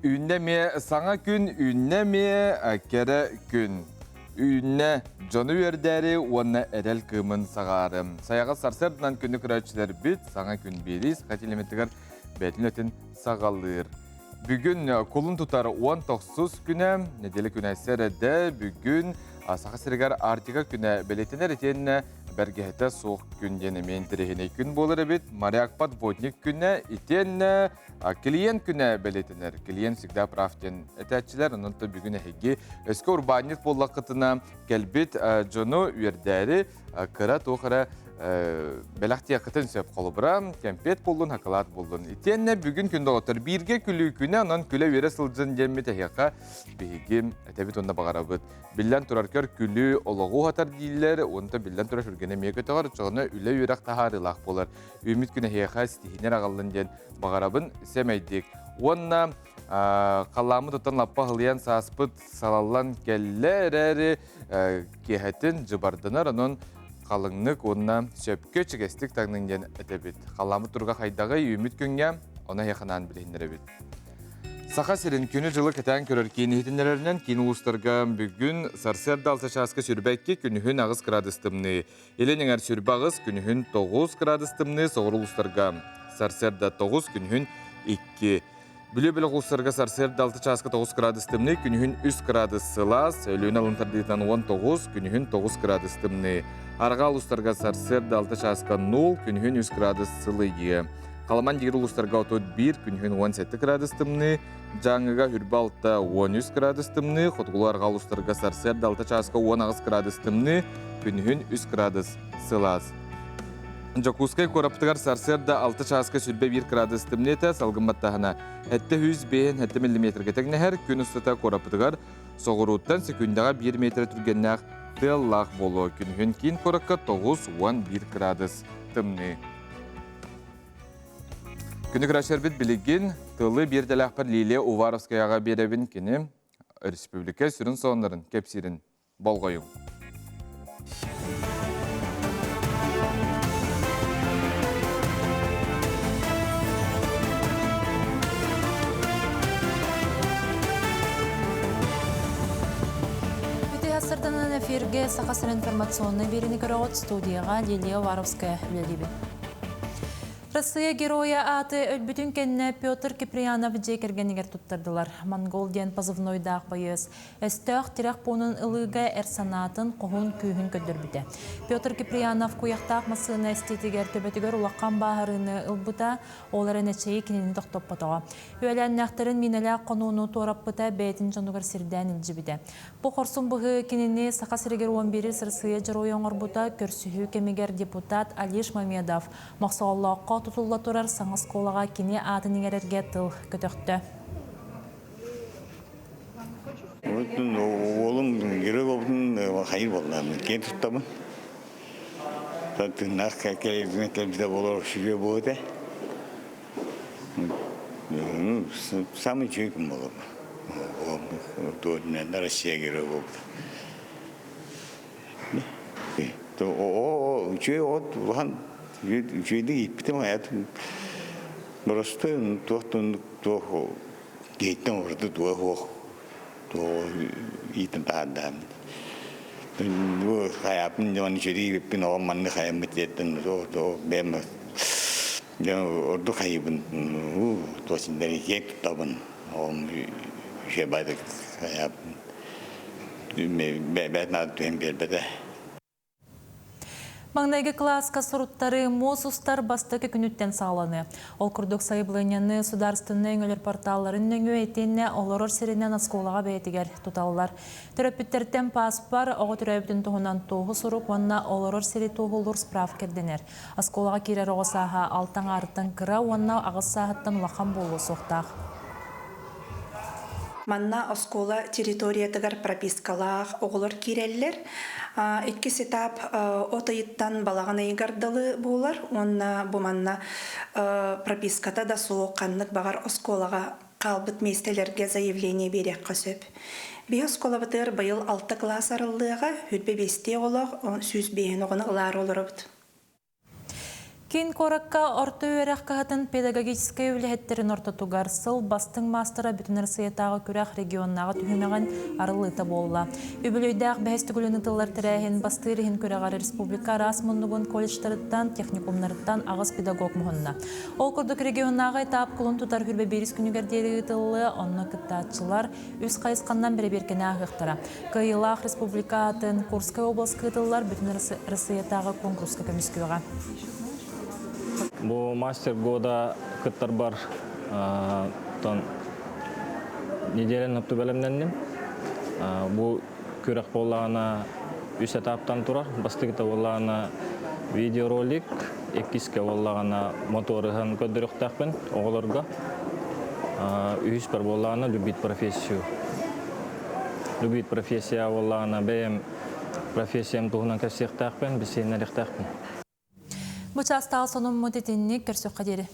Үүннэ эмиэ саҥа күн, үүннэ эмиэ кэрэ күн. Үүннэ дьону үөрдээри уонна эрэл кыымын саҕаары. Сайаҕа сарсыарданан күнү көрөөччүлэрбит саҥа күн биэрии саха телеметигэр бэйэтин өтүн саҕалыыр. Бүгүн кулун тутар 19 күнэ, нэдиэлэ күнэ сэрэдэ, бүгүн Саха сиригэр Арктика күнэ бэлиэтэнэр итиэннэ бэргэһэтэ суох күн диэн эмиэ интэриэһинэй күн буолар эбит. Моряк подводник күнэ итиэннэ клиент күнэ бэлиэтэнэр. Клиент всегда прав диэн этээччилэр. Онон то бүгүн эһиги өскө урбаанньыт буоллаххытына кэлбит дьону үөрдээри кыра туох эрэ бэлэхтиэххитин сөп. Холобура, кэмпиэт буоллун, хакылаат буоллун. Итиэннэ бүгүн күн доҕоттор бииргэ күлүү күнэ, онон күлэ-үөрэ сылдьын диэммит эһиэхэ биһиги этэбит уонна баҕарабыт. Биллэн турар көр күлүү олоҕу уһатар дииллэр, онто биллэн турар сүргэни эмиэ көтөҕөр, оччоҕуна үлэ-үөрэх таһаарыылаах буолар. Үүммүт күн эһиэхэ ситиһиинэр аҕаллын диэн баҕарабын сэмэйдик. Уонна халлааммыт оттон лаппа аһылыйан сааспыт салаллан кэллэ эрээри киэһэтин дьыбарданар, онон халыҥнык уонна сөпкө чигэстик таҥныҥ диэн этэбит. Халлааммыт туруга хайдаҕый үүммүт күҥҥэ, ону эһиэхэ анаан билиһиннэрэбит. Саха сирин күнү-дьылы кэтээн көрөр киин иһитиннэрэринэн киин улуустарга бүгүн сарсыарда алта чааска 22, күнүһүн 8 градус тымныы. Илин эҥэр 28, күнүһүн 9 градус тымныы, соҕуруу улуустарга сарсыарда 9, күнүһүн 2. Бүлүү бөлөх улуустарга сарсыарда 6 чааска 9 градус тымныы, күнүһүн 3 градус сылаас, Өлүөнэ алын тардыытынан 19, күнүһүн 9 градус тымныы. Арҕаа улуустарга сарсыарда 6 чааска 0, күнүһүн 3 градус сылыйыы. Халаман диир улуустарга 31, күнүһүн 17 градус тымныы, Дьааҥыга үрбэ 6, 13 градус тымныы, хотугулуу арҕаа улуустарга сарсыарда 6 чааска 18 градус тымныы, күнүһүн 3 градус сылаас. Дьокуускай куораппытыгар сарсыарда 6 чааска сүрбэ 1 градус тымныы этэ, салгын баттаһына 705 миллиметргэ тэҥнэһэр, күн устата куораппытыгар соҕурууттан секүндэҕэ 1 метр түргэннээх тыаллаах буолуо. Күнүһүн киин куоракка 9-11 градус тымныы. Күнү көрөөччүлэрбит билигин тылы биэрдэлээхпэр Лилия Уваровскаяҕа биэрэбин кини республика сүрүн сонуннарын кэпсиирин болҕойуҥ. Үтүө сарданан эфирге Саха сирин информационнай биэриини көрөҕүт студияҕа Лилия Уваровская үлэлиибин. Россия Геройа ааты өлбүтүн кэннэ Петр Киприянов дьиэ кэргэнигэр туттардылар. Монгол диэн позывнойдаах байыас өстөөх тирэх пуунун ылыыга эр санаатын, хоһуун күүһүн көрдөрбүтэ. Петр Киприянов куйахтаах массыына эстиитигэр төбөтүгэр улахан бааһырыыны ылбыта, ол эрэн эчэйи кинини тохтоппотоҕо. Үөлээннээхтэрин миинэлээх хонууну туораппыта, бэйэтин дьонугар сирдээн илдьибитэ. Бу хорсун быһыы кинини Саха сиригэр 11 Россия Дьоруойа оҥорбута көрсүһүү кэмигэр депутат Алиш Мамедов Мохсоҕоллооххо тутулла турар саҥа оскуолаҕа кини аатын иҥэрэргэ тыл көтөхтө. Уолум герой буолбутун хайыр буолла. Киэн туттабын. Тыыннаах кэлбитэ буолар сүрүө буолуо этэ. Самый үчүгэй күн буолар. Россия герой буолбута. Үчүгэй от улахан үчүгэйдик ииппитим аят просто туох туох киһиттэн ураты туох суох туох иитэн таһаардаан хайааппын дьон үчүгэйдик ииппин оҕом маннык хайаммыт диэттэн туох бэйэм Дьэ ордук хайыыбын туосиннары киэҥ туттабын оҕом үчүгэй баайдык бэйэтин аата түһэн биэрбэтэ. Маҥнайгы кылааска суруттары муус устар бастакы күнүттэн саҕаланыа. Ол курдук сайабылыанньаны судаарыстыбаннай өҥөлөр порталларын нөҥүө итиэннэ олорор сиринэн оскуолаҕа бэйэтигэр туталлар. Төрөппүттэртэн пааспар, оҕо төрөөбүтүн туһунан туоһу сурук уонна олорор сири туоһулуур справка ирдэнэр. Оскуолаҕа киирэр оҕо сааһа алта аҥаарыттан кыра уонна аҕыс сааһыттан улахан буолуо суохтаах. Манна оскуола территориятыгар пропискалаах оҕолор киирэллэр. Иккис этап от ыйыттан балаҕан ыйыгар дылы буолар уонна бу манна прописката да суох ханнык баҕар оскуолаҕа хаалбыт миэстэлэргэ заявление биэриэххэ сөп. Биһи оскуолабытыгар быйыл алта кылаас арыллыаҕа, 25 оҕолоох, 105 оҕону ылаары олоробут. Киин куоракка орто үөрэх кыһатын педагогическай үлэһиттэрин ортотугар сыл бастыҥ маастара Бүтүн Арассыыйатааҕы күрэх регионнааҕы түһүмэҕин арыллыыта буолла. Үбүлүөйдээх бэһис төгүлүн ыытыллар тэрээһин бастыыр иһин күрэҕэр республика араас муннугун колледжтарыттан, техникумнарыттан аҕыс педагог муһунна. Ол курдук регионнааҕы этап кулун тутар хүрбэ биирис күнүгэр диэри ыытыллыа, онно кыттааччылар үс хайысханнан бэрэбиэркэни ааһыахтара. Кыайыылаах республика аатын Курскай обласка ыытыллар Бүтүн Россиятааҕы куонкуруска көмүскүөҕэ. Бу мастер года кыттарбар тон неделяны бэлэмнэнним. Бу күрэх буоллаҕына үс этаптан турар. Бастакыта буоллаҕына видеоролик, иккискэ буоллаҕына моторыһын көрдөрүөхтээхпин оҕолорго. Үһүспэр буоллаҕына любить профессию. Любить профессия буоллаҕына бэйэм профессиям туһунан кэпсиэхтээхпин, билсиһиннэриэхтээхпин. Бу чаастаах сонуммут итинник көрсөххө диэри.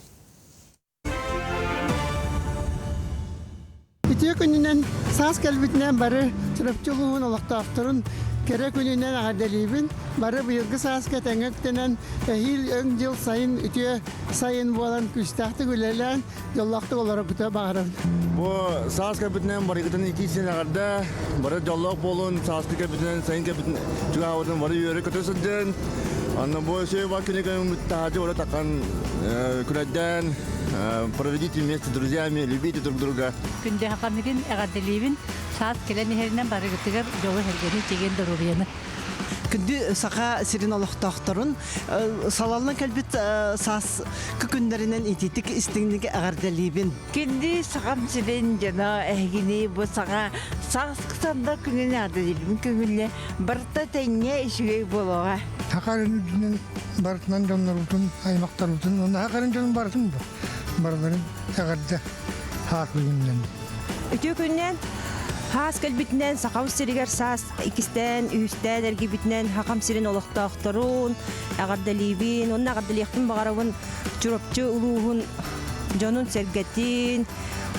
Үтүө күнүнэн саас кэлбитинэн бары Чурапчы улууһун олохтоохторун кэрэ күнүнэн эҕэрдэлиибин. Бары быйылгы сааска этэҥҥэ үктэнэн, эһиил өҥ дьыл сайын үтүө сайын буолан күүстээхтик үлэлээн, дьоллоохтук олороргутугар баҕарабын. Бу саас кэлбитинэн барыгытын итии син эҕэрдэ, бары дьоллоох буолун, сааскы кэлбитинэн, сайын кэлбитин чугаһаабытын бары үөрэ-көтө сылдьын. Анна бу өсөй бар күнү көмүт таһаадьы бары такан күрэддээн проведите вместе с друзьями, любите друг друга. Күндү хахамигин эҕэрдэлиибин, саас кэлэн иһэринэн барыгытыгар дьолу-сэргэни, чэгиэн доруобуйаны. Күндү Саха сирин олохтоохторун салаллан кэлбит саас күннэринэн итиитик истиҥник эҕэрдэлиибин. Күндү Сахам сирин дьоно эһигини бу саҥа сааскы санда күнүн эҕэрдэлиибин көҥүллэ барыта тэҥҥэ үчүгэй буолуоҕа. Сахарын үрдүнэн барытынан дьоннорбутун, аймахтарбытын, уонна Сахарын дьонун барытын барыларын эҕэрдэ хаас күнүнэн. Үтүө күннэн Хаас кэлбитинэн Сахам сиригэр саас иккистээн, үһүстээн эргийбитинэн Сахам сирин олохтоохторун эҕэрдэлиибин уонна эҕэрдэлиэхпин баҕарабын Чурапчы улууһун дьонун-сэргэтин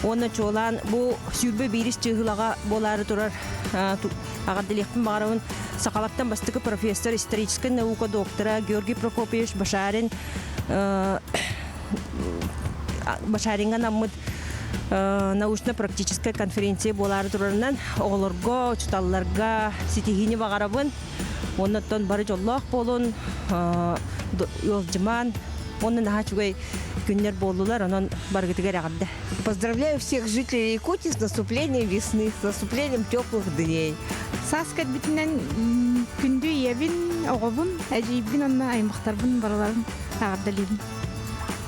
уонна чуолаан бу 21 чыыһылаҕа буолаары турар эҕэрдэлиэхпин баҕарабын сахалартан бастакы профессор, историческай наука доктора Георгий Прокопьевич Башарин Башариҥҥа анаммыт научно-практическай конференция буолаары турарынан оҕолорго, учууталларга ситиһиини баҕарабын. Оннуттан бары дьоллоох буолун, ыалдьымаан, уонна наһаа үчүгэй күннэр буоллулар, онон барыгытыгар эҕэрдэ. Поздравляю всех жителей Якутии с наступлением весны, с наступлением теплых дней. Саас кэлбитинэн күндү ийэбин, оҕобун, эдьиийбин уонна аймахтарбын барыларын эҕэрдэлиибин.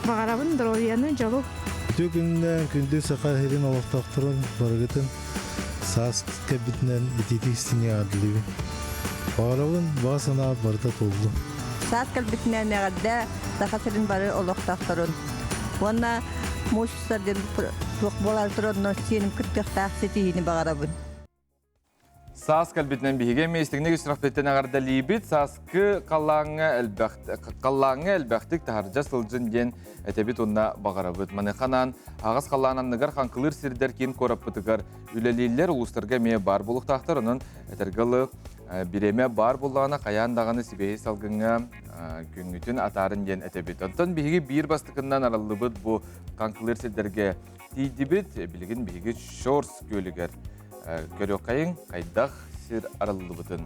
Баҕарабын доруобуйаны, дьолу. Үтүө күнүнэн күндү Саха сирин олохтоохторун барыгытын саас кэлбитинэн итиитик истиҥҥэ эҕэрдэлиибин. Баҕарабын баҕа санаа барыта туоллун. Саас кэлбитинэн эҕэрдэ Саха сирин бары олохтоохторун уонна муус устар диэн туох буолаары турар сиэним кыттыахтаах ситиһиини баҕарабын. Саас кэлбитинэн биһиги эмиэ истиҥник үсүрэхпитин эҕэрдэлиибит. Сааскы халлааҥҥа элбэх халлааҥҥа элбэхтик таһырдьа сылдьын диэн этэбит уонна баҕарабыт. Маныаха анаан аҕыс халлаан анныгар хаҥкылыыр сирдэр киин куораппытыгар үлэлииллэр, улуустарга эмиэ баар буолуохтаахтар. Онон этэргэ дылы бириэмэ баар буоллаҕына хайаан даҕаны сибиэһэй салгыҥҥа күҥҥүтүн атаарын диэн этэбит. Онтон биһиги биир бастакыннан арыллыбыт бу хаҥкылыыр сирдэргэ тиийдибит. Билигин биһиги Щорс күөлүгэр Көрүөххэйиҥ, хайдах сир арыллыбытын.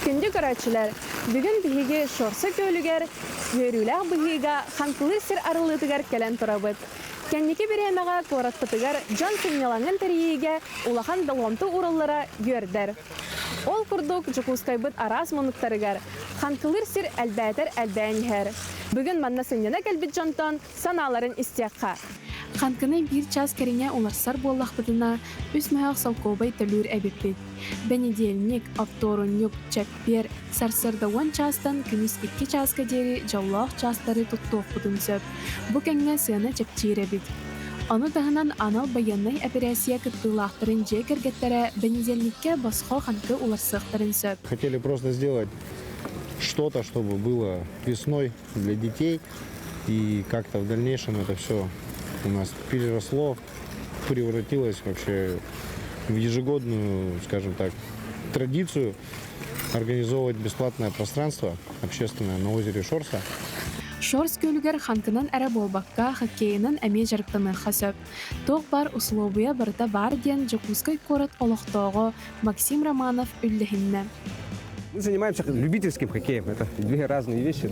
Күндү көрөөччүлэр, бүгүн биһиги Шорса күөлүгэр үөрүүлээх быһыыга хаҥкылыыр сир арыллыытыгар кэлэн турабыт. Кэнники бириэмэҕэ куораппытыгар дьон сынньалаҥын тэрийиигэ улахан болҕомто уураллара үөрдэр. Ол курдук Дьокуускайбыт араас муннуктарыгар хаҥкылыыр сир элбээтэр элбээн иһэр. Бүгүн манна сынньана кэлбит дьонтон санааларын истиэххэ. Хаҥкыны биир чаас кэриҥэ уларсар буоллахпытына, үс мөһөөх солкуобай төлүүр эбиппит. Бэнидиэнньик, оптуорунньук, чэппиэр, сарсыарда уон чаастан күнүс икки чааска диэри дьоллоох чаастары туттуохпутун сөп. Бу кэмҥэ сыана чэпчиир эбит. Ону таһынан анал байыаннай эпэрээссийэ кыттыылаахтарын дьиэ кэргэттэрэ бэнидиэнньиккэ босхо хаҥкы уларсыахтарын сөп. Хотели просто сделать что-то, чтобы было весной для детей. И как-то в дальнейшем это все у нас переросло, превратилось вообще в ежегодную, скажем так, традицию. организовывать бесплатное пространство общественное на озере Шорса. Шорс күөлүгэр хаҥкынан эрэ буолбакка, хоккейынан эмиэ дьарыктаныахха сөп. Туох баар усулуобуйа барыта баар диэн Дьокуускай куорат олохтооҕо Максим Романов үллэһиннэ. Мы занимаемся любительским хоккеем. Это две разные вещи.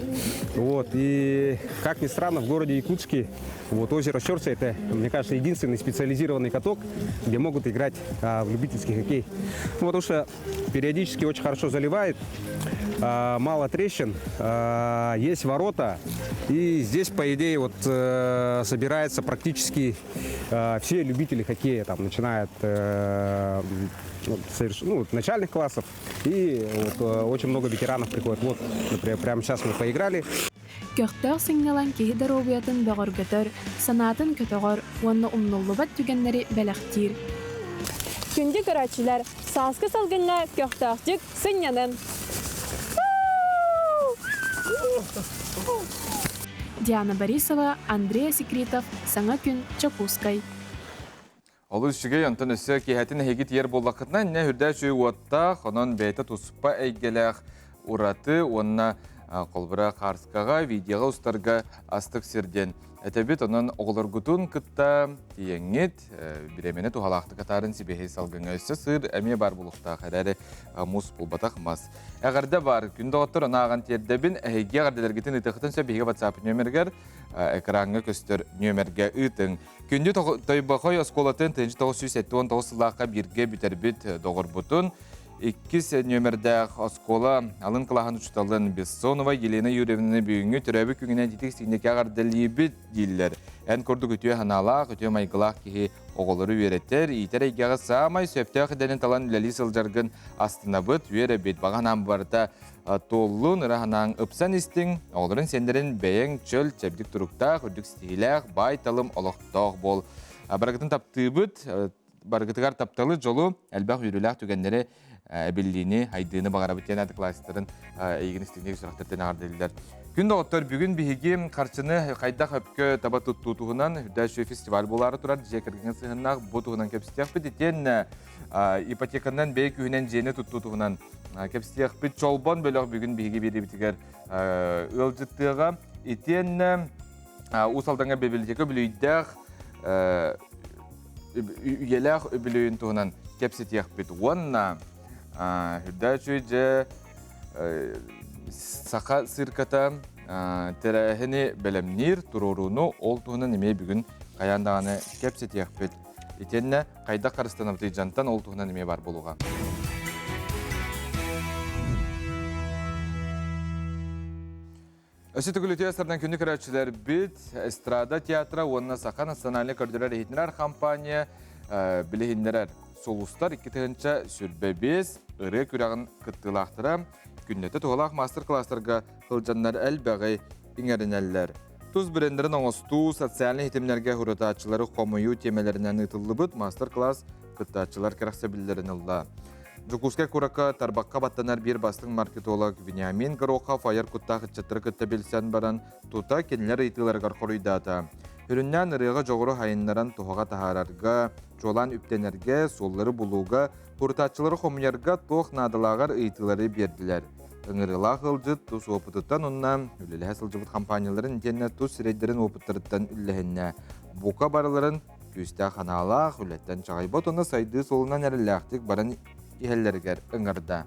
Вот. И, как ни странно, в городе Якутске вот, озеро Щорса – это, мне кажется, единственный специализированный каток, где могут играть в любительский хоккей. Ну, потому что периодически очень хорошо заливает, мало трещин, есть ворота. И здесь, по идее, вот, собираются практически все любители хоккея, там, начиная от ну, начальных классов. И вот, очень много ветеранов приходит. Вот, например, прямо сейчас мы поиграли. Көхтөөх сынньалаҥ киһи доруобуйатын бөҕөргөтөр, санаатын көтөҕөр уонна умнуллубат түгэннэри бэлэхтиир. Күндү көрөөччүлэр, сааскы салгыҥҥа көхтөөхтүк сынньанын! Диана Борисова, Андрей Секретов, Саҥа күн, Чокуускай. Олус үчүгэй, онтон өссө киэһэтин эһиги тиийэр буоллаххытына, иннэ үрдээ үчүгэй уоттаах, онон бэйэтэ туспа эйгэлээх ураты уонна холбура хаарскаҕа, видеоҕа устарга астык сир диэн этэбит. Онон оҕолоргутун кытта тиийэҥҥит, бириэмэни туһалаахтык атаарын сибиэһэй салгыҥҥа өссө сыыр эмиэ баар буолуохтаах эрээри муус булбатах мас. Эҕэрдэ баар, күн доҕоттор ону ааҕан тиэрдэбин, эһиги эҕэрдэлэргитин ыытыаххытын сөп биһиги WhatsApp нүөмэригэр экраҥҥа көстөр нүөмэргэ ыытыҥ. Күндү Тойбохой оскуолатын 1979 сыллаахха бииргэ бүтэрбит доҕорбутун, иккис нүөмэрдээх оскуола алын кылааһын учууталын Бессонова Елена Юрьевнаны бүгүҥҥү төрөөбүт күҥүнэн итик сиҥнэкэ эҕэрдэлиибит дииллэр. Эн курдук үтүө санаалаах, үтүө майгылаах киһи оҕолору үөрэтэр, иитэр эйгэҕэ саамай сөптөөх идэни талан үлэлии сылдьаргын астынабыт, үөрэбит. Баҕа санаам барыта туоллун, ыра санааҥ ыпсан истиҥ, оҕолорун сиэннэрин бэйэҥ чөл, чэбдик туруктаах, үрдүк ситиһиилээх, баай-талым олохтоох буол. Барыгытын таптыыбыт, барыгытыгар тапталы, дьолу, элбэх үөрүүлээх түгэннэри эбиллиини, айдыыны баҕарабыт диэн классиктарын эйигин истиҥник сүрэхтэртэн эҕэрдэлииллэр. Күн доҕоттор, бүгүн биһиги харчыны хайдах өпкө таба туттуу туһунан үрдээччи фестиваль буолаары турар дьиэ кэргэҥҥэ сыһыаннаах бу туһунан кэпсэтиэхпит. Итиэннэ ипотеканан бэйэ күүһүнэн дьиэни туттуу туһунан кэпсэтиэхпит. Чолбон бөлөх бүгүн биһиги биэриибитигэр ыалдьыттыаҕа. Итиэннэ Уус Алдаҥҥа библиотека үбүлүөйдээх үйэлээх үбүлүөйүн туһунан кэпсэтиэхпит. Уонна үрдээччи дьэ саха цирката тэрээһини бэлэмниир туруорууну ол туһунан эмиэ бүгүн хайаан даҕаны кэпсэтиэхпит. Итиэннэ хайдах харыстанабытый дьантан ол туһунан эмиэ бар буолуоҕа. Өссө төгүл үтүө сардан күнү көрөөччүлэрбит Эстрада театра уонна Саха национальнай көрдөрөр иһитиннэрэр компания билиһиннэрэр Сулустар 2025 ырыа күрэҕин кыттыылаахтара күннэтэ туһалаах маастар-кылаастарга сылдьаннар элбэҕи иҥэринэллэр. Тус брендерин оҥостуу, социальнай ситимнэргэ уратааччылары хомуйуу тиэмэлэринэн ыытыллыбыт маастар-кылаас кыттааччылар кэрэхсэбиллэрин ылла. Дьокуускай куоракка тарбахха баттанар биир бастыҥ маркетолог Вениамин Горохов айар куттаах ыччаттары кытта билсэн баран, тута кинилэр ыйытыыларыгар хоруйдаата. Сүрүннээн ырыаҕа дьоҕуру хайыннаран туһаҕа таһаарарга, чуолаан үптэнэргэ, суоллары булууга, курутааччылары хомуйарга туох наадалааҕар ыйытыылары биэрдилэр. Ыҥырыылаах ыалдьыт тус уопутуттан уонна үлэлэһэ сылдьыбыт хампаанньаларын итиэннэ тус сирэйдэрин уопуттарыттан үллэһиннэ. Бука барыларын күүстээх санаалаах, үлэттэн чаҕыйбат уонна сайдыы суолунан эрэллээхтик баран иһэллэригэр ыҥырда.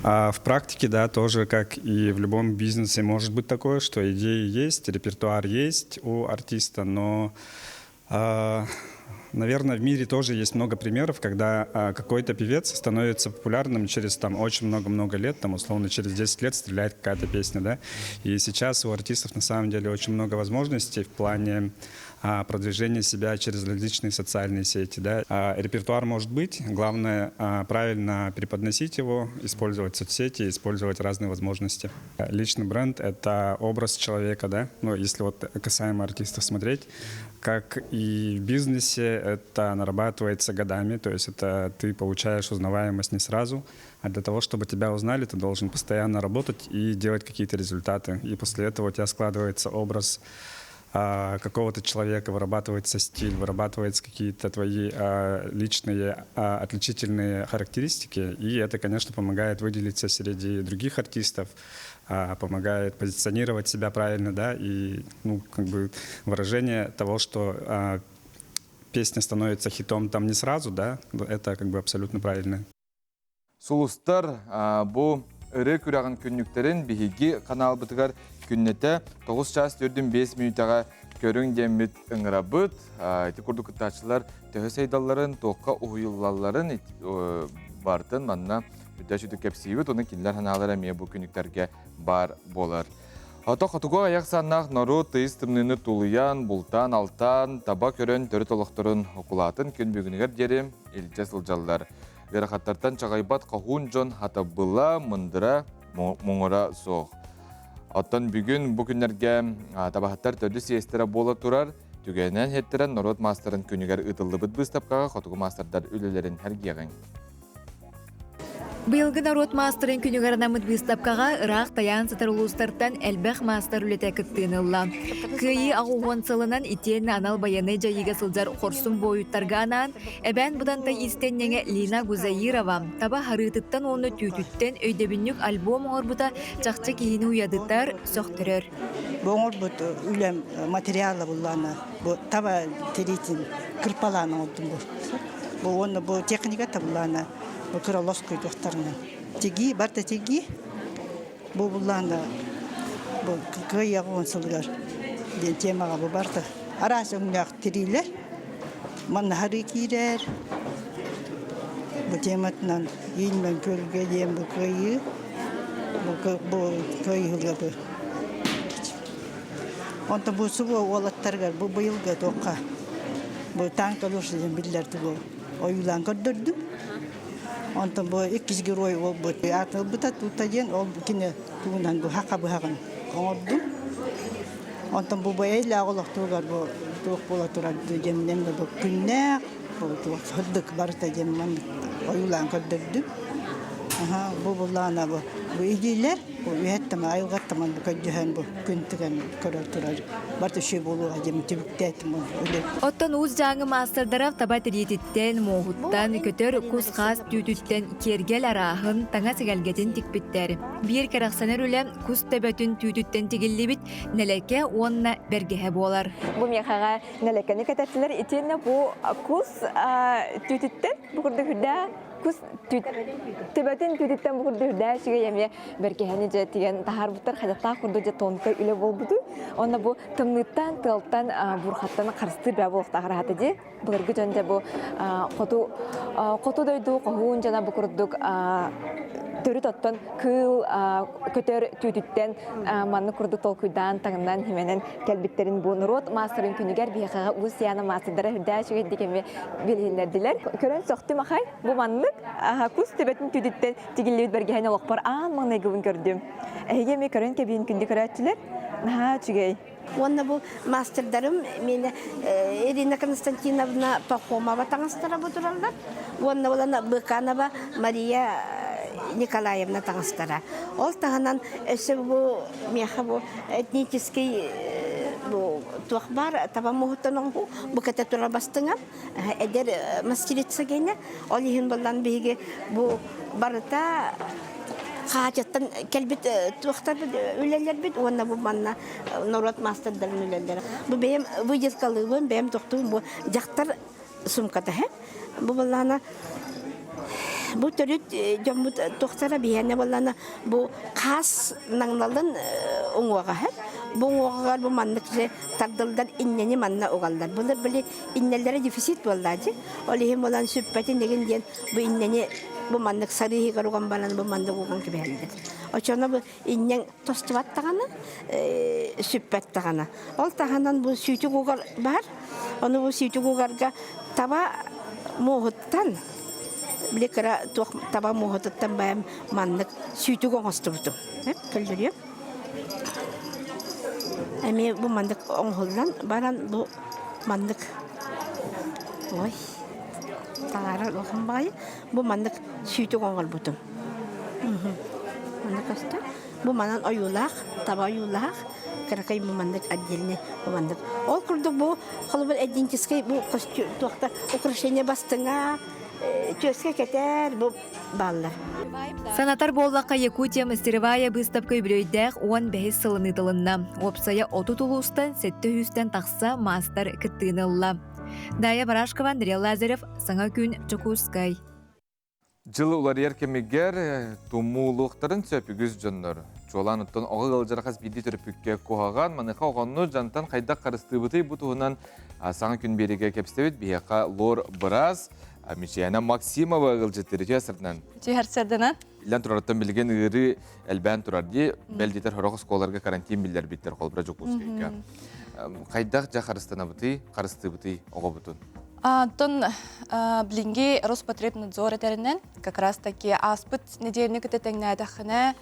А в практике, да, тоже, как и в любом бизнесе, может быть такое, что идеи есть, репертуар есть у артиста, но наверное, в мире тоже есть много примеров, когда какой-то певец становится популярным через там очень много-много лет, там условно через 10 лет стреляет какая-то песня, да. И сейчас у артистов на самом деле очень много возможностей в плане продвижения себя через различные социальные сети. Да. Репертуар может быть, главное правильно преподносить его, использовать соцсети, использовать разные возможности. Личный бренд — это образ человека, да, ну, если вот касаемо артистов смотреть, как и в бизнесе, это нарабатывается годами, то есть это ты получаешь узнаваемость не сразу, а для того, чтобы тебя узнали, ты должен постоянно работать и делать какие-то результаты. И после этого у тебя складывается образ какого-то человека, вырабатывается стиль, вырабатываются какие-то твои личные отличительные характеристики, и это, конечно, помогает выделиться среди других артистов, помогает позиционировать себя правильно, да, и, ну, как бы выражение того, что песня становится хитом там не сразу, да, это как бы абсолютно правильно. Сулустар бу ырыа күрэҕин күннүктэрин биһиги каналбытыгар күннэтэ 9 час 4-5 мүнүүтэҕэ көрүҥ диэммит ыҥырабыт. Ити курдук кыттааччылар төһө сайдалларын, туохха уһуйуллалларын бартын манна үтэ сүтүк кэпсиибит, оны кинилэр ханаалара эмиэ бу күнүктэргэ баар буолар. Ото хотугу аяқ саннаах норуот тыйыс тымныыны тулуйан, бултаан, алтаан, таба көрөн төрүт олохторун окулаатын күн бүгүнүгэр диэри илдьэ сылдьаллар. Ыарахаттартан чаҕайбат хоһуун дьон хатабыла, мындыра, муҥура суох. Оттон бүгүн бу күннэргэ табаһыттар төрдүс сиэстэрэ буола турар түгэнинэн иһиттэрэн норуот маастарын күнүгэр ыытыллыбыт быыстапкаҕа хотугу маастардар үлэлэрин сэргиэҕиҥ. Быйылгы норуот маастарын күнүгэр анаммыт быыстапкаҕа ыраах тайаан сытар улуустартан элбэх маастар үлэтэ кыттыыны ылла. Кыайыы аҕуһуон сылынан итиэннэ анал байыаннай дьайыыга сылдьар хорсун буойуттарга анаан Эбээн Бытантай иистэнньэҥэ Лина Гузаирова таба харыытыттан уонна түүтүттэн өйдөбүнньүк альбом оҥорбута чахчы киһини уйадытар, сөхтөрөр. Бу оҥорбут үлэм материала буллаана бу таба тириитин кырпалаан оҥордум бу. Бу уонна бу техника табыллаана бу кыра лоскуй туохтарынан. Тигии, барта тигии. Бу буллаана бу кыайыаҕа уон сылыгар диэн темаҕа бу барта араас өҥнөөх тириилэр манна харыы киирэр. Бу тематынан Иинмэн көлгө диэн бу кыайыы бу кыайыылга бу Онтон бу субу уолаттарыгар бу быйылгы туохха бу танк диэн биллэрди бу ойуулаан көрдөрдүм. Онтон бу иккис герой буолбут аатырбыта тута диэн ол кини тугунан бу хака быһаҕын оҥордум. Онтон бу бэйэлээх олохтуугар бу туох буола турар диэн бу күннээх бу туох сырдык барыта диэн маннык ойуулаан көрдөрдүм. Аха бу буллаана бу бу илиилэр Бу үһэттэн айылҕаттан бу көрдөһөн бу күн тыган көрөр турар барыта үчүгэй буолуоҕа диэн түбүктээтим үлэ. Оттон Уус Дьааҥы маастардара таба тириититтэн, муоһуттан, көтөр кус-хаас түүтүттэн киэргэл арааһын, таҥас эгэлгэтин тикпиттэр. Биир кэрэхсэнэр үлэ кус төбөтүн түүтүттэн тигиллибит нэлэкэ уонна бэргэһэ буолар. Бу миэхэҕэ нэлэкэни кэтэттилэр. Итиэннэ бу кус түүтүттэн бу курдук үрдээх кус төбөтүн түүтүттэн бу курдук үрдээх үчүгэй эмиэ бэргэһэни дьэ тигэн таһаарбыттар хайдахтаах курдук дьэ тонкай үлэ буолбутуй уонна бу тымныыттан тыалтан бурхаттан харыстыыр бээ буолуохтаах араһата дии былыргы дьон дьэ бу хоту хоту дойду хоһуун дьоно бу курдук төрүт оттон кыыл көтөр түүтүттэн маннык курдук толкуйдаан таҥнан химэнэн кэлбиттэрин бу норуот маастарын күнүгэр биһиэхэҕэ Уус Яна маастардара үрдээх үчүгэйдик эмиэ билиһиннэрдилэр. Көрөн сөхтүм ахай, бу маннык кус төбөтүн түүтүттэн тигиллибит бэргэһэни олохпор аан маҥнайгыбын көрдүм. Эһиги эмиэ көрөн кэбиһин күндү көрөөччүлэр. Наһаа үчүгэй. Уонна бу мастердарым миэнэ Ирина Константиновна Пахомова таҥастара бу тураллар. Уонна булана Быканова Мария Николаевна таҥастара. Ол таһынан өссө бу миэхэ бу этнический бу туох баар таба муһуттан оҥоһуу бу кэтэ турар бастыҥа эдэр мастерица гене ол иһин буллан биһиги бу барыта хаачаттан кэлбит туохтарбыт үлэлэрбит уонна бу манна норуот маастардарын үлэлэрэ бу бэйэм выделкалыыбын бэйэм тохтуум бу дьахтар сумката бу баллаана бу төрүт дьоммут туохтара биһиэнэ буоллаана бу хаас наҥналын уҥуоҕа бу уҥуоҕар бу маннык же тардыллар иннэни манна угаллар былыр били иннэлэрэ дефицит буоллаа дии ол иһин буолан сүппэтин игин диэн бу иннэни бу маннык сарыыһыгар уган баран бу маннык уган кэбиһэллэр оччоно бу иннэҥ тостубат даҕаны сүппэт даҕаны ол таһынан бу сүүтүк угар бар ону бу сүүтүк угарга таба муоһуттан били кыра туох таба муоһутуттан байам маннык сүүтүк оҥостубутум көллөрүөм эмиэ бу маннык оҥоһуллан баран бу маннык ой таҥара улахан баҕайы бу маннык сүүтүк оҥорбутум. Манна көстөр. Бу манан ойуулаах, таба ойуулаах, кыракый бу маннык отдельный бу маннык. Ол курдук бу холобур этнический бу костюм туохта украшение бастыҥа, түөскэ кэтэр бу бааллар. Санатар буоллахха, Якутия мастеровая быыстапка үбүлүөйдээх 15 сылын ыытылынна. Уопсайа 30 улуустан 700-тэн тахса маастар кыттыыны ылла. Дая Барашкова, Андрей Лазарев, Саҥа күн, Дьокуускай. Дьыл уларыйар кэмигэр тумуулуохтарын сөп үгүс дьоннор. Чуолаан оттон оҕо ыалдьара хас биирдии төрөппүккэ куһаҕан, маныаха оҕону дьантан хайдах харыстыыбытый бу туһунан саҥа күн биэригэ кэпсэбит биһиэхэ лор быраас Мичияна Максимова ыалдьыттыр үтүө сырдынан. Үтүө сырдынан. Иллэн турарыттан билигин ыарыы элбээн турар дии. Бэл диэтэр сорох оскуолаларга карантин биллэрбиттэр холобура Дьокуускайга. Хайдах дьэ харыстанабытый, харыстыыбытый оҕобутун? Антон билиҥҥи Роспотребнадзор этэринэн как раз таки ааспыт нэдиэлэни кытта тэҥнээтэххинэ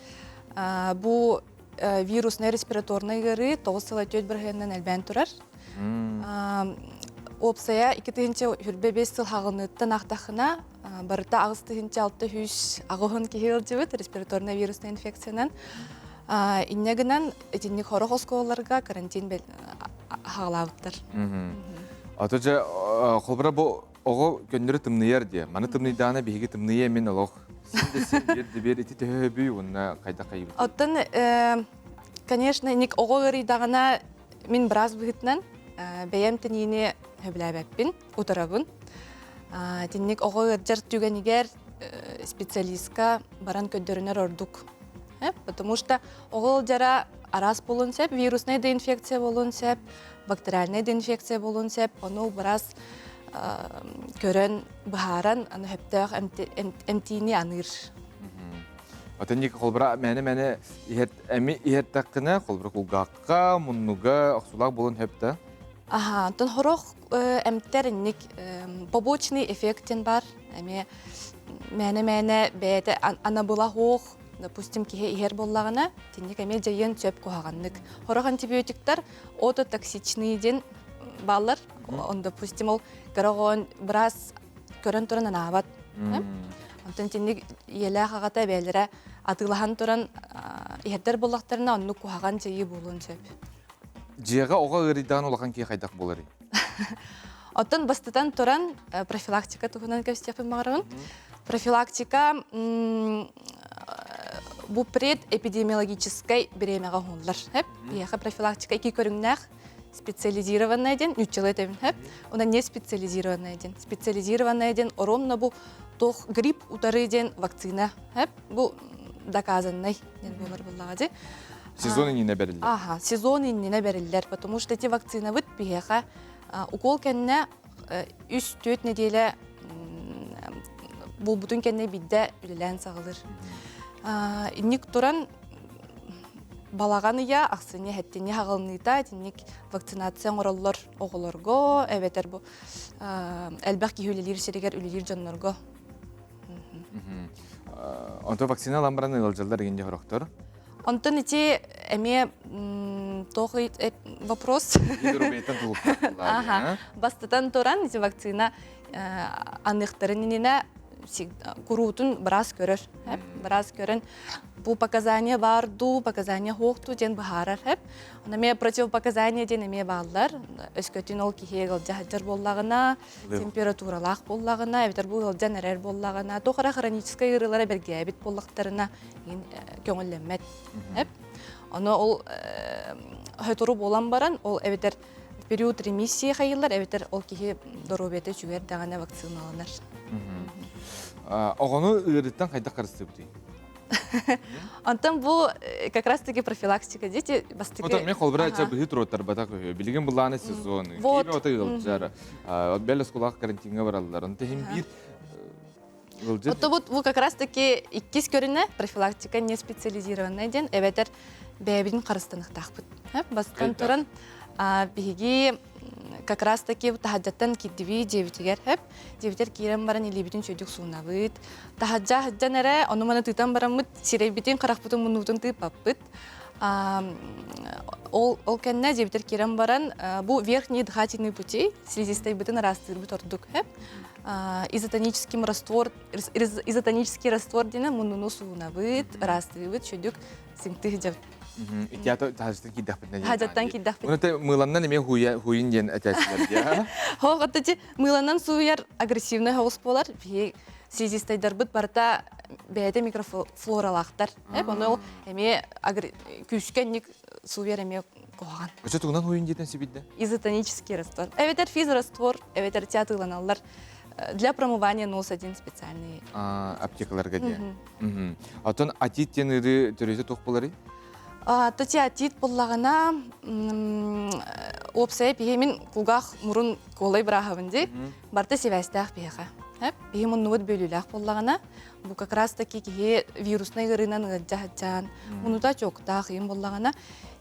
бу вируснай респираторнай ыарыы 9,4 бырыһыанынан элбээн турар. Уопсайа 2025 сыл хаҕыныттан аахтаххына барыта 8680 киһи ыалдьыбыт респираторнай вирусная инфекциянан. Инньэ гынан итинник сорох оскуолаларга карантин хаалаабыттар. Ото дьэ холбура бу оҕо көннөрү тымныйар диэ. Маны тымныйдаана биһиги тымныйа мин олох син да син биир да биир ити төһө өбүй уонна хайдах хайыбыт. Оттон конечно ник оҕо ыарыйдаҕына мин быраас быһыытынан бэйэм тэниини сөбүлээбэппин, утарабын. Итинник оҕо ыалдьар түгэнигэр специалистка баран көрдөрүнэр ордук. Потому что оҕо ыалдьара араас буолуон сөп, вируснай да инфекция буолуон сөп, бактериальнай да инфекция буолуон сөп. Ону быраас көрөн, быһааран, аны сөптөөх эмтиини аныыр. Отон холбура мээнэ-мээнэ эми иһэртэххинэ, холбура кулгаахха, муннуга охсуулаах буолуон сөп да? Аха, онтон сорох эмтэр инник побочный эффект диэн бар. Эмиэ мээнэ-мээнэ бэйэтэ анабыла суох, допустим, киһи иһэр буоллаҕына, итинник эмиэ дьайыан сөп куһаҕаннык. Сорох антибиотиктар ототоксичные диэн бааллар. Он, допустим, ол кыра оҕоон быраас көрөн туран анаабат. Онтон итинник ийэлээх аҕата эбээлэрэ атыылаһан туран иһэрдэр буоллахтарына, оннук куһаҕан дьайыы буолуон сөп. Дьиэҕэ оҕо ыарыйдаҕын улахан киһи хайдах буоларый? Оттон бастатан туран профилактика туһунан кэпсиэхпин баҕарабын. Профилактика бу предэпидемиологическай бириэмэҕэ уһуллар. Биһиэхэ профилактика икки көрүҥнээх специализированная диэн ньуччалыы этэбин уонна не специализированная диэн. Специализированная диэн оромно бу туох грипп утары диэн вакцина бу доказанный диэн буолар буоллаҕа дии. Сезон иннинэ бэриллэр. Ага, сезон иннинэ бэриллэр, потому что эти вакцинабыт биһиэхэ укол кэннэ 3-4 нэдиэлэ буолбутун кэннэ биирдэ үлэлээн саҕалыыр. Инник туран балаҕан ыйа ахсынньы хэттинньи хаҕылыныыта итинник вакцинация оҥороллор оҕолорго эбэтэр бу элбэх киһи үлэлиир сиригэр үлэлиир дьоннорго. Онто вакцина ылан баран ыалдьаллар игин дьоһорохтор. Онтон ити эмиэ туох вопрос? Бастатан туран ити вакцина аныахтарын иннинэ куруутун быраас көрөр. Быраас көрөн бу показания баар дуу, показания суох дуу диэн быһаарар. Онно эмиэ противопоказания диэн эмиэ бааллар. Өскөтүн ол киһи ыалдьа сылдьар буоллаҕына, температуралаах буоллаҕына, эбэтэр бу ыалдьан эрэр буоллаҕына, туох эрэ хроническай ыарыылара бэргээбит буоллахтарына, көҥүллэммэт. Ону ол сотору буолан баран, ол эбэтэр период ремиссии хайыллар, эбэтэр ол киһи доруобуйата үчүгэй эрдэҕинэ вакциналанар. Оҕону ыарыыттан хайдах харыстыыбытый? Онтон бу как раз таки профилактика дети бастакы... Отон мен холбура ча быһыы туруоттарбатах үһү. Билигин былааны сезон. Вот. Киһи ота ыалдьар. Бэл оскуолаах карантиҥҥа бараллар. Онто иһин биир Ото бу как раз таки иккис көрүнэ профилактика не специализированная диэн эбэтэр бэйэбитин харыстаныахтаахпыт. Бастан туран биһиги как раз таки таһырдьаттан киирдибит дьиэбитигэр хэп дьиэбитигэр киирэн баран илиибитин сүйдүк суунабыт таһырдьа сылдьан эрэ ону маны тыытан бараммыт сирэйбитин харахпытын муннубутун тыыппаппыт ол ол кэннэ дьиэбитигэр киирэн баран бу верхний дыхательный пути слизистайбытын ыраастыырбыт ордук хэп. Изотонический раствор, изотонический раствор диэн муннуну суунабыт, ыраастыыбыт, чөдүк сыҥтыы дьэ. Итиято хаҗаттан киирдэхпитинэ. Хаҗаттан киирдэхпит. Оны те мыыланнан эмиэ хуйун диэн этээчилэр дии. Хоох отточи мыыланан сууйар агрессивный хоҕус буолар. Биһи слизистайдарбыт барыта бэйэтэ микрофлоралаахтар. Ону эмиэ күүскэ инник сууйар эмиэ куһаҕан. Өсө тугунан хуйун диэтэн сибидде? Изотонический раствор. Эбэтэр физраствор, эбэтэр театыланаллар. Для промывания нос один специальный. Аптекаларга диэн. Отон атит диэн ыры төрүтэ туох буоларый? Тоти атит буллаҕына уопсайа биһи мин кулгаах мурун куолай бырааһабын дии. Барта сибээстээх биһиэхэ. Биһи муннубут бөлүүлээх буоллаҕына, бу как раз таки киһи вируснай ыарыынан ыалдьа сылдьан, мунута чоктаах ыйын буоллаҕына,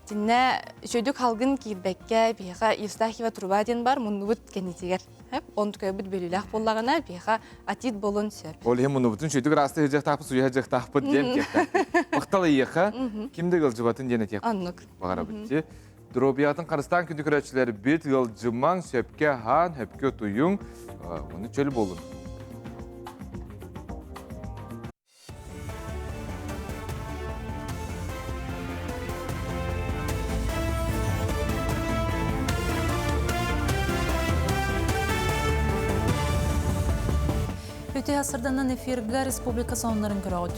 итиннэ үчүгдүк халгын киирбэккэ биһиэхэ Евстахиева труба диэн бар муннубут кэннитигэр. Онтукайбыт бөлүүлээх буоллаҕына биһиэхэ атит буолуон сөп. Ол иһин муннубутун үчүгдүк ыраастыы сылдьыахтаахпыт, суйа сылдьыахтаахпыт диэн киэхтээхпит. Махтал эйиэхэ, ким да ыалдьыбатын диэн этиэх Оннук. баҕарабыт. Доруобуйаҕытын харыстаан күндү көрөөччүлэрбит, ыалдьымаҥ, сөпкө аһаан, сөпкө утуйуҥ, уонна чөл буолун. Үтүө сырданан эфирга республика сонуннарын көрөҕүт.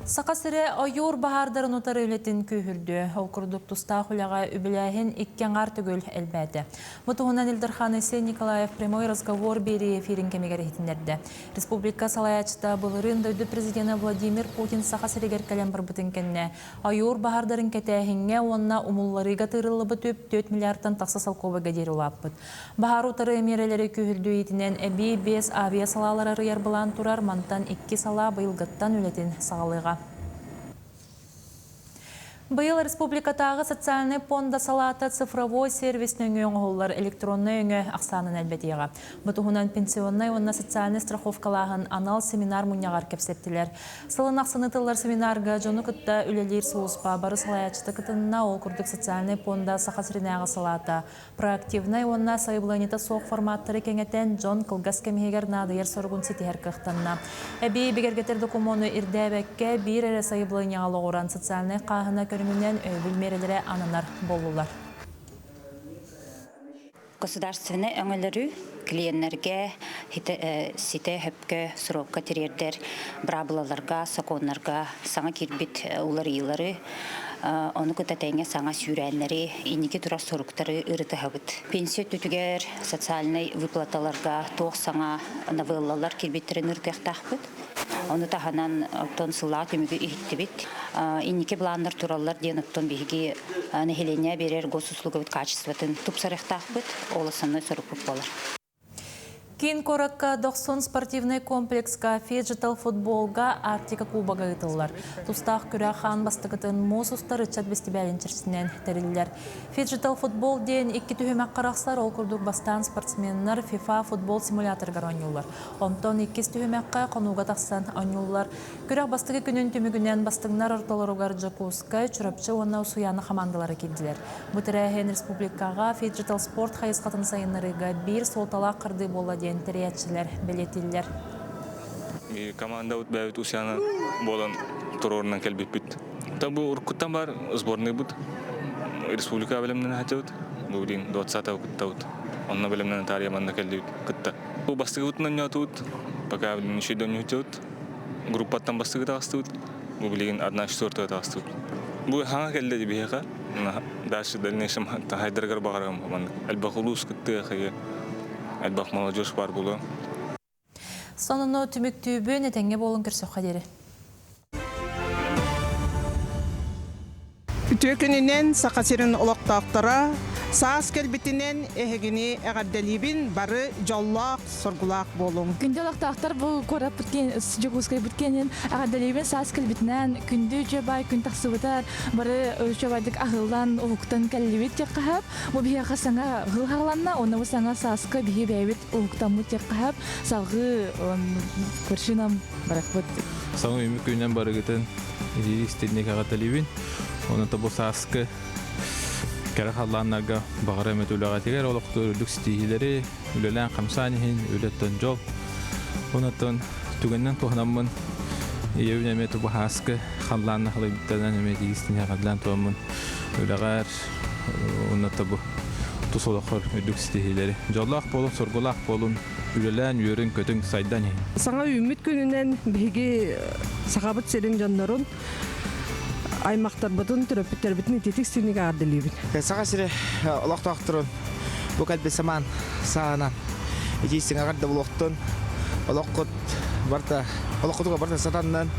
Саха сирэ ойуур баһаардарын утары үлэтин күүһүрдүө. Ол курдук тустаах үлэҕэ үбүлээһин икки аҥаар төгүл элбээтэ. Бу туһунан Ил Дархан Айсен Николаев прямой разговор биэрии эфирин кэмигэр иһитиннэрдэ. Республика салайааччыта былырыын дойду президенэ Владимир Путин Саха сиригэр кэлэн барбытын кэннэ ойуур баһаардарын кэтээһиҥҥэ уонна умулларыыга тыырыллыбыт үп 4 миллиардтан тахса солкуобайга диэри улааппыт. Баһаар утары миэрэлэри күүһүрдүү иитинэн эбии 5 авиа салаалары арыйар былаан турар, мантан 2 салаа быйылгыттан үлэтин саҕалыаҕа. Быйыл республикатааҕы социальнай пуонда салаата цифровой сервис нөҥүө оҥоһуллар электроннай өҥө ахсаанын элбэтиэҕэ. Бу туһунан пенсионнай уонна социальнай страховкалааһын анал семинар мунньаҕар кэпсэттилэр. Сылын ахсын ыытыллар семинарга дьону кытта үлэлиир сулууспа бары салайааччыта кытынна, ол курдук социальнай пуонда Саха сиринээҕи салаата Проактивнай уонна сайабылыанньата суох форматтары кэҥэтэн, дьон кылгас кэм иһигэр наадыйар соругун ситиһэр кыахтанна. Эбии бигэргэтэр докумуону ирдээбэккэ, биир эрэ сайабылыанньаҕа олоҕуран социальнай хааһына көрүҥүнэн өйөбүл миэрэлэрэ ананар буоллулар. Государственнай өҥөлөрү клиеннэргэ ситэ сөпкө срокка тириэрдэр быраабылаларга, сокуоннарга саҥа киирбит уларыйыылары Ону кытта тэҥҥэ саҥа сүүрээннэри, инники турар соруктары ырытыһабыт. Пенсия өттүтүгэр социальнай выплаталарга туох саҥа новеллалар киирбиттэрин ырытыахтаахпыт. Ону таһынан оттон сыллаах түмүгү иһиттибит. Инники планнар тураллар диэн оттон биһиги нэһилиэнньэ биэрэр госуслугабыт качествотын тупсарыахтаахпыт. Ол основной сорукпут буолар. Киин куоракка Дохсун спортивнай комплекска фиджитал футболга Арктика Кубога ыытыллар. Тустаах күрэх аан бастакытын муус устар ыччат бэстибээлин чэрчитинэн тэриллэр. Фиджитал футбол диэн икки түһүмэх харахсар, ол курдук бастаан спортсменнар FIFA футбол симуляторыгар оонньууллар. Онтон иккис түһүмэххэ хонууга тахсан оонньууллар. Күрэх бастакы күнүн түмүгүнэн бастыҥнар ортолоругар Дьокуускай, Чурапчы уонна Усуйаана хамаандалара киирдилэр. Бу тэрээһин республикаҕа фиджитал спорт хайысхатын сайыннарыыга биир суолталаах хардыы буолла диэн тэрийээччилэр бэлиэтииллэр. Командабыт бэйэбит Усяна буолан туруорунан кэлбиппит. Та бу уруккуттан бар сборныйбыт республика бэлэмнэн хатыбыт. Бу билин 20 кыттабыт. Онно бэлэмнэн таарыйа манна кэллибит кытта. Бу бастыгыбытын онньоотубут. Пока билин үчүйдө онньоотубут. Группаттан бастыгы таҕыстыбыт. Бу билигин одна четвертая таҕыстыбыт. Бу хаҥа кэллэ биһиэхэ. Дальше дальнейшем хайдарыгар баҕарам маннык элбэх улуус кыттыа элбэх молодежь бар буолуо. Сонуну түмүктүүбүн этэҥҥэ буолун көрсөххө диэри. Үтүө күнүнэн Саха сирин олохтоохторо, саас кэлбитинэн эһигини эҕэрдэлиибин, бары дьоллоох, соргулаах буолуҥ. Күндү олохтоохтор бу куораппыт Дьокуускайбыт киэнин эҕэрдэлиибин саас кэлбитинэн күндү үчүгэй күн тахсыбытар бары үчүгэйдик аһыллан уһуктан кэллибит диэххэ сөп. Бу биһиэхэ саҥа ыһыл хааланна уонна бу саҥа сааска биһи бэйэбит уһуктаммыт диэххэ сөп. Салгыы вершинам барахпыт. Саҥа үмүк күнүнэн барыгытын илии истинник эҕэрдэлиибин. Онон бу сааскы Кэрэ халлааннарга баҕара эмит үлэҕитигэр олохтуур үрдүк ситиһиилэри, үлэлээн хамсаан иһин, үлэттэн дьол. Онон түгэнинэн туһанаммын ийэбин эмиэ тубаһааскы халлаанна халыйбыттарынан эмиэ тигистин эҕэрдээн тураммын үлэҕэр уонна бу тус олоххор үрдүк ситиһиилэри. Дьоллоох буолун, соргулаах буолун, үлэлээн, үөрүн-көтүҥ, сайдан иһин. Саҥа үүммүт күнүнэн биһиги Сахабыт сирин дьоннорун аймахтарбытын, төрөппүттэрбитин ититик синик аардылыыбыт. Саха сири олохтоохторун бу кэлбит самаан саанан итии сиҥэҕэр да булуохтун олоххут барта олоххутугар барта сатаннын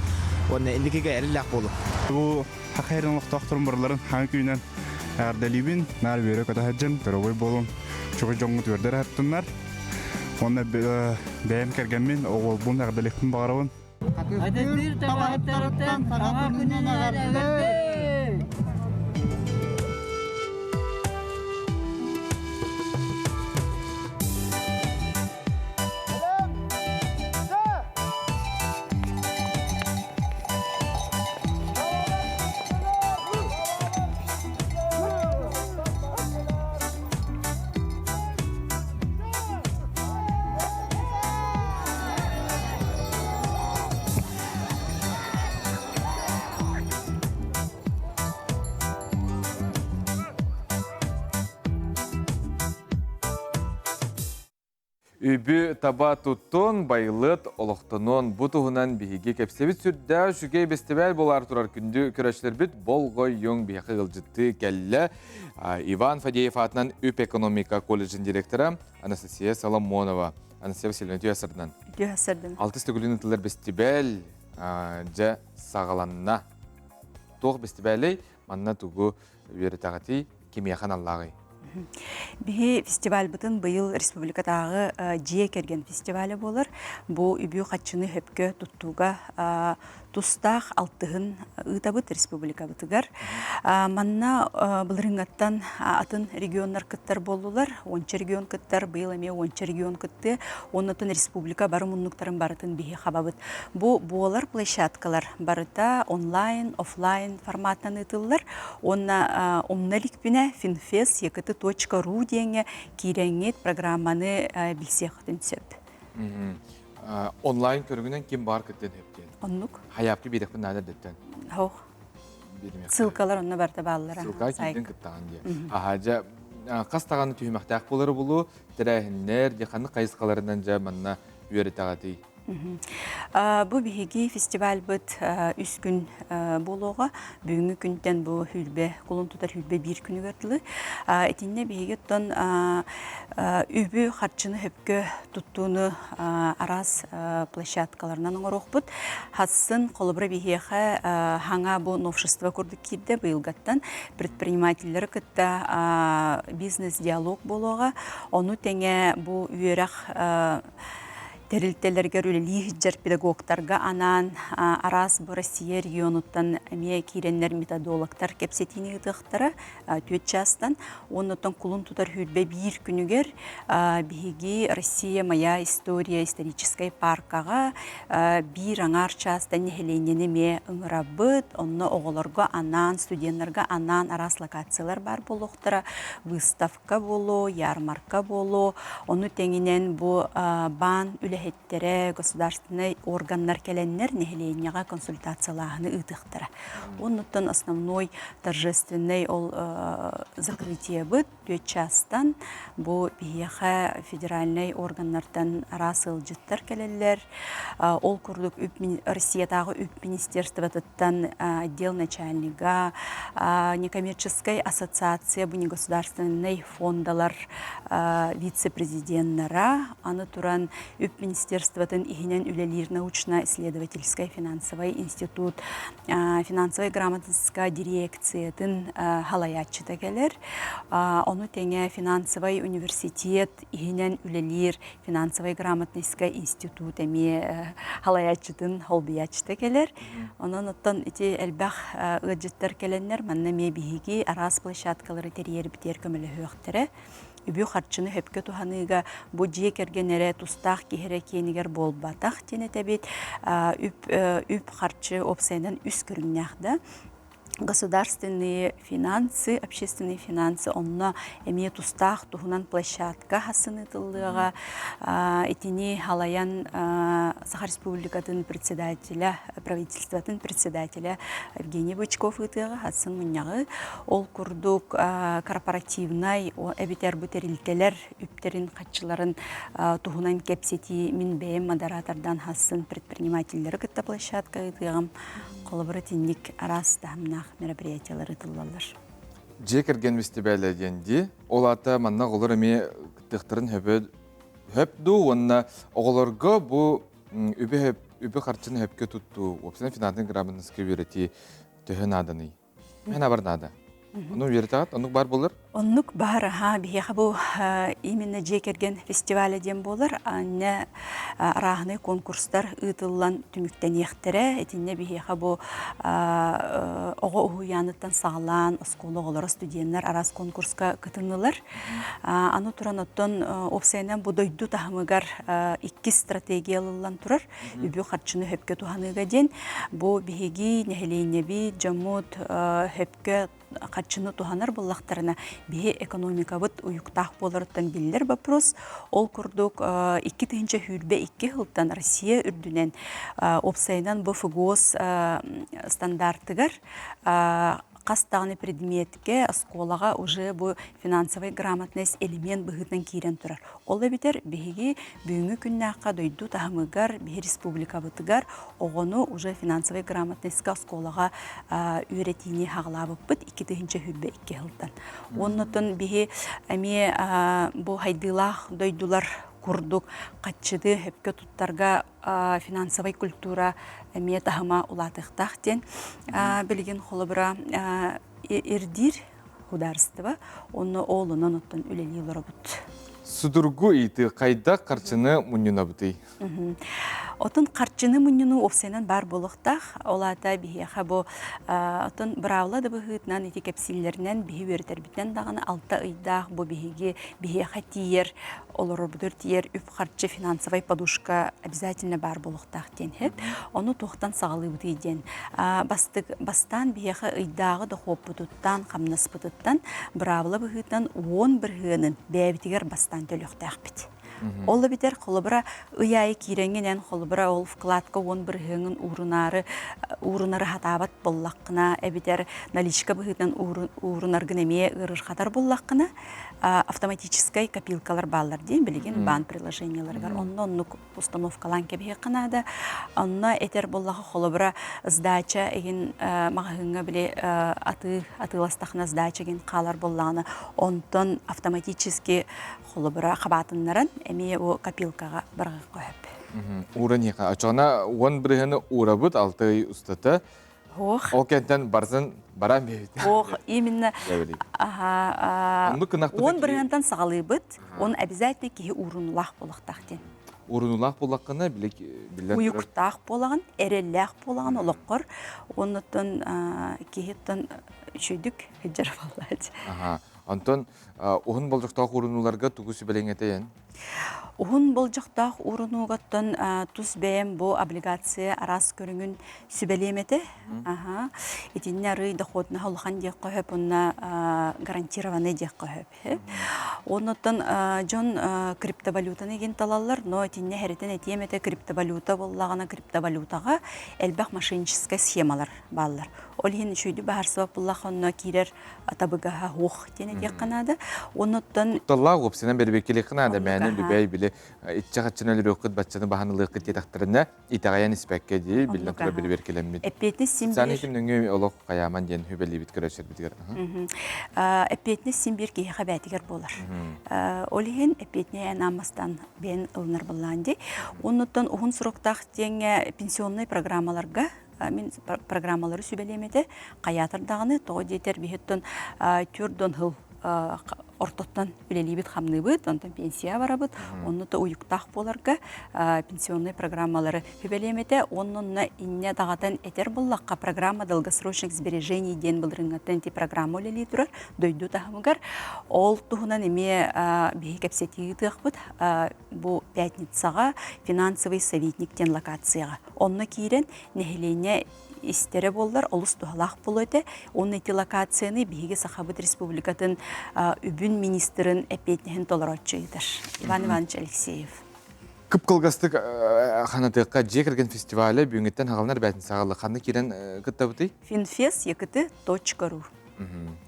уонна инникигэ эрэллээх буолуҥ. Бу Саха сирин олохтоохторун барыларын хаҥа күүнэн эҕэрдэлиибин, наар үөрэ-көтө сылдьын, доруобай буолуҥ, чугас дьоҥҥут үөрдэр аһаттыннар. Уонна бэйэм кэргэммин, оҕолбун эҕэрдэлиэхпин баҕарабын. Хатыыстыыр табаһыттарыттан саҥа күнүн эҕэрдэ! Үбү таба туттун, байылыт олохтонуон бу туһунан биһиги кэпсэбит сүрдээх үчүгэй бэстибээл буолаар турар күндү көрөөччүлэрбит болҕойуҥ биһиэхэ ыалдьыттыы кэллэ. Иван Фадеев аатынан үп-экономика колледжын директора Анастасия Соломонова. Анастасия Васильевна, үтүө сырдынан. Үтүө сырдын. Алтыс төгүлүн ытылар бэстибээл дьэ саҕаланна. Туох бэстибээлэй? Манна тугу үөрэтэҕитий? Кимиэхэ аналлааҕый? Биһи фестивальбытын быйыл республикатааҕы дьиэ кэргэн фестиваля буолар. Бу үбү хаччыны хөпкө туттууга тустаах алтыһын ыытабыт республикабытыгар. Манна былырыыҥҥаттан атын регионнар кыттар буоллулар. Уонча регион кыттар, быйыл эмиэ уонча регион кыттыа. Оннотон республика бары муннуктарын барытын биһи хабабыт. Бу буолар площадкалар барыта онлайн, офлайн форматынан ыытыллар. Уонна умна иликпинэ finfest ект.ру диэҥҥэ киирэҥҥит программаны билсиэххитин сөп. Онлайн көрүҥүнэн ким баар кыттыан сөп диэн. Оннук. Хайаапкы биэрэхпин наада дэттэн. Хоох. Ссылкалар онно барыта бааллара. Ссылка киирдин кыттаҕын диye. Аха дьэ хас даҕаны түһүмэхтээх буолары булуу тэрээһиннэр дьэ ханнык хайысхаларынан дьэ манна үөрэтэҕитий? Бу биһиги фестивальбыт үс күн буолуоҕа. Бүгүҥҥү күнтэн бу сүүрбэ, кулун тутар 21 күнүгэр дылы. Итиннэ биһиги оттон үбү, харчыны сөпкө туттууну араас площадкаларынан оҥоруохпут. Хассын холобура биһиэхэ хаҥа бу новшество курдук киирдэ быйылгаттан предпринимателлэри кытта бизнес-диалог буолуоҕа. Ону тэҥэ бу үөрэх тэрилтэлэригэр үлэлии сылдьар педагогтарга анаан араас бу Россия регионуттан эмиэ киирэннэр методологтар кэпсэтиини ыытыахтара түөрт чаастан. Уонна кулун тутар 21 күнүгэр биһиги Россия моя история историческай паркаҕа биир аҥаар чаастан нэһилиэнньэни эмиэ ыҥырабыт. Онно оҕолорго анаан, студеннарга анаан араас локациялар баар буолуохтара. Выставка буолуо, ярмарка буолуо, ону тэҥинэн бу баан үлэһиттэрэ, государственнай органнар кэлэннэр нэһилиэнньэҕэ консультациялааһыны ыытыахтара. Оннуттан основной торжественный ол закрытиебыт түөрт чаастан бу биһиэхэ федеральнай органнартан араас ыалдьыттар кэлэллэр. Ол курдук Россиятааҕы үп министерствотыттан отдел начальнига, некоммерческай ассоциация бу негосударственнай фондалар вице-президеннара, аны туран үп министерствотын иһинэн үлэлиир научно-исследовательскай финансовай институт финансовай грамотностька дирекциятын халайааччыта кэлэр. Ону тэҥэ финансовай университет иһинэн үлэлиир финансовай грамотностька институт эмиэ халайааччытын холбуйааччыта кэлэр. Онон оттон ити элбэх ыалдьыттар кэлэннэр манна эмиэ биһиги араас площадкалары тэрийэрбитигэр көмөлөһүөхтэрэ. Үбү-харчыны сөпкө туһаныыга бу дьиэ кэргэн эрэ тустаах киһи эрэ киэнигэр буолбатах диэн этэбит. Үп, үп-харчы уопсайынан үс көрүҥнээх да. Государственные финансы, общественные финансы онно эмиэ тустаах туһунан площадка хасын ыытыллыаҕа. Итини халайан Саха Республикатын председателя, правительствотын председателя Евгений Бычков ыытыаҕа хасын мунньаҕы. Ол курдук корпоративнай эбитэр бу тэрилтэлэр үптэрин хаччыларын туһунан кэпсэтии мин бэйэм модератордан хасын предпринимателлэри кытта площадка ыытыаҕым. Холобура итинник араас таһымнаах мероприятиялар ыытыллаллар. Дьиэ кэргэн бэстибээлэ диэн дии. Ол аата манна оҕолор эмиэ кыттыахтарын хөбө хөп дуу уонна оҕолорго бу үбү хөп үбү харчыны хөпкө туттуу, уопсайынан финансовый грамотностька үөрэтии төһө нааданый? Мен абар наада. Ону үөрэтэҕит, оннук баар буолар? Оннук баар, аха, биһиэхэ бу именно дьиэ кэргэн фестиваля диэн буолар. Анна арааһынай конкурстар ыытыллан түмүктэниэхтэрэ. Итиннэ биһиэхэ бу оҕо уһуйааныттан саҕалаан оскуола оҕолоро, студеннар араас конкурска кытыннылар. Аны туран оттон уопсайынан бу дойду таһымыгар иккис стратегия ылыллан турар. Үбү-харчыны сөпкө туһаныыга диэн бу биһиги нэһилиэнньэбит, дьоммут сөпкө харчыны туһанар буоллахтарына биһи экономикабыт уйуктаах буоларыттан биллэр вопрос. Ол курдук 2022 сылтан Россия үрдүнэн уопсайынан бу ФГОС стандартыгар хас даҕаны предметкэ оскуолаҕа уже бу финансовая грамотность элемент быһыытынан киирэн турар. Ол эбэтэр биһиги бүгүҥҥү күннээххэ дойду таһымыгар, биһи республикабытыгар оҕону уже финансовая грамотностька оскуолаҕа үөрэтиини хаҕалаабыппыт 2022 сылтан. Оннотон биһи эмиэ бу хайдыылаах дойдулар курдук хаччыды хөпкө туттарга финансовай культура эмиэ таһыма улаатыахтаах диэн билигин холобура ирдиир худаарыстыба онно ол онон оттон үлэлии олоробут. Судургу ыйытыы хайдах харчыны мунньунабытый? Отон харчыны мунньунуу уопсайынан баар буолуохтаах. Ол аата биһиэхэ бу отон быраабыла да быһыытынан ити кэпсииллэринэн биһи үөрэтэрбитинэн даҕаны алта ыйдаах бу биһиги биһиэхэ тиийэр олорорбутугар тиийэр үп-харчы финансовай подушка обязательно баар буолуохтаах диэн иһит. Ону туохтан саҕалыыбытый диэн. Бастык, бастаан биһиэхэ ыйдааҕы дохуоппутуттан, хамнаспытыттан быраабыла быһыытынан 10 бырыһыанын бэйэбитигэр бастаан төлүөхтээхпит. Ол эбэтэр холобура ый аайы киирэҥҥинэн холобура ол вкладка 10 бырыһыаҥын уурунаары уурунары хатаабат буоллаххына эбэтэр наличка быһыытынан уурунаргын эмиэ ыарырҕатар буоллаххына автоматическай копилкалар бааллар диэн билигин баан приложениеларыгар онно оннук установкалаан кэбиһиэххэ наада. Онно этэр буоллаха холобура сдача игин маҕаһыыҥҥа били атыы атыыластахына сдача игин хаалар буоллаҕына онтон автоматически холобура хабаатыннаран эмиэ бу копилкаҕа барҕыахха сөп. Ууран иһиэхэ. Оччоҕуна 10 бырыһыаны уурабыт 6 ый устата. Ох. Ол кэнтэн барсын баран биэбит. Ох, именно. Аха. Он бырыһыантан саҕалыыбыт. Он обязательно киһи уурунулаах буолуохтаах диэн. Уурунулаах буоллаххына биллэн Уйуктаах буолаҕын, эрэллээх буолаҕын олоххор. Оннуттан киһиттэн үчүйдүк сылдьар буоллааччы. Аха. Онтон уһун болдьохтоох уурунууларга тугу сүбэлиэҥ этэй эн? Уһун болдьохтоох уурунуугаттан тус бэйэм бу облигация араас көрүҥүн сүбэлиэм этэ. Аха. Итиннэ арыый доходнаһа улахан диэххэ сөп уонна гарантированный диэххэ сөп. Оннуттан дьон криптовалютаны игин талаллар, но итиннэ хэрэтэн этиэм этэ криптовалюта буоллаҕына криптовалютаҕа элбэх мошенническай схемалар бааллар. Ол иһин үчүгэйдик баһарсыбат буоллахха онно киирэр табыгаһа суох диэн этиэххэ наада. Оннуттан Таллаах уопсайынан бэрибиэккэлиэххэ наада мээнэ любэй били иччэ хаччыны өлөрүөххүт баччаны баһан ылыаххыт диэтэхтэринэ итэҕэйэн испэккэ дии биллэн турар бирибиэркэлэммит. Эппиэтинэс син Социальный ким нөҥүө олох хайааман диэн хүбэлиибит көрөөччүлэрбитигэр. Эппиэтинэс син биир киһиэхэ бээтигэр буолар. Ол иһин эппиэтинэһи эн ааммастан бэйэн ылынар буоллаан дии. Оннуттан уһун сроктаах диэҥҥэ пенсионнай программаларга мин программалары сүбэлиэм этэ. Хайаатар даҕаны тоҕо диэтэр биһиттэн түрдон хыл. ортоттон үлэлиибит хамныыбыт, онтон пенсия барабыт, онно да уйуктаах буоларга пенсионный программалары сүбэлиэм этэ. Оннонно иннэ даҕатан этэр буллахха программа долгосрочных сбережений диэн былырыҥҥаттан ити программа үлэлии турар дойду таһымыгар. Ол туһунан эмиэ биһи кэпсэтии ыытыахпыт. Бу пятницаҕа финансовый советник диэн локацияҕа. Онно киирэн нэһилиэнньэ истэрэ буоллар олус туһалаах буолуо этэ. Уонна ити локацияны биһиги Сахабыт Республикатын үбүн министрин эппиэтинэһин толорооччу ыытар Иван Иванович Алексеев. Кып-кылгастык ханатыахха дьиэ кэргэн фестиваля бүгүҥҥүттэн хаҕаланар бээтин саҕалыы ханна киирэн кыттабытый? Finfest.ru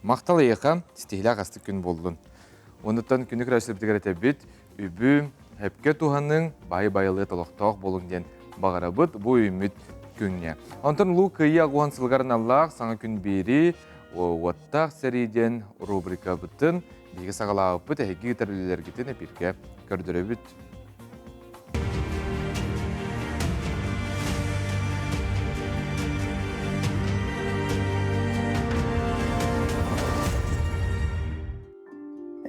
Махтал эйиэхэ, ситиһилээх астык күн буоллун. Онуттан күнү көрөөччүлэрбитигэр этэбит, үбү эпкэ туһаныҥ, баай-байылыат олохтоох буолуҥ диэн баҕарабыт бу үүммүт күҥҥэ. Онтон Улуу Кыайыы аҕуһан сылыгар аналлаах саҥа күн биэрии уоттаах сэрии диэн рубрикабытын биһиги саҕалаабыппыт эһиги ыытар үлэлэргитин эпииргэ көрдөрөбүт.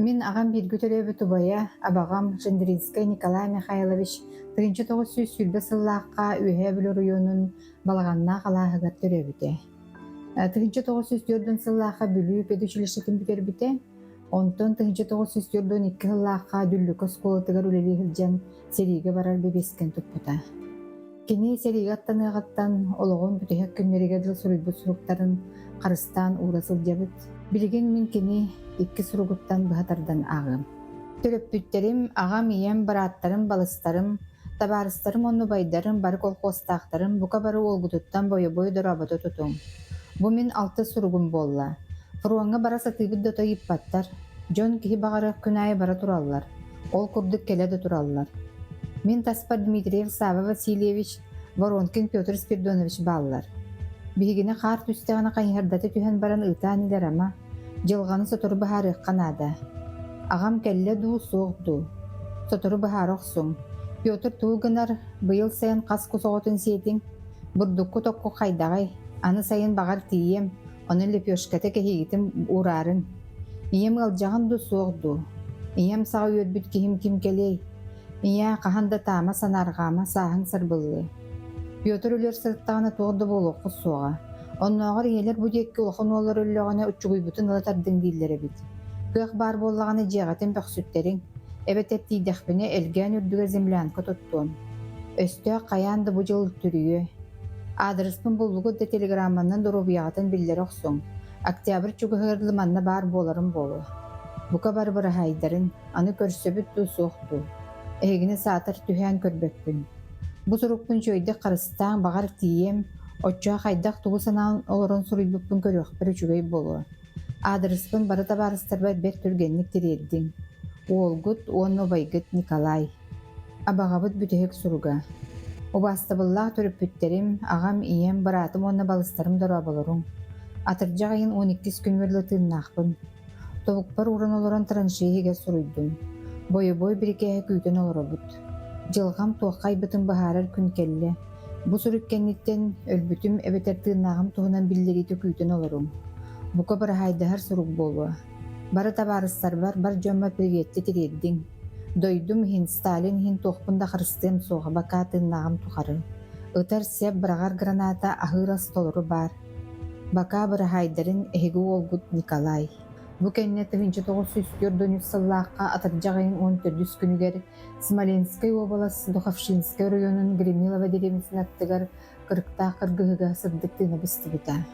Мин аҕам бииргэ төрөөбүт убайа, абаҕам Жендринскэй Николай Михайлович 1920 сыллаахха Үөһээ Бүлүү оройуонун Балаҕаннаах алааһыгар төрөөбүтэ. 1904 сыллаахха Бүлүү педучилищетын бүтэрбитэ. Онтон 1942 сыллаахха Дүллүкү оскуолатыгар үлэлии сылдьан сэриигэ барар бэбиэскэн туппута. Кини сэриигэ аттаныаҕыттан олоҕун бүтэһик күннэригэр дылы суруйбут суруктарын харыстаан уура сылдьабыт. Билигин мин кини икки суругуттан быһа тардан ааҕыам. Төрөппүттэрим, аҕам, ийэм, бырааттарым, балыстарым, табаарыстарым уонна убайдарым, бары колхуостаахтарым бука бары уолгутуттан бойобуой дорообото тутуҥ. Бу мин алтыс суругум буолла. Фроҥҥа бара сатыыбыт да отой ыыппаттар. Дьон киһи баҕарыах күн аайы бара тураллар. Ол курдук кэлэ да тураллар. Мин таспар Дмитриев Сава Васильевич, Воронкин Петр Спиридонович бааллар. Биһигини хаар түстэҕинэ хайыһардата түһэн баран ыытаан илэр ама, дьылҕаны сотору быһаарыахха наада. Аҕам кэллэ дуу, суох дуу? Сотору быһаара охсуҥ. Петр тугу гынар, быйыл сайын хас кус оҕотун сиэтиҥ? Бурдуккут окку хайдаҕай? Аны сайын баҕар тиийиэм, ону лепешката кэһиигитин уураарыҥ. Ийэм ыалдьаҕын дуу, суох дуу? Ийэм саҕа үөрбүт киһим ким кэлиэй? Ийээ, хаһан да таама санаарҕаама, сааһыҥ сарбыллыа. Петр өлөр сырыттаҕына туох да буолуоххут суоҕа. Оннооҕор ийэлэр бу диэки улахан уоллар өллөҕүнэ уччугуйбутун ыла тардыҥ дииллэр эбит. Кыах баар буоллаҕына дьиэҕитин бөхсүттэриҥ, эбэтэр тиийдэхпинэ элгээн үрдүгэр землянка туттуом. Өстөөх хайаан да бу дьыл түрүйүө. Аадырыспын буллугут да телеграмманан доруобуйаҕытын биллэрэ охсуҥ. Октябрь чугаһыгар дылы манна баар буоларым буолуо. Бука бары быраһаайдарын, аны көрсөбүт дуу, суох дуу. Эһигини саатар түһээн көрбөппүн. Бу сурукпун үчүгэйдик харыстааҥ, баҕар тиийиэм, оччоҕо хайдах тугу санаан олорон суруйбуппун көрүөхпэр үчүгэй буолуо. Аадырыспын бары табаарыстарбар бэрт түргэнник тириэрдиҥ. Уолгут уонна убайгыт Николай. Абаҕабыт бүтэһик суруга. Убаастабыллаах төрөппүттэрим, аҕам, ийэм, быраатым уонна балыстарым дорооболоруҥ. Атырдьах ыйын 12-ис күнүгэр ыла тыыннаахпын. Тобукпар ууран олорон траншея иһигэр суруйдум. Бойобуой бирикээһи күүтэн олоробут. Дьылҕам туохха айбытын быһаарар күн кэллэ. Бу сурук кэнниттэн өлбүтүм эбэтэр тыыннааҕым туһунан биллэриитэ күүтэн олоруҥ. Бука быраһаайдаһар сурук буолуо. Бары табаарыстарбар, бар дьоммор приветти тириэрдиҥ. Дойдум иһин, Сталин иһин туохпун да харыстыам суоҕа, бакаа тыыннааҕым тухары. Ытар сэп, быраҕар граната, аһыыр ас толору баар. Бакаа быраһаайдарын эһиги уолгут Николай. Бу кэннэ 1943 сыллаахха атырдьах ыйын 14 күнүгэр Смоленскай уобалас Духовщинскай оройуонун Гремилово дэриэбинэтин аттыгар кырыктаах кыргыһыыга сырдык тыына быстыбыта.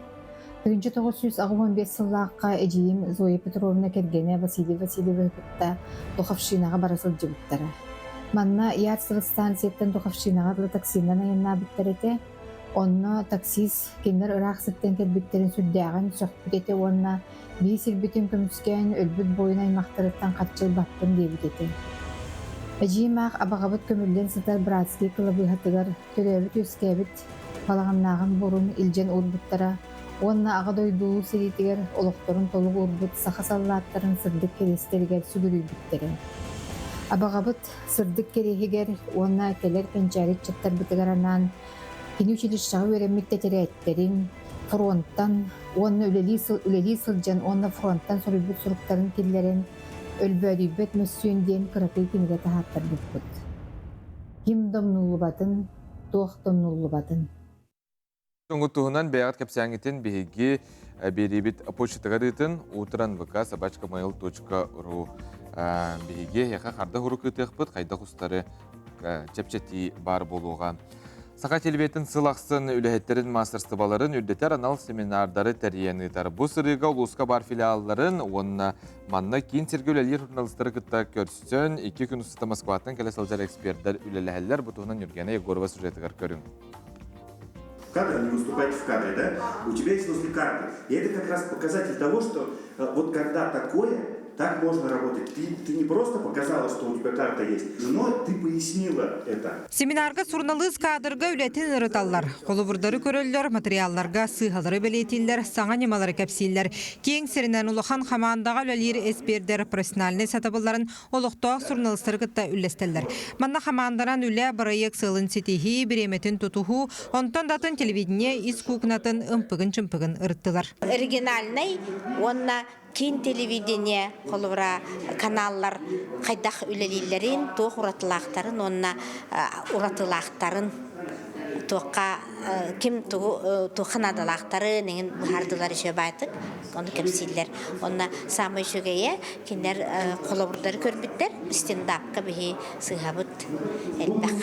1985 сыллаахха эдьиийим Зоя Петровна кэргэнэ Василий Васильевиһы кытта Духовщинаҕа бара сылдьыбыттара. Манна Ярцево станцияттан Духовщинаҕа дылы таксинан айаннаабыттар этэ. Онно таксист кинилэр ыраах сиртэн кэлбиттэрин сүрдээҕин сөхпүт этэ уонна биир сирбитин көмүскээн өлбүт буойун аймахтарыттан харчы ылбаппын диэбит этэ. Эдьиийим аах абаҕабыт көмүллэн сытар братский кылабыыһатыгар төрөөбүт-үөскээбит балаҕаннааҕын буорун илдьэн уурбуттара уонна Аҕа дойду Улуу сэриитигэр олохторун толук уурбут саха саллааттарын сырдык кэриэстэригэр сүгүрүйбүттэрэ. Абаҕабыт сырдык кэриэһигэр уонна кэлэр кэнчээри ыччаттарбытыгар анаан кини училищеҕа үөрэммит тэтэрээттэрин, фронтан уонна үлэлии, үлэлии сылдьан уонна фронтан суруйбут суруктарын киллэрэн Өлбөөдүйбэт мөссүөн диэн кыракый кинигэ таһааттарбыппыт. Ким домнуллубатын, туох домнуллубатын. Туҥу туһунан бэйэҕит кэпсээҥҥитин биһиги биэриибит почтатыгар ыытын утран vk собачкamail.ru биһиги эһиэхэ харда хурук ыытыахпыт хайдах устары чэпчэтии баар буолуоҕа. Саха телевидениетын сыл ахсын үлэһиттэрин маастарыстыбаларын үрдэтэр анал семинардары тэрийэн ыытар. Бу сырыыга улууска баар филиалларын уонна манна киин сиргэ үлэлиир журналистары кытта көрсөн, икки күн устата Москваттан кэлэ сылдьар экспердэр үлэлэһэллэр. Бу туһунан Нюргена Егорова сюжетыгар көрүҥ. Кадр, не выступать в кадре, да? У тебя есть возле карты. И это как раз показатель того, что вот когда такое, так можно работать. Ты, ты не просто показала, что у тебя карта есть, но ты пояснила это. Семинарга суруналыыс кадрга үлэтин ырыталлар, холобурдары көрөллөр, материалларга сыыһалары бэлиэтииллэр, саҥа ньымалары кэпсииллэр. Киэҥ сиринэн улахан хамаандаҕа үлэлиир эспиэрдэр профессиональнай сатабылларын олохтоох суруналыыстары кытта үллэстэллэр. Манна хамаанданан үлэ, бырайыак сыалын ситиһии, бириэмэтин тутуһуу, онтон да атын телевидение ис куукунатын ымпыгын-чымпыгын ырыттылар. Региональнай уонна киин телевидение холобура каналлар хайдах үлэлииллэрин, туох уратылаахтарын уонна уратылаахтарын туохха ким тугу туохха наадалаахтарын эҥин быһаардылар үчүгэй баайтык ону кэпсииллэр онно саамай үчүгэйэ кинилэр холобурдары көрбүттэр стендапка биһи сыыһабыт элбэх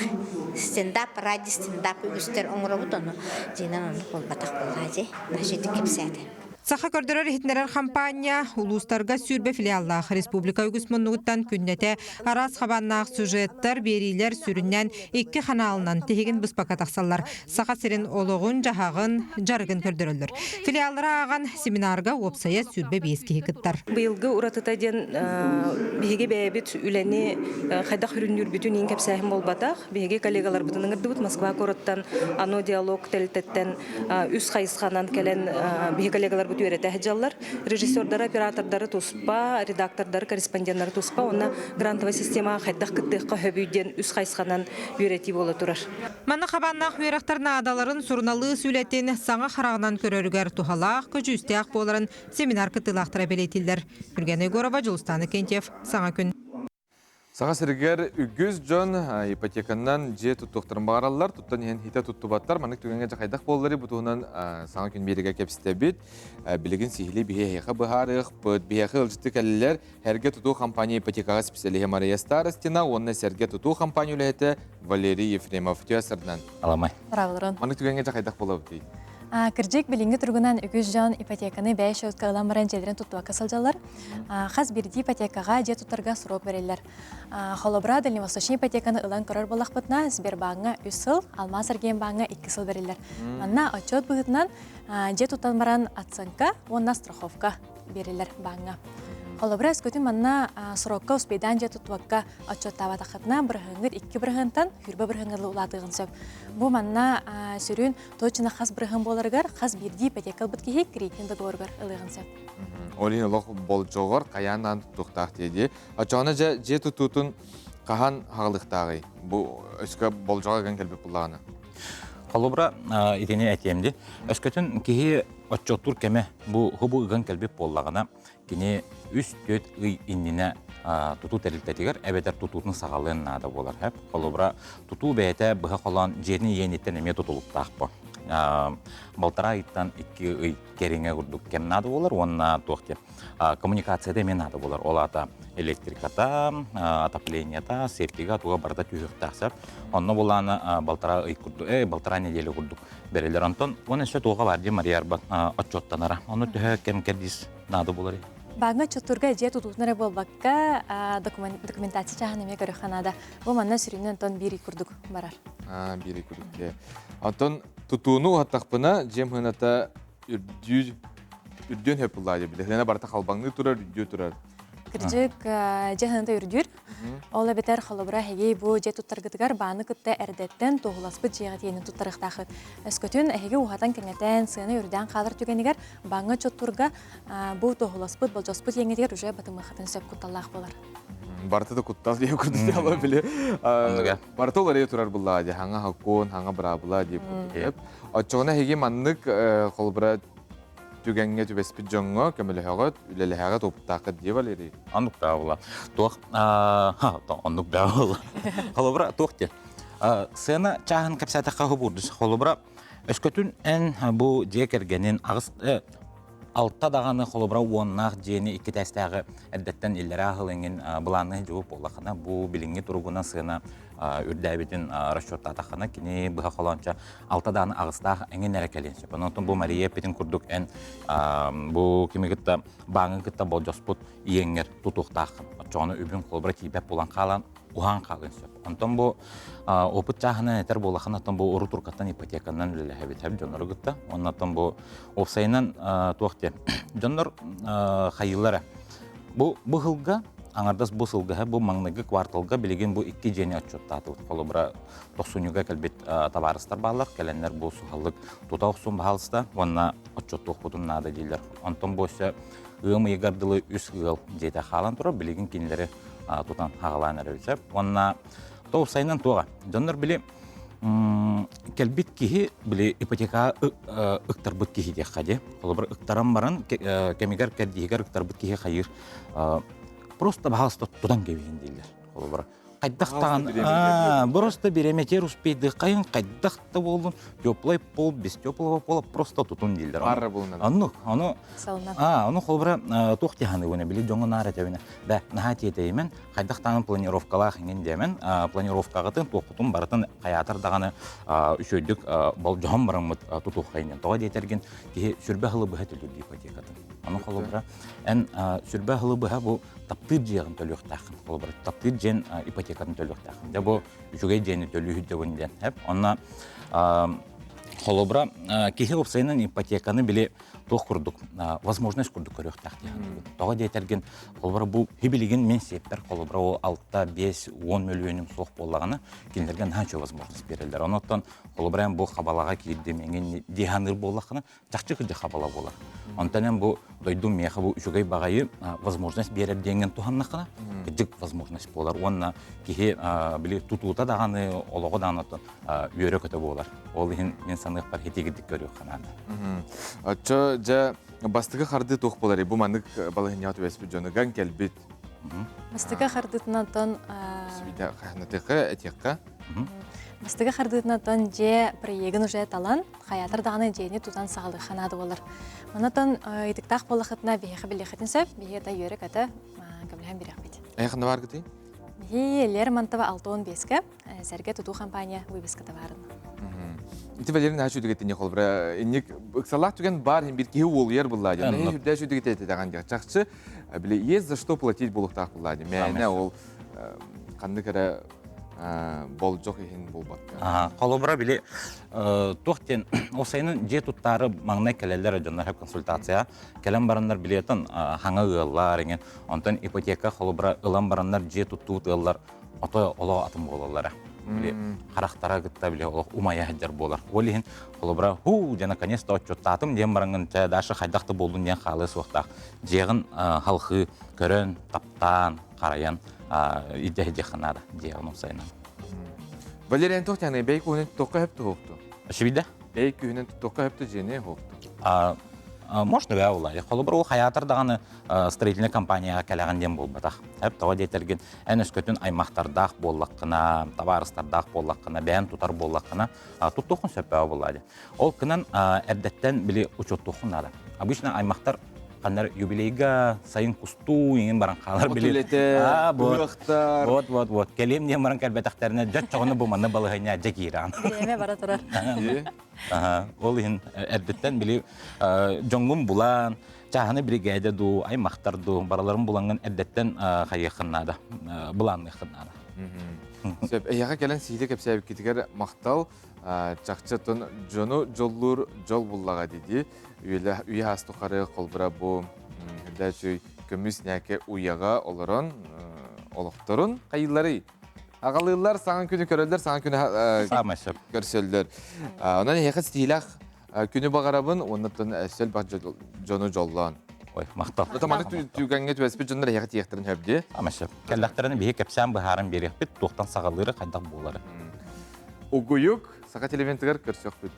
стендап ради стендап үгүстэр оҥоробут ону дьиҥинэн оннук буолбатах буоллаа дии наша итик кэпсээтэ Саха көрдөрөр-иһитиннэрэр хампаанньа улуустарга 20 филиаллаах республика үгүс муннугуттан күннэтэ араас хабааннаах сюжеттар, биэриилэр сүрүннээн икки ханаалынан тиһигин быспакка тахсаллар. Саха сирин олоҕун-дьаһаҕын, дьарыгын көрдөрөллөр. Филиаллары ааҕан семинарга уопсайа 25 киһи кыттар. Быйылгы уратыта диэн биһиги бэйэбит үлэни хайдах үрүннүүрбүтүн иин кэпсээһин буолбатах. Биһиги коллегаларбытын ыҥырдыбыт Москва куораттан ано диалог тэрилтэттэн үс хайысханан кэлэн биһи коллегаларбыт үөрэтэ сылдьаллар. Режиссердары, оператордары туспа, редактордары, корреспонденнары туспа уонна грантовай системаҕа хайдах кыттыахха сөбүй диэн үс хайысханан үөрэтии буола турар. Манна хабааннаах үөрэхтэр наадаларын суруналыыс үлэтин саҥа хараҕынан көрөрүгэр туһалаах, көдьүүстээх буоларын семинар кыттыылаахтара бэлиэтииллэр. Юргена Егорова, Дьулустаан Кентьев, Саҥа күн. Саха сиригэр үгүс дьон ипотеканан дьиэ туттуохтарын баҕараллар, туттан иһэн хитэ туттубаттар. Маннык түгэҥҥэ дьэ хайдах буолларый бу туһунан саҥа күн биэригэ кэпсэтэбит. Билигин сиһилии биһиэхэ быһаарыахпыт. Биһиэхэ ыалдьыты кэллилэр Эргэ тутуу компания ипотекаҕа специалиһа Мария Старостина уонна Сэргэ тутуу компания үлэһитэ Валерий Ефремов. Үтүө сырынан. Аламай. Браво, Маннык түгэҥҥэ дьэ хайдах буолабытый? Кырдьык, билиҥҥи туругунан үгүс дьон ипотеканы бэйэ счетка ылан баран дьиэлэрин туттубакка сылдьаллар. Хас биирдии ипотекаҕа дьиэ туттарга срок бэриллэр. Холобура, дальневосточнай ипотеканы ылан көрөр буоллахпытына, Сбербааҥҥа үс сыл, Алмаас Эргиэнбааҥҥа икки сыл бэриллэр. Манна отчуот быһыытынан дьиэ туттан баран оценка уонна страховка биэрэллэр бааҥҥа. Холобура, өскөтүн манна срокка успейдаан дьиэ туттубакка отчуоттаабатаххытына, бырыһыаҥҥыт икки бырыһыантан хүрбэ бырыһыаҥҥа дылы улаатыаҕын сөп. Бу манна сүрүн точно хас бырыһыан буоларыгар хас биирдии ипотека ылбыт киһи кредитин договоругар ылыаҕын сөп. Ол иһин олох болдьоҕор хайаан туттуохтаах дии. Оччоҕуна дьэ дьиэ тутуутун хаһан хаҕылыахтааҕый? Бу өскө болдьоҕо ыган кэлбит буоллаҕына. Холобура, итини этиэм дии. Өскөтүн киһи отчуоттуур кэмэ бу хубу ыган кэлбит буоллаҕына, кини үс-түөрт ый иннинэ тутуу тэрилтэтигэр эбэтэр тутуутун саҕалыан наада буолар. Холобура, тутуу бэйэтэ быһа холоон дьиэтин иэниттэн эмиэ тутулуктаах бу. Балтараа ыйтан икки ый кэриҥэ курдук кэм наада буолар уонна туох диэн коммуникацияда эмиэ наада буолар. Ол аата электриката, отоплениета, септига туга барыта түһүөхтээх сөп. Онно булаана балтараа ый курдук, э, балтараа неделя курдук бэриллэр. Онтон уон өссө туоха бар дии Мария Арбат отчуоттанара. Ону төһө кэм кэрдиис наада буолар? Бааҥҥа отчуоттуурга дьиэ тутуутун эрэ буолбакка, документация чааһын эмиэ көрүөххэ наада. Бу манна сүрүнүн онтон биир ый курдук барар. Биир ый курдук. Онтон тутууну уһаттахпына, дьиэм сыаната үрдүү үрдүөн сөп буллаа диэбитэ. Сыана барыта халбаҥныы турар, үрдүү турар. Кырдьык, дьиэ сыаната үрдүүр. Ол эбэтэр холобура эһиги бу дьиэ туттаргытыгар бааны кытта эрдэттэн туоһуласпыт дьиэҕит иэнин туттарыахтаахыт. Өскөтүн эһиги уһатан кэҥэтэн, сыана үрдээн хаалар түгэнигэр бааҥҥа отчуоттуурга бу туоһуласпыт, болдьоспут иэҥҥитигэр уже батымыаххытын сөп кутталлаах буолар. Барыта да куттал диye курдук дьала били. Барыта уларыйа турар буллаа дии. Хаҥа хаккун, хаҥа быраабыла диye курдук. Оччоҕуна эһиги маннык холобура. түгэҥҥэ түбэспит дьоҥҥо көмөлөһөҕүт, үлэлэһэҕит, опыттааххыт дии Валерий? Оннук да була. Туох оннук да була. Холобура туох диэн. Сыана чааһын кэпсээтэххэ хобурдус. Холобура өскөтүн эн бу дьиэ кэргэнин аҕыс алта даҕаны холобура уоннаах дьиэни икки тээстээҕи эрдэттэн иллэрээ аһыл эҥин былаанныы дьубуп буоллахына бу билиҥҥи туругунан сыана үрдээбитин расчеттаатаххына кини быһа холоончо алта даҕаны аҕыстаах эҥин эрэ кэлиэн сөп. Онон бу Мария эппитин курдук эн бу кими кытта бааҥы кытта болдьоспут иэҥҥэр тутуохтааххын. Оччоҕуна үбүн холобура тиийбэт буолан хаалан уһаан хаалыан сөп. Онтон бу опыт чааһынан этэр буоллахына, оттон бу урут уруккаттан ипотеканан үлэлэһэбит хэп дьоннору кытта. Оннотон бу уопсайынан туох диэн дьоннор хайыылара. Бу бу сылга аҥардас бу сылга бу маҥнайгы кварталга билигин бу икки дьиэни отчуоттаатыбыт. Холобура тохсунньуга кэлбит табаарыстар бааллар. Кэлэннэр бу суһаллык тута охсун баһаалыста уонна отчуоттуохпутун наада дииллэр. Онтон бу өссө ыам ыйыгар дылы үс ыал дьиэтэ хаалан турар. Билигин кинилэри тутан хаҕалаан эрэбит сөп. Уонна тоусайынан туоҕа. Дьоннор били кэлбит киһи били ипотека ыктарбыт киһи диэххэ дии. Холобур ыктаран баран кэмигэр кэрдииһигэр ыктарбыт киһи хайыыр просто баһаалыста тутан кэбиһин дииллэр. Холобура хайдах даҕаны просто бириэмэтигэр успейдыаххайын хайдах да буоллун теплый пол без теплого пола просто тутун дииллэр. Оннук ону ону холобура туох дии били дьоҥҥо наар этэбинэ Бэ, наһаа тиэтэйимэн, хайдах даҕаны планировкалаах иҥин диэмэн, планировкаҕытын, туоххутун барытын хайаатар даҕаны үчүгэйдик болдьоһон бараммыт тутуоххайын. Тоҕо диэтэргин, киһи сүрбэ сылы быһа төлүүр ипотекатын. Ону холобура, эн сүрбэ сылы быһа бу таптыыр дьиэҕин төлүөхтээххин. Холобура, таптыыр дьиэн ипотекатын төлүөхтээххин. Дьэ бу үчүгэй дьиэни төлүүһүт дьабын диэн. Онно холобура, киһи уопсайынан ипотеканы били туох курдук возможность курдук көрүөхтээх дии саныыбын. Тоҕо диэтэргин, холобура бу хибилигин мин сиэппэр холобура ол 6, 5, 10 мөлүйүөнүм суох буоллаҕына, кинилэргэ наһаа үчүгэй возможность биэрэллэр. Онон холобура эн бу хабалаҕа киирдим, эҥин дии саныыр буоллаххына, чахчы кырдьык хабала буолар. Онтон эн бу дойдум миэхэ бу үчүгэй баҕайы возможность биэрэр диэҥҥин туһаннаххына, кырдьык возможность буолар. Уонна киһи били тутуута даҕаны, олоҕо даҕаны оттон үөрэ-көтө буолар. Ол иһин мин саныахпар хитигирдик көрүөххэ наада. Оччо дьэ бастакы хардыы туох буоларый? Бу маннык балаһынньаҕа түбэспит дьонуган кэлбит. Бастакы хардыытынан Хаһанатыахха, этиэххэ. Бастакы хардыытынан дьиэ проегын уже талан, хайаатар даҕаны дьиэни тутан саҕалыахха наада буолар. Онотон ыйытыктаах буоллахытына биһиэхэ билиэххитин сөп, биһиэхэ да үөрэ-көтө көмөлөһөн бириэхпит. Эйханна бааргытый? Биһи Лермонтова 65-ке сэргэ тутуу компания вывеската баарын. Ити Валерий наһаа үчүгэй холбура инник ыксалаах түгэн бар бир киһи уолуйар булла диэн. Наһаа үрдэ үчүгэй этэ диэн. Чахчы били есть за что платить буолуохтаах булла диэн. Мээнэ ол ханнык эрэ болдьох иһин буолбакка. Холобура били туох диэн ол сайынын дьиэ туттаары маҥнай кэлэллэр дьоннор консультация кэлэн бараннар билетын хаҥа ыаллар иҥин онтон ипотека холобура ылан бараннар дьиэ туттуут ыаллар ото олох атын буолаллара. Били харахтара кытта били олох умайа сылдьар буолар. Ол иһин холобура хуу дьэ наконец-то отчуттаатым диэн бараҥҥын чэ Даша хайдах да буоллун диэн хаалыа суохтаах. Дьиэҕин халхыы көрөн, таптаан, харайан илдьэ сылдьыахха наада дьиэҕин уопсайынан. Валерий туох тяны бэй куһунен туохха хөп туһуохту? Шибиде? Бэй күһүнэн туохха хөптө дьиэни хоохту? Можно бээ улай. Холобур ол хайаатар даҕаны строительная компанияҕа кэлэҕин диэн буолбатах. Эп тоҕо диэтэргин эн өскөтүн аймахтардаах буоллаххына, табаарыстардаах буоллаххына, бэйэн тутар буоллаххына, туттуоххун сөп бөҕө буоллаа диэн. Ол гынан эрдэттэн били учуоттуоххун наада. Обычно аймахтар ханнар юбилейга сайын кустуу иҥин баран хаалар били. Вот, вот, вот, вот. Кэлиэм диэн баран кэлбэтэхтэринэ дьоччоҕуна бу манна балаһыанньа дьэ киирэн. Бириэмэ бара турар. Ол иһин эрдэттэн били дьоҥҥун булан, чааһыны биригээдэ дуу, аймахтар дуу, барыларын булаҥҥын эрдэттэн хайыаххын наада, былаанныаххын наада. Сөп, эйиэхэ кэлэн сиһилии кэпсээбиккитигэр махтал. Чахчы оттон дьону дьоллуур дьол буллаҕа дии үйэ аас тухары холбура бу үрдээчүй көмүс нээкэ уйаҕа олорон олохторун хайыылларый? Аҕалыыллар, саҥа күнү көрөллөр, саҥа күнү Саамай сөп. көрсөллөр. Онон эһиэхэ ситиилээх күнү баҕарабын уонна өссө элбэх дьону дьоллоон. Ой, махтал. Ото маннык түгэҥҥэ түбэспит дьоннор эһиэхэ тиийиэхтэрин сөп дии. Саамай сөп. Кэллэхтэринэ биһи кэпсээн быһааран биэриэхпит, туохтан саҕалыыры, хайдах буолары. Угуйук Саха телевизорыгар көрсөхпүт.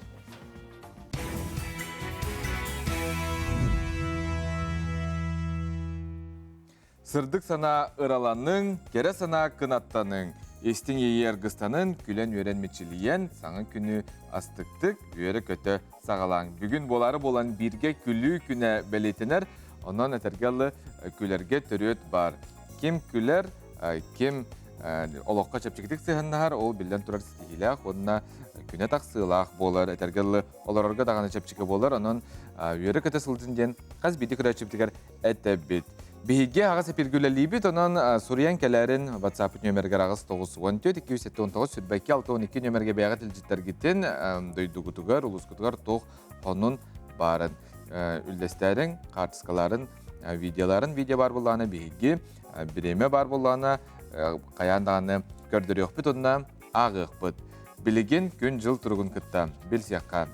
Сырдык санаа ыраланыҥ, кэрэ санаа кынаттаныҥ, истиҥ иэйии аргыстанын, күлэн-үөрэн мичилийэн, саҥа күнү астыктык, үөрэ-көтө саҕалааҥ. Бүгүн буолаары буолан бииргэ күлүү күнэ бэлиэтэнэр, онон этэргэ дылы күлэргэ төрүөт баар. Ким күлэр, ким олоххо чэпчэкитик сыһыаннаһар, ол биллэн турар ситиһиилээх уонна күнэ тахсыылаах буолар, этэргэ дылы олорорго даҕаны чэпчэки буолар, онон үөрэ-көтө сылдьын диэн хас биирдии көрөөччүбүтүгэр этэбит. Биһиги аҕыс эпиргэ үлэлиибит, онон суруйан кэлээрин WhatsApp нүөмэргэр аҕыс 94 279 сүүрбэкки 62 нүөмэргэ бэйэҕит илдьиттэргитин дойдугутугар, улуускутугар туох хонун баарын үллэстээриҥ, хаартыскаларын, видеоларын видео баар буоллаҕына биһиги бириэмэ баар буоллаҕына хайаан даҕаны көрдөрүөхпүт уонна ааҕыахпыт. Билигин күн-дьыл туругун кытта билсиэххэ.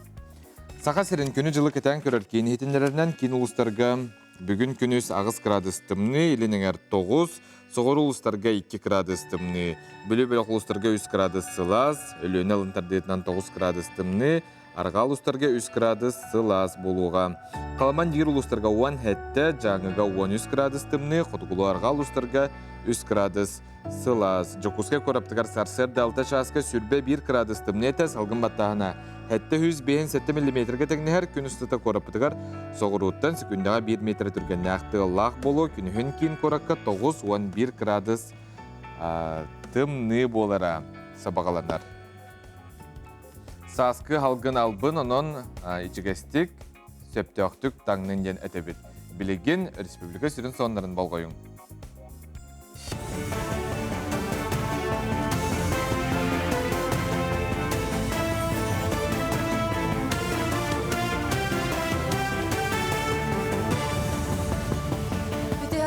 Саха сирин күнү-дьылы кэтээн көрөр киин иһитиннэрэринэн киин улуустарга бүгүн күнүс 8 градус тымныы, илин эҥэр 9, соҕуруу улуустарга 2 градус тымныы, Бүлүү бөлөх улуустарга 3 градус сылаас, Өлүөнэ алын тардыытынан 9 градус тымныы, Арҕаа улуустарга 3 градус сылаас буолуоҕа. Халаман диир улуустарга 17, Дьааҥыга 13 градус тымныы, хотугулуу-арҕаа улуустарга 3 градус сылаас. Дьокуускай куораптыгар сарсыарда 6 чааска 21 градус тымныы этэ, салгын баттааһына 757 миллиметргэ тэҥнэһэр. Күн устата куораппытыгар соҕурууттан секундаҕа 1 метр түргэннээх тыаллаах буолуо. Күнүһүн киин куоракка 9-11 градус тымныы буолара сабаҕаланар. Сааскы халгын албын, онон ичигэстик, сөптөөхтүк таҥнын диэн этэбит. Билигин республика сүрүн соннарын болҕойуҥ. Үтүө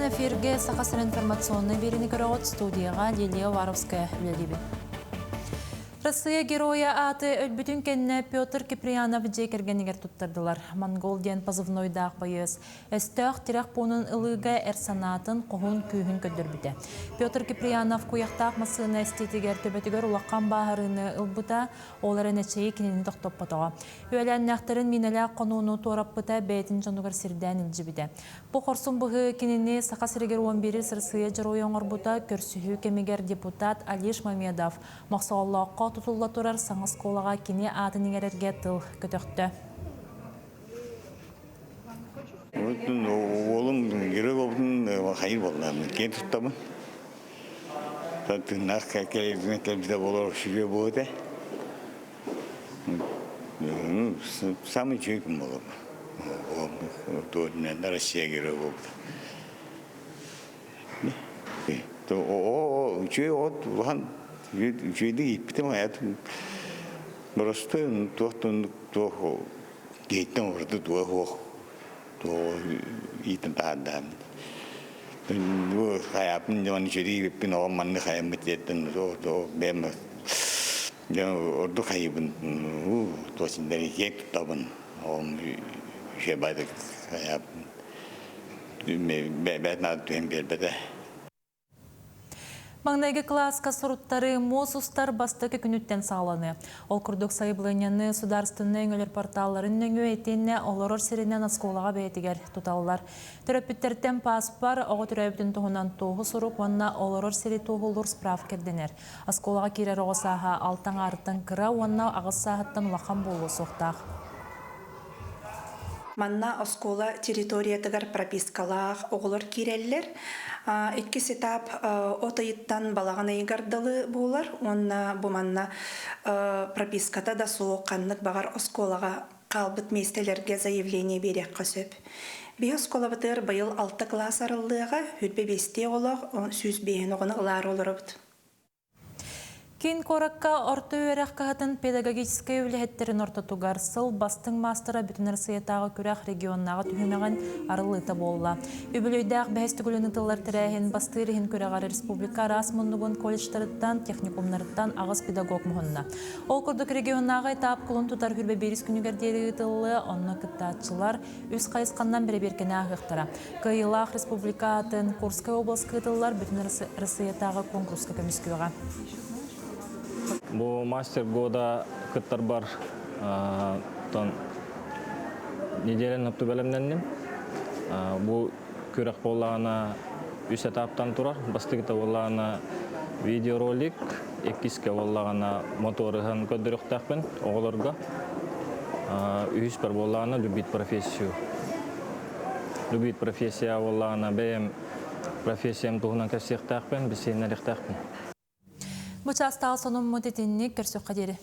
эфирге Саха сирин информационный биэриини көрөҕүт студияҕа Лилия Уваровская үлэлиибин. Россия Геройа ааты өлбүтүн кэннэ Петр Киприянов дьиэ кэргэнигэр туттардылар. Монгол диэн позывнойдаах байыас өстөөх тирэх пуунун ылыыга эр санаатын, хоһун күүһүн көрдөрбүтэ. Петр Киприянов куйахтаах массыына эстиитигэр төбөтүгэр улахан бааһырыыны ылбыта, ол эрэн эчэйи кинини тохтоппотоҕо. Үөлээннээхтэрин миинэлээх хонууну туораппыта, бэйэтин дьонугар сирдээн илдьибитэ. Бу хорсун быһыы кинини Саха сиригэр 11 Россия Дьоруойа оҥорбута көрсүһүү кэмигэр депутат Алиш Мамедов Мохсоҕоллооххо тутулла турар саҥа оскуолаҕа кини аатын иҥэрэргэ тыл көтөхтө. Уолум герой буолбутун хайыр буолла. Киэн туттабын. Тыыннаах кэлбитэ буолар үчүгэй буолуо этэ. Самый үчүгэй күн буолар. Россия герой буолбута. Үчүгэй от улахан үчүгэйдик ииппитим аятым боростуой туох туох киһиттэн ураты туох суох туох иитэн таһаардаан бу хайааппын дьон үчүгэйдик ииппин оҕом маннык хайаммыт диэттэн туох бэйэм ордук хайыбын туох синдэри киэҥ туттабын оҕом үчүгэй баайдык хайааппын бэйэтин аата түһэн биэрбэтэ. Маҥнайгы кылааска суруттары муос устар бастакы күнүттэн саҕаланыа. Ол курдук сайабылыанньаны судаарыстыбаннай өҥөлөр порталларын нөҥүө итиэннэ олорор сиринэн оскуолаҕа бэйэтигэр туталлар. Төрөппүттэртэн пааспар, оҕо төрөөбүтүн туһунан туоһу сурук уонна олорор сири туоһулуур справка ирдэнэр. Оскуолаҕа киирэр оҕо сааһа алта аҥаарыттан кыра уонна аҕыс сааһыттан улахан буолуо суохтаах. Манна оскуола территориятыгар пропискалаах оҕолор киирэллэр. Иккис этап от ыйыттан балаҕан ыйыгар дылы буолар уонна бу манна прописката да суох ханнык баҕар оскуолаҕа хаалбыт миэстэлэргэ заявление биэриэххэ сөп. Биһи оскуолабытыгар быйыл алта кылаас арыллыаҕа, хүрбэ биэстии оҕолоох, 105 оҕону ылаары олоробут. Киин куоракка орто үөрэх кыһатын педагогическай үлэһиттэрин ортотугар сыл бастыҥ маастара Бүтүн Россиятааҕы күрэх регионнааҕы түһүмэҕин арыллыыта буолла. Үбүлүөйдээх бэһис төгүлүн ыытыллар тэрээһин бастыыр иһин күрэҕэр республика араас муннугун колледжтарыттан, техникумнарыттан аҕыс педагог муһунна. Ол курдук регионнааҕы этап кулун тутар хүрбэ биирис күнүгэр диэри ыытыллыа, онно кыттааччылар үс хайысханнан бэрэбиэркэни ааһыахтара. Кыайыылаах республика атын Курскай областка ыытыллар Бүтүн Россиятааҕы конкурска көмүскүөҕэ. Бу мастер года кыттарбар тон неделяны бэлэмнэнним. Бу күрэх буоллаҕына Үс этаптан турар. Бастакыта буоллаҕына видеоролик, иккискэ буоллаҕына моторыһан көрдөрүөхтээхпин оҕолорго. Үһүспэр буоллаҕына любить профессию. Любить профессия буоллаҕына бэйэм профессиям туһунан кэпсиэхтээхпин, билсиһиннэриэхтээхпин. Бу чаастаах сонуммут итинник көрсөххө диэри.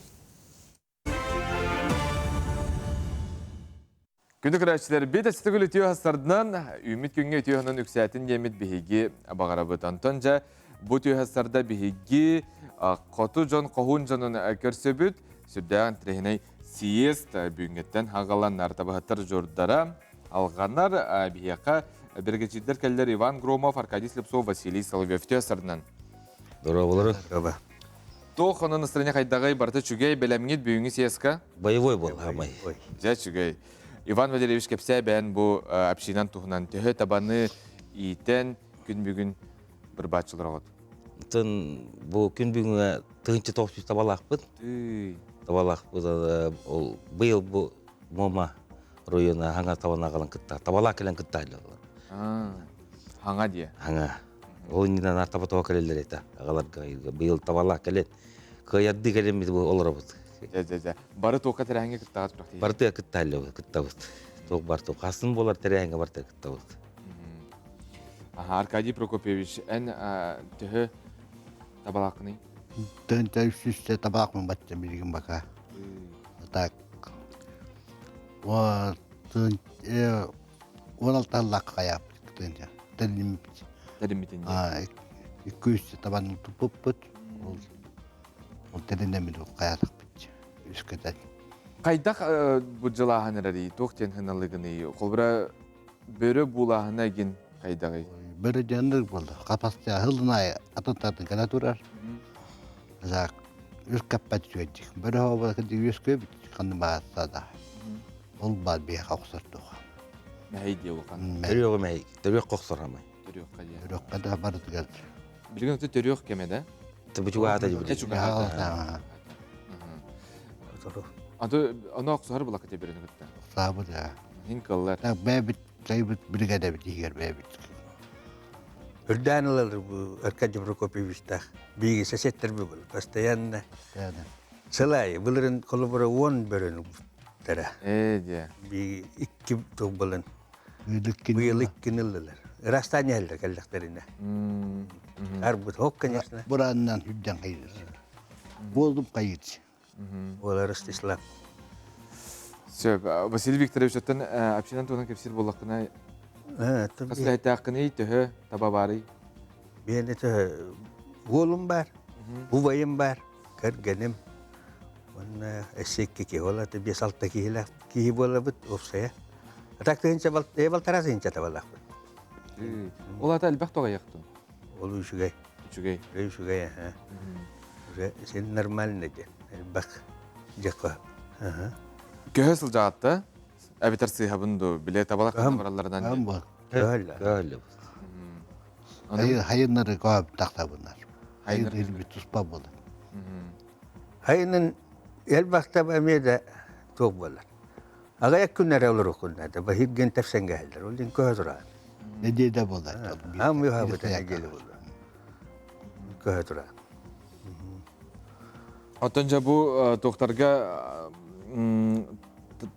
Күндү көрөөччүлэрбит, өстүгүл үтүө хастардынан, үүммүт күҥҥэ үтүө ханан үксээтин диэммит биһиги баҕарабыт. Онтон дьэ, бу үтүө хастарда биһиги хоту дьон хоһуун дьонун көрсөбүт. Сүрдээх интэриэһинэй съезд бүгүҥҥэттэн хагаланнар табаһыттар дьордара алҕанар биһиэхэ биригэдьиирдэр кэллэр Иван Громов, Аркадий Слепцов, Василий Соловьев үтүө хастарынан. Дорооболору. Туох онон настроение хайдаҕый барыта үчүгэй бэлэмҥит бүгүҥҥү съезка? Боевой был хамай. Дьэ үчүгэй. Иван Валерьевич кэпсээ бэйэн бу общинан туһунан төһө табаны иитэн күн бүгүн бырбааччылар оҕот? Тын бу күн бүгүҥҥэ тыһынча тоҕус табалаахпыт. Табалаахпыт ол быйыл бу Муома района хаҥа табана аҕалан кытта табалаах кэлэн кыттааллар. Хаҥа диэ. Хаҥа. Ол иннинэ наар таба таба кэлэллэр этэ аҕаларга быйыл табалаах кэлэн кыайардыы кэлэммит бу олоробут. Дьэ дьэ дьэ. Бары туохха тэрээһиҥҥэ кыттаҕыт күрэхтэһии? Барытыга кыттааллыбыт, кыттабыт. Туох бар туох хасын буолар тэрээһиҥҥэ барытыга кыттабыт. Аха, Аркадий Прокопьевич, эн төһө табалааххыный? Тыһынча үс сүүсчэ табаахпын бачча билигин бака. Так. О, тыын 16 хайааппыт тыынча. Тэриммит. Тэриммитин. Икки табан туппуппут. Ол ол тэринэммит хайаатахпыт. Үскэтэн. Хайдах бу дьылааһын эрэрий? Туох диэн хыналыгыный? Холбура бөрө буулааһына эгин хайдаҕый? Бөрө диэн буолла. Хапастя хылын атын татын кэлэ турар. Зак үс каппат үчүгэйдик. Бөрө хообула кырдьык үөскүөбүт ханны баатта да. Ол баар биһиэхэ охсор туох. Мэһэй диэ улахан. Төрүөҕү мэһэй. Төрүөххэ охсор амай. Төрүөххэ диэ. Төрүөххэ да барытыгар. Билигин өтө төрүөх кэмэ да? Бу чугаата дии. Чугаата. Аты аны охсуһар булакка теберини кытта. Саабыт да. Хин кыллар. Так бэбит сайбыт бригадэбит иһигэр бэбит. Үрдээн ылалар бу Аркадий Прокопьевичтаах биһиги соседтэр был постоянно. Сыл аайы былырын холобура уон бөрөнү буттара. Ээ дьэ. Биһиги икки тыл булан быйыл иккини ыллылар. Ырастаан иһэллэр кэллэхтэринэ. Арбыт хок, конечно. Бураанынан үрдэн хайыр. Буолдум хайыр. Буолар Ростислав. Сөп. Василий Викторович, оттон общинан туһунан кэпсиир буоллаххына, хас үлэһиттээххиний, төһө таба баарый? Биэни төһө уолум бар, убайым бар, кэргэним. Уонна өссө икки киһи буолла, биэс алта киһилээх киһи буолабыт уопсайа. А так тыһынча балтараа тыһынча табалаахпыт. Ол ата элбэх тоҕайахтын? Ол үчүгэй. Үчүгэй. Үчүгэй, аха. Уже син нормально диэн элбэх дьэкко. Көһө сылдьаатта, эбэтэр сыыһабын ду, биле табалар баралларынан. Кыһым бол. Көһөллө. Хайыннары көһөп тахтабыннар. Хайын илбит туспа болар. Хайынын элбэх таба эмиэ да туох буолар. Аҕыйах күн эрэ олоруоххун наада. Баһыыргын тэпсэн кэһэллэр. Ол иһин көһө тураар. Нэдиэлэ буолар. Аам үһабыта нэдиэлэ буолар. Көһө тураар. Оттон дьэ бу туохтарга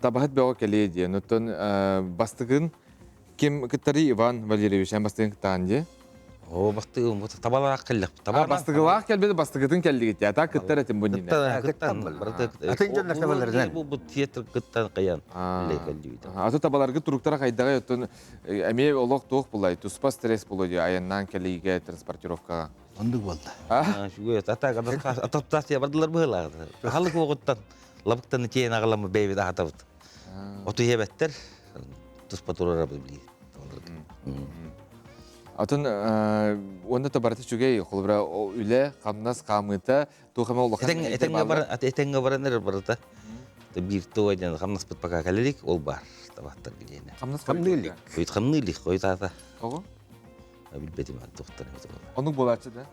табаһыт бөҕө кэлиэ диэн. Оттон бастыгын Ким кыттарый Иван Валерьевич, эн бастыгын кыттаан дии? О, бастыгым, табалаах келлек. Таба бастыгылаах келбит, бастыгытын келлигит. Я так кыттар этим бу нина. Кыттан, кыттан. Атын дьоннор табаларынан. Бу бу театр кыттан каян. Аты табаларгы туруктара хайдаҕай оттон эмиэ олох туох булай, туспа стресс булу дии айаннаан кэлиигэ транспортировкаҕа. Ондук болду. Үчүгэй, адаптация бардылар быһылаах. Халык оҕуттан лабыктаны тиэйэн аҕаламмыт бэйэбит аһатабыт. Оту иһэбэттэр, туспа турарабыт билии. Атын уонна да барыта үчүгэй, холобура үлэ, хамнас хаамыыта, туох эмэ улахан Этэҥҥэ баран, этэҥҥэ баран эрэр барыта. Биир туой диэн хамнаспыт пока кэлэрик, ол бар табаттар диэне. Хамнас хамныылик. Хойут хамныылик, хойут аата. Тоҕо? Билбэтим туохтан эбит Оннук буолааччы да?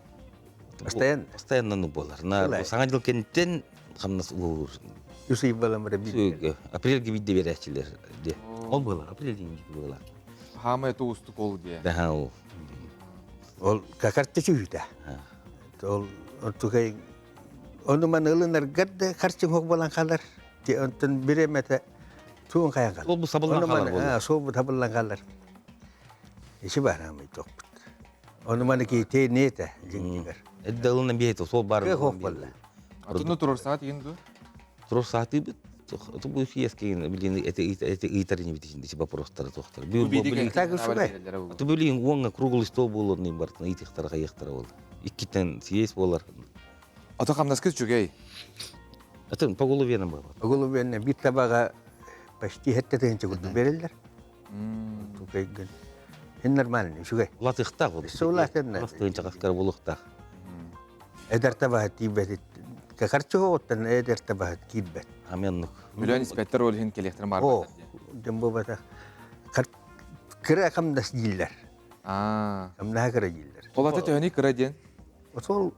Постоянно. Постоянно оннук буолар. На саҥа дьыл кэнниттэн хамнас уһуур. Үс ый балам эрэ биир. Апрельге биирдэ биэрээччилэр дии. Ол буолар, апрель диэн буолар. Хаамай это уустук ол дии. Да, ол. Ол какарты чүүтэ. Ол онтукай ону маны ылынаргар да харчы хоқ болан қалар. Те онтон биремете туун каян қалар. Ол бу сабыллан қалар болду. Сол бу табыллан қалар. Иши бар амай тоқпут. Ону маны ки те нете жиңгер. Эдде ылынан биэти сол бар. Кö хоқ болла. Атыны турар саат еген ду? Турар сааты бит. Ту бу фиескин билин эти эти ыйтарыны бит ичинде вопростары тохтар. Ту билин уонга круглый стол болор ним бартын ыйтыктар кайыктар болду. Иккитен съесть болар. Ата камнаскы чүгей. Атын по голове нам было. По голове бит табага почти хетте тыгынча курдук береллер. Тукайгын. Эн нормальный, үчүгэй. Улатыктак ол. Улатынна. Тыгынча каскар болуктак. Эдер табаһа тиийбэт. Какарчы оттан эдер табаһа киирбэт. Аменнук. Миллион инспектор ол хин келехтер бар. О, дем бу бата. Кыра камдас дииллер. Аа. Камнаha кыра дииллер. Олаты төһөни кыра диэн? Сол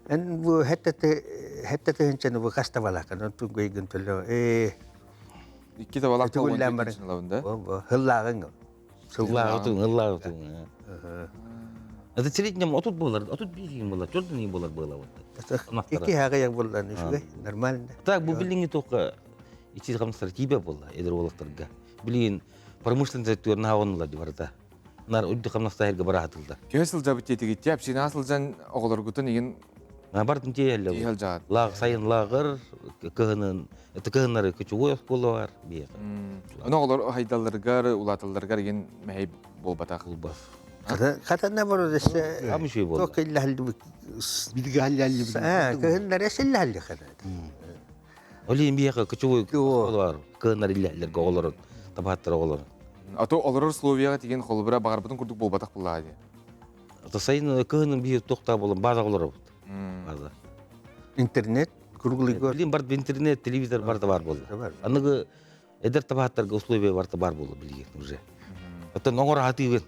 эн бу хеттете хеттете хинчени бу каста балака, ну тугайгын төлө. Э. Икки табалак да? Хыллагын. Хыллагы хыллагы. Это среднем отут болар, отут бир болар, төрт болар было вот. Ики хага болар, үчүгэй, нормально. Так, бу билинги тока ичи камстар тибе болла, эдер болактарга. Билин промышленный төрүн хаванлар ди барда. Нар үддү камнаста herге бара атылды. Көс сылжа бит тетиги тиап сина сылжан оголоргутун igen На бардын тиелле. Тиел жаат. Лаг сайын лагыр кыһынын, это кыһыннары көчү болар бие. Оны оголор хайдалларгар, улаталларгар igen мәһей болбатак. Болбас. Катана бар десе. Амы болду. Ток илла халды. Билге халли. А, кыһыннары эсилла халды кана. Олин бие көчү болар. Кыһыннар илләләр оголор табаттар оголор. Ато олорор условияга тиген холбура багарбытын курдук болбатак булла ди. Ато сайын кыһынын бие токта болон база олор. База. Интернет, круглый год. Билин бар интернет, телевизор бар да бар болду. Аныгы эдер табаттарга условия бар да бар болду билген уже. Ато ноңор хатыгын.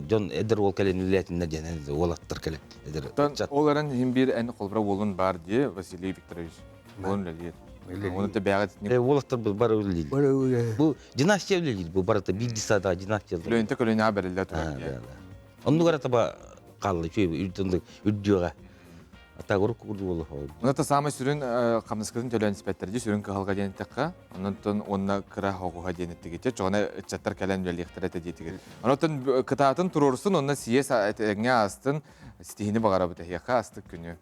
Жон эдер ол келен үлетин ден олаттар келет. Эдер. Ол эрен хим бир эн холбура болун бар ди Василий Викторович. Болун лелер. Оны да бәгәт. Олаттар бар үлелер. Бу династия үлелер, бу барата бир дисада династия. Лөнтө көлөнө берилде турар. Онну карата ба калды чөй үрдүндү үрдүгө. Ата горук курду болу. Мына та самый сүрүн камныскытын төлөн инспекторди сүрүн кыһалга диэн такка, оннон онна кыра хогуха диэн тигите, чоҕуна ыччаттар кэлэн үлэлиэхтэрэ диэтигит. Онотон кытаатын турорсун, онна сиес эңе астын стихини багарабыт эхиэхэ астык күнү.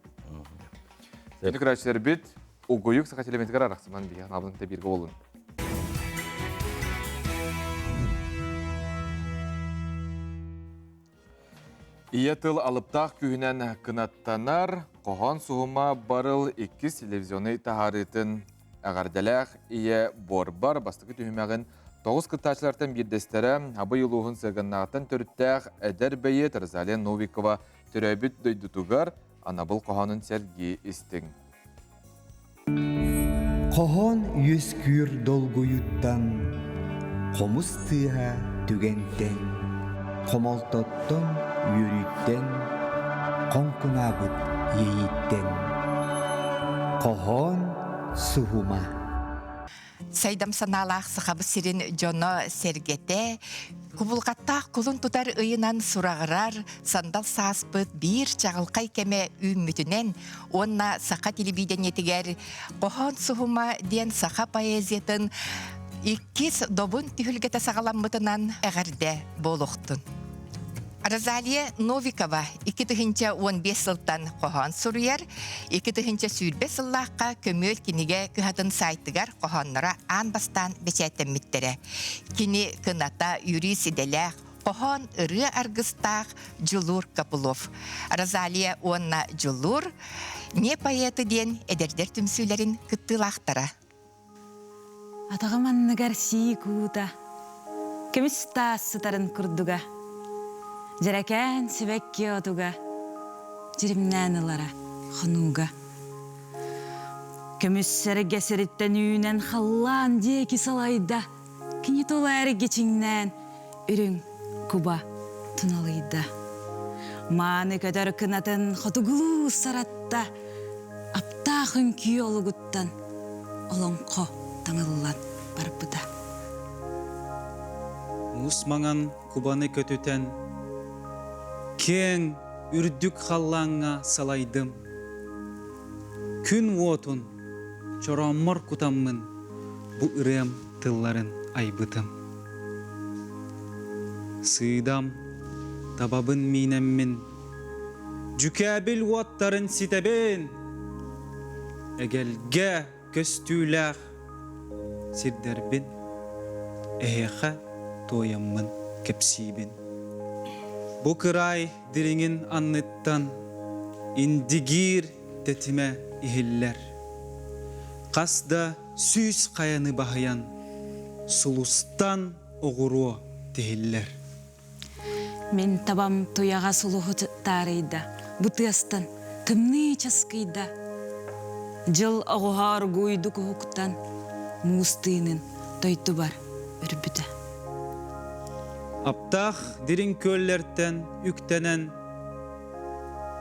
Күнү көрөөчүлөр бит угуюк саха телеметигер арахсыман бия, набын бирге болун. Ие тыл алыптақ күйінен кынаттанар, қоған суғыма барыл 2 телевизионы тахарытын әғарделәқ ие борбар бастықы түйімәғін 9 кыттачылартан бирдестері абы юлуғын сығыннағытан төріттәқ әдер бәйет Розалия Новикова төрәбіт дөйдутугар анабыл қоғанын сәрге істің. Қохон юскүр долгуюттан, қомус тыha түгентен, қомолтоттон үөрүттен, қоңкунабыт иэйиттен. Қохон суһума. Сайдам санаалаах сахабы сирин дьоно сэргэтэ, кубулҕаттаах кулун тутар ыйынан сураҕырар сандал сааспыт биир чаҕылхай кэмэ үүммүтүнэн уонна саха телевидениетигэр хоһоон суһума диэн саха поэзиятын иккис добун түһүлгэтэ саҕаламмытынан эҕэрдэ буолуохтун. Розалия Новикова 2015 сылтан хоһоон суруйар, 2025 сыллаахха көмүөл кинигэ кыһатын сайтыгар хоһоонноро аан бастаан бэчээттэммиттэрэ. Кини кыната юрист идэлээх хоһоон ырыа аргыстаах Дьулуур Копылов. Розалия уонна Дьулуур не поэты диэн эдэрдэр түмсүүлэрин кыттыылаахтара. Атаҕым анныгар сии куута, көмүс таас сытарын курдуга. Дьэрэкээн сибэкки отуга, дьиримнээн ылара хонууга. Көмүс сэргэ сириттэн үүнэн халлаан диэки салайда, кини тула эргэ чиҥнээн үрүҥ куба туналыйда. Мааны көтөр кынатын хотугулуу саратта, аптаах үҥкүү олугуттан олоҥхо таҥыллан барбыта. Муус маҥан кубаны көтүтэн, Киэҥ, үрдүк халлааҥҥа салайдым. Күн уотун чорооммор кутаммын бу ырыам тылларын айбытым. Сыыдам, табабын миинэммин, дьүкээбил уоттарын ситэбин, эгэлгэ көстүүлээх сирдэрбин эһиэхэ туойаммын кэпсиибин. Бу кыраай дириҥин анныттан Индигиир тэтимэ иһиллэр. Хас да сүүс хайаны баһыйан, сулустан оҕуруо тиһиллэр. Мин табам туйаҕа сулуһу таарыйда, бу тыастан тымныы часкыйда. Дьыл оҕуһа оргууйдук уһуктан, муус тыынын тойтубар үрбүтэ. Аптаах дириҥ күөллэртэн үктэнэн,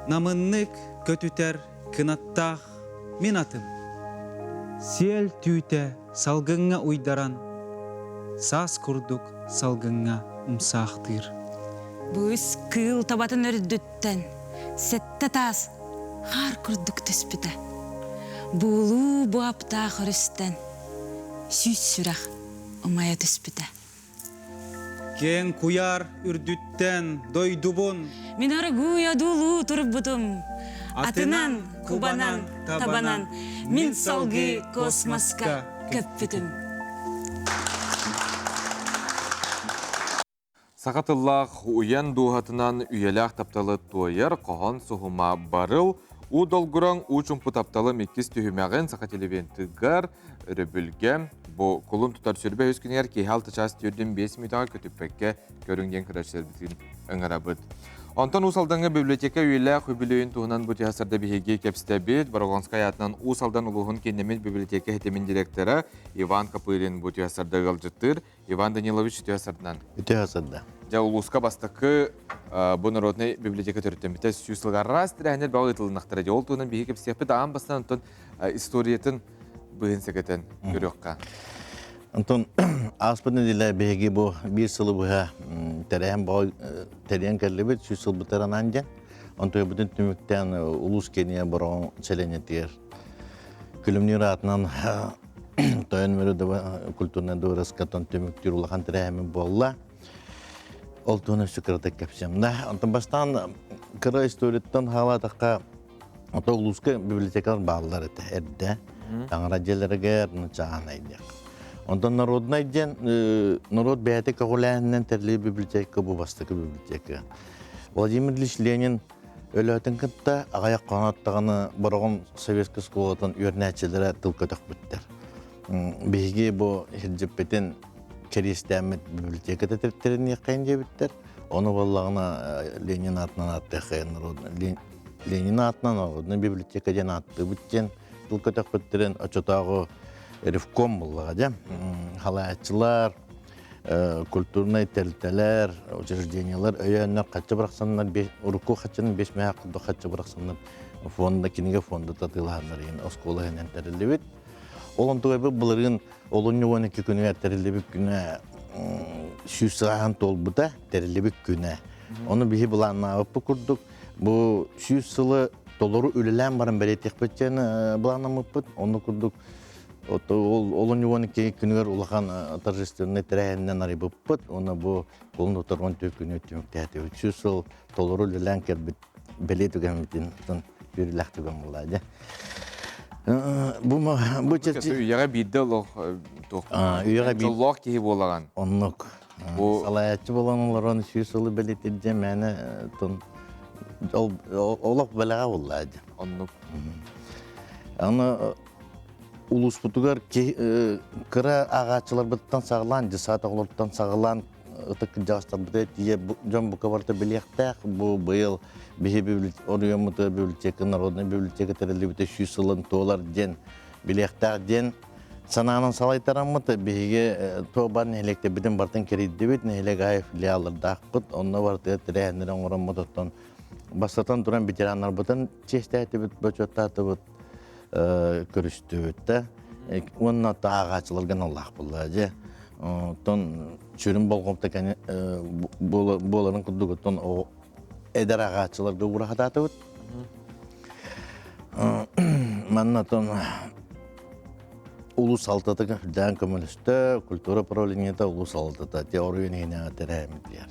намыннык көтүтэр кынаттаах мин атым. Сиэл түүтэ салгыҥҥа уйдаран, саас курдук салгыҥҥа умсаахтыыр. Быыс кыыл табатын үрдүттэн сэттэ таас хаар курдук түспүтэ. Буулуу бу аптаах өрүстэн сүүс сүрэх умайа түспүтэ. Киэҥ куйаар үрдүттэн дойдубун Мин оргууй одуулуу турбутум. Атынан, кубанан, табанан мин салгыы космоска көппүтүм. Саха тыллаах уйан дууһатынан үйэлээх тапталы туойар хоһоон суһума барыл уу долгураҥ уу чумпу тапталым иккис түһүмэҕин саха телевизионтыгар өрөбүлгэ бу кулун тутар сүрбэ үс күнүгэр киэһэ алта чаас түөрдүн биэс мүнүүтэҕэ көтүппэккэ көрүҥ диэн көрөөччүлэрбитин ыҥырабыт. Онтон Уус Алдаҥҥа библиотека үйэлээх үбүлүөйүн туһунан бу түһэ биһиги кэпсэтэбит. Борогонскай аатынан Уус Алдан улууһун кииннэммит библиотека ситимин директора Иван Копырин бу түһэ ыалдьыттыыр. Иван Данилович үтүө сардан. Үтүө сарда. Дьэ улууска бастакы бу народнай библиотека төрүттэммитэ сүүс сылга араас тэрээһиннэр бөҕө ыытылыннахтара дии. Ол туһунан биһиги кэпсиэхпит аан бастаан онтон историятын быһын сэгэтэн көрүөххэ. Онтон ааспыт нэдиэлэ биһиги бу биир сылы быһа тэрээһин бөҕө тэрийэн кэллибит сүүс сылбытыгар анаан диэн. Онтон бүтүн түмүктээн улуус киэниэ Бороҕон сэлиэнньэтигэр Күлүмнүүр аатынан Тойон Мөрү культурнай дыбарыаскаттан түмүктүүр улахан тэрээһиммит буолла. Ол туһунан өссө кыратык кэпсиэм да. Онтон бастаан кыра историяттан хаалаатахха, ото улууска библиотекалар бааллар этэ эрдэ. Таҥара дьиэлэригэр, чааһынай диэх. Онтон народнай диэн норуот бэйэтэ көҕүлээһининэн тэриллибит библиотека бу бастакы библиотека. Владимир Ильич Ленин Өлөөтүн кытта аҕыйах хоноот даҕаны Бороҕон советскай оскуолатын үөрэнээччилэрэ тыл көтөхпүттэр. Биһиги бу сирдьиппитин кэриэстээммит библиотека тэринниэххэйин диэбиттэр. Ону буоллаҕына Ленин аатынан ааттыаххайын Ленин аатынан народная библиотека диэн ааттыыбыт диэн тыл көтөхпүттэрин оччотооҕу ревком буоллаҕа дьэ. Халааччылар, культурнай тэрилтэлэр, учреждениелар өйөөннөр хаччы бырахсаннар, урукку хаччыны бес мэһээх курдук хаччы бырахсаннар фонда, кинигэ фонда татыылаһаннар иһин оскуола иһинэн тэриллибит. Ол онтугайбыт былырыын олунньу 12 күнүгэр тэриллибит күнэ сүүс сааһын туолбута тэриллибит күнэ. Ону биһи былааннаабыппыт курдук бу сүүс сылы толору үлэлээн баран бэлиэтиэхпит диэн былааннаммыппыт. Онну курдук Ол олунньу 12 күнүгэр улахан торжественнай тэрээһининэн арыйбыппыт уонна бу кулун тутар 14 күнү түмүктээтибит. Сүүс сыл толору үлэлээн кэлбит бэлиэ түгэммитин үөрүүлээх түгэн буолла дьэ. Бу бу чэрчи үйэҕэ биирдэ олох туох үйэҕэ дьоллоох киһи буолаҕын. Оннук. Салайааччы буолан олорон сүүс сылы бэлиэтир дьэ мээнэ тон олох бэлэҕэ буолла дьэ. Оннук. Аны улууспутугар кыра ааҕааччыларбыттан саҕалаан, дьысаат оҕолоруттан саҕалаан ытык кырдьаҕастарбытыгар тиийэ дьон бука барыта билиэхтээх. Бу быйыл биһи оройуоммутугар библиотека, народнай библиотека тэриллибитэ сүүс сылын туолар диэн билиэхтээх диэн санаанан салайтараммыт биһиги туобан нэһилиэктэрбитин барытын кэрийдибит, нэһилиэк аайы филиаллардаахпыт, онно барытыгар тэрээһиннэри оҥороммут, оттон бастатан туран ветераннарбытын чиэстээтибит, бочуоттаатыбыт, көрүстүбүт да уонна ааҕааччыларга аналлаах буолла дьэ оттон сүрүн болҕомто буоларын курдук оттон. Эдэр ааҕааччыларга уурахатаатыбыт. Манна тон улус алтатыга үрдээн көмөлөстө, культура управлениета улус алтата теория иһинэҕэ тэрээһиммитигэр.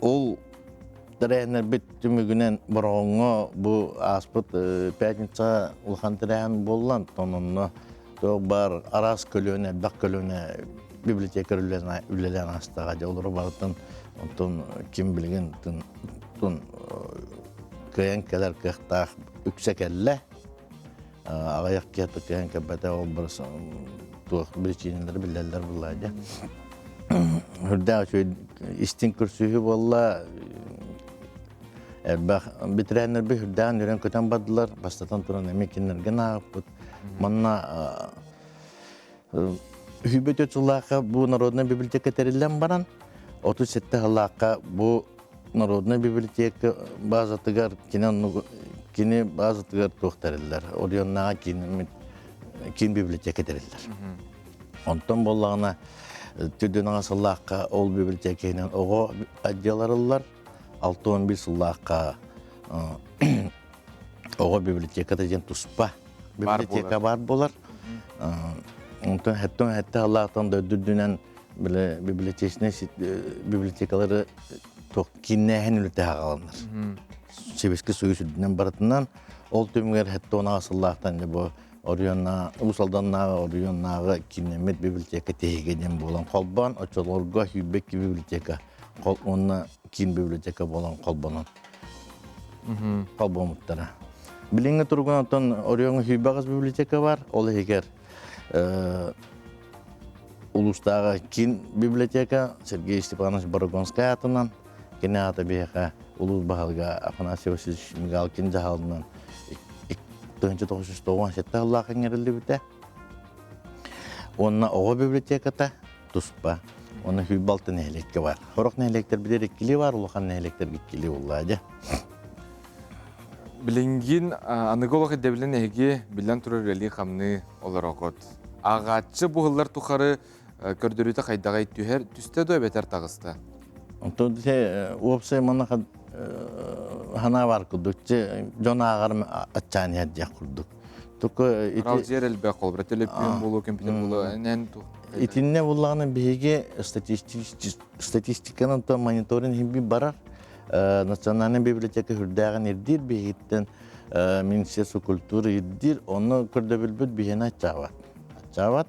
Ол тэрээһиннэрбит түмүгүнэн Бороҕоҥҥо бу ааспыт пятница улахан тэрээһин буолла, онтон онно туох баар араас көлүөнэ, элбэх көлүөнэ библиотекарь үлэлээн аастаҕа дьэ олору барытын онтон ким билигин тун кыайан кэлэр кыахтаах үксэ кэллэ. Аҕыйах киһи кыайан кэлбэтэ ол барыс туох причиналары биллэллэр булла дьэ. Үрдээх үчүгэй истиҥ көрсүһүү буолла. Элбэх бэтэрээннэрбит үрдээн үрэн көтөн бардылар. Бастатан туран эмиэ кинилэргэ ааҕыппыт. Манна үһүбүт сыллаахха бу народнай библиотека тэриллэн баран, 37 сыллаахха бу народнай библиотека базатыгар кини кини базатыгар туох тэриллэр. Оройуоннааҕы киин киин библиотека тэриллэр. Онтон буоллаҕына түрдүн сыллаахха ол библиотека иһинэн оҕо отделларыллар. 61 сыллаахха оҕо библиотеката диэн туспа библиотека баар буолар. Онтон хэттон хэтте халаатан да үрдүнэн биле библиотечный библиотекалары кииннээһин үлэтэ хааланар. Сэбиэскэй Союз үрдүнэн барытынан ол түмүгэр хэттон аҕа сыллаахтан бу оройуоннааҕы Уус Алданнааҕы оройуоннааҕы кииннэммит библиотека тиһигэ диэн буолан холбоон оччолорго 22 библиотека уонна киин библиотека буолан холбонон холбоммуттара. Билиҥҥи туругунан оттон оройуоҥҥа 28 библиотека бар, ол иһигэр улуустааҕы киин библиотека Сергей Степанович Борогонскай аатынан, кини аата биһиэхэ улуус баһылыга Афанасий Васильевич Мигалкин дьаһалынан 1997 сыллаах иҥэриллибитэ. Уонна оҕо библиотеката туспа. Уонна Хүйбалты нэһилиэккэ бар. Сорох нэһилиэктэр билэр иккилии бар, улахан нэһилиэктэр иккилии буллаа дьэ. Билингин аныгы олох ирдэбилин эһиги биллэн турар үлэлии-хамныы олорогут. Ааҕааччы бу сыллар тухары көрдөрүүтэ хайдаҕай түһэр түстэ дуо эбэтэр таҕыста? Онтон уопсай манаха ханаа бар курдук дьон ааҕар аччаан иһэр диэх курдук. Только ити элбэх холбура төлөпүөн буолуо, компьютер буолуо, энэн Итиннэ буллаҕына биһиги статистиканан то мониторинг химби барар. Национальная библиотека үрдээҕин ирдиир биһигиттэн Министерство культуры ирдиир, онно көрдөбүлбүт биһиэнэ аччаабат. Аччаабат.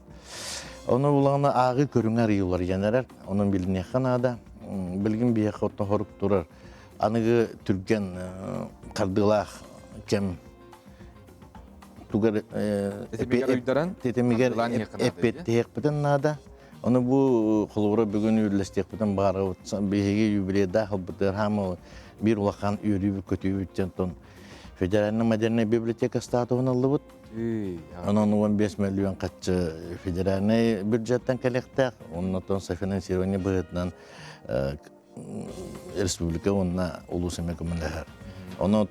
Ону буллаҕына ааҕыы көрүҥэ арыйылар янарар, онон билиниэххэ наада. Билигин биһиэхэ оттон хорук турар аныгы түргэн хардыылаах кэм тугар тэтимигэр эппиэттиһиэхпитин наада. Ону бу холобура бүгүн үллэстиэхпитин баҕарабыт. Биһиги юбилейдаах ылбытыгар хаама биир улахан үөрүүбүт көтүүбүт дьонтон федеральный модернай библиотека статуһун ыллыбыт. Онон 15 миллион хаччы федеральный бюджеттан кэлиэхтээх. Оннотон софинансирование быһыытынан республика уонна улуус эмэ көмөлөһөр. Онон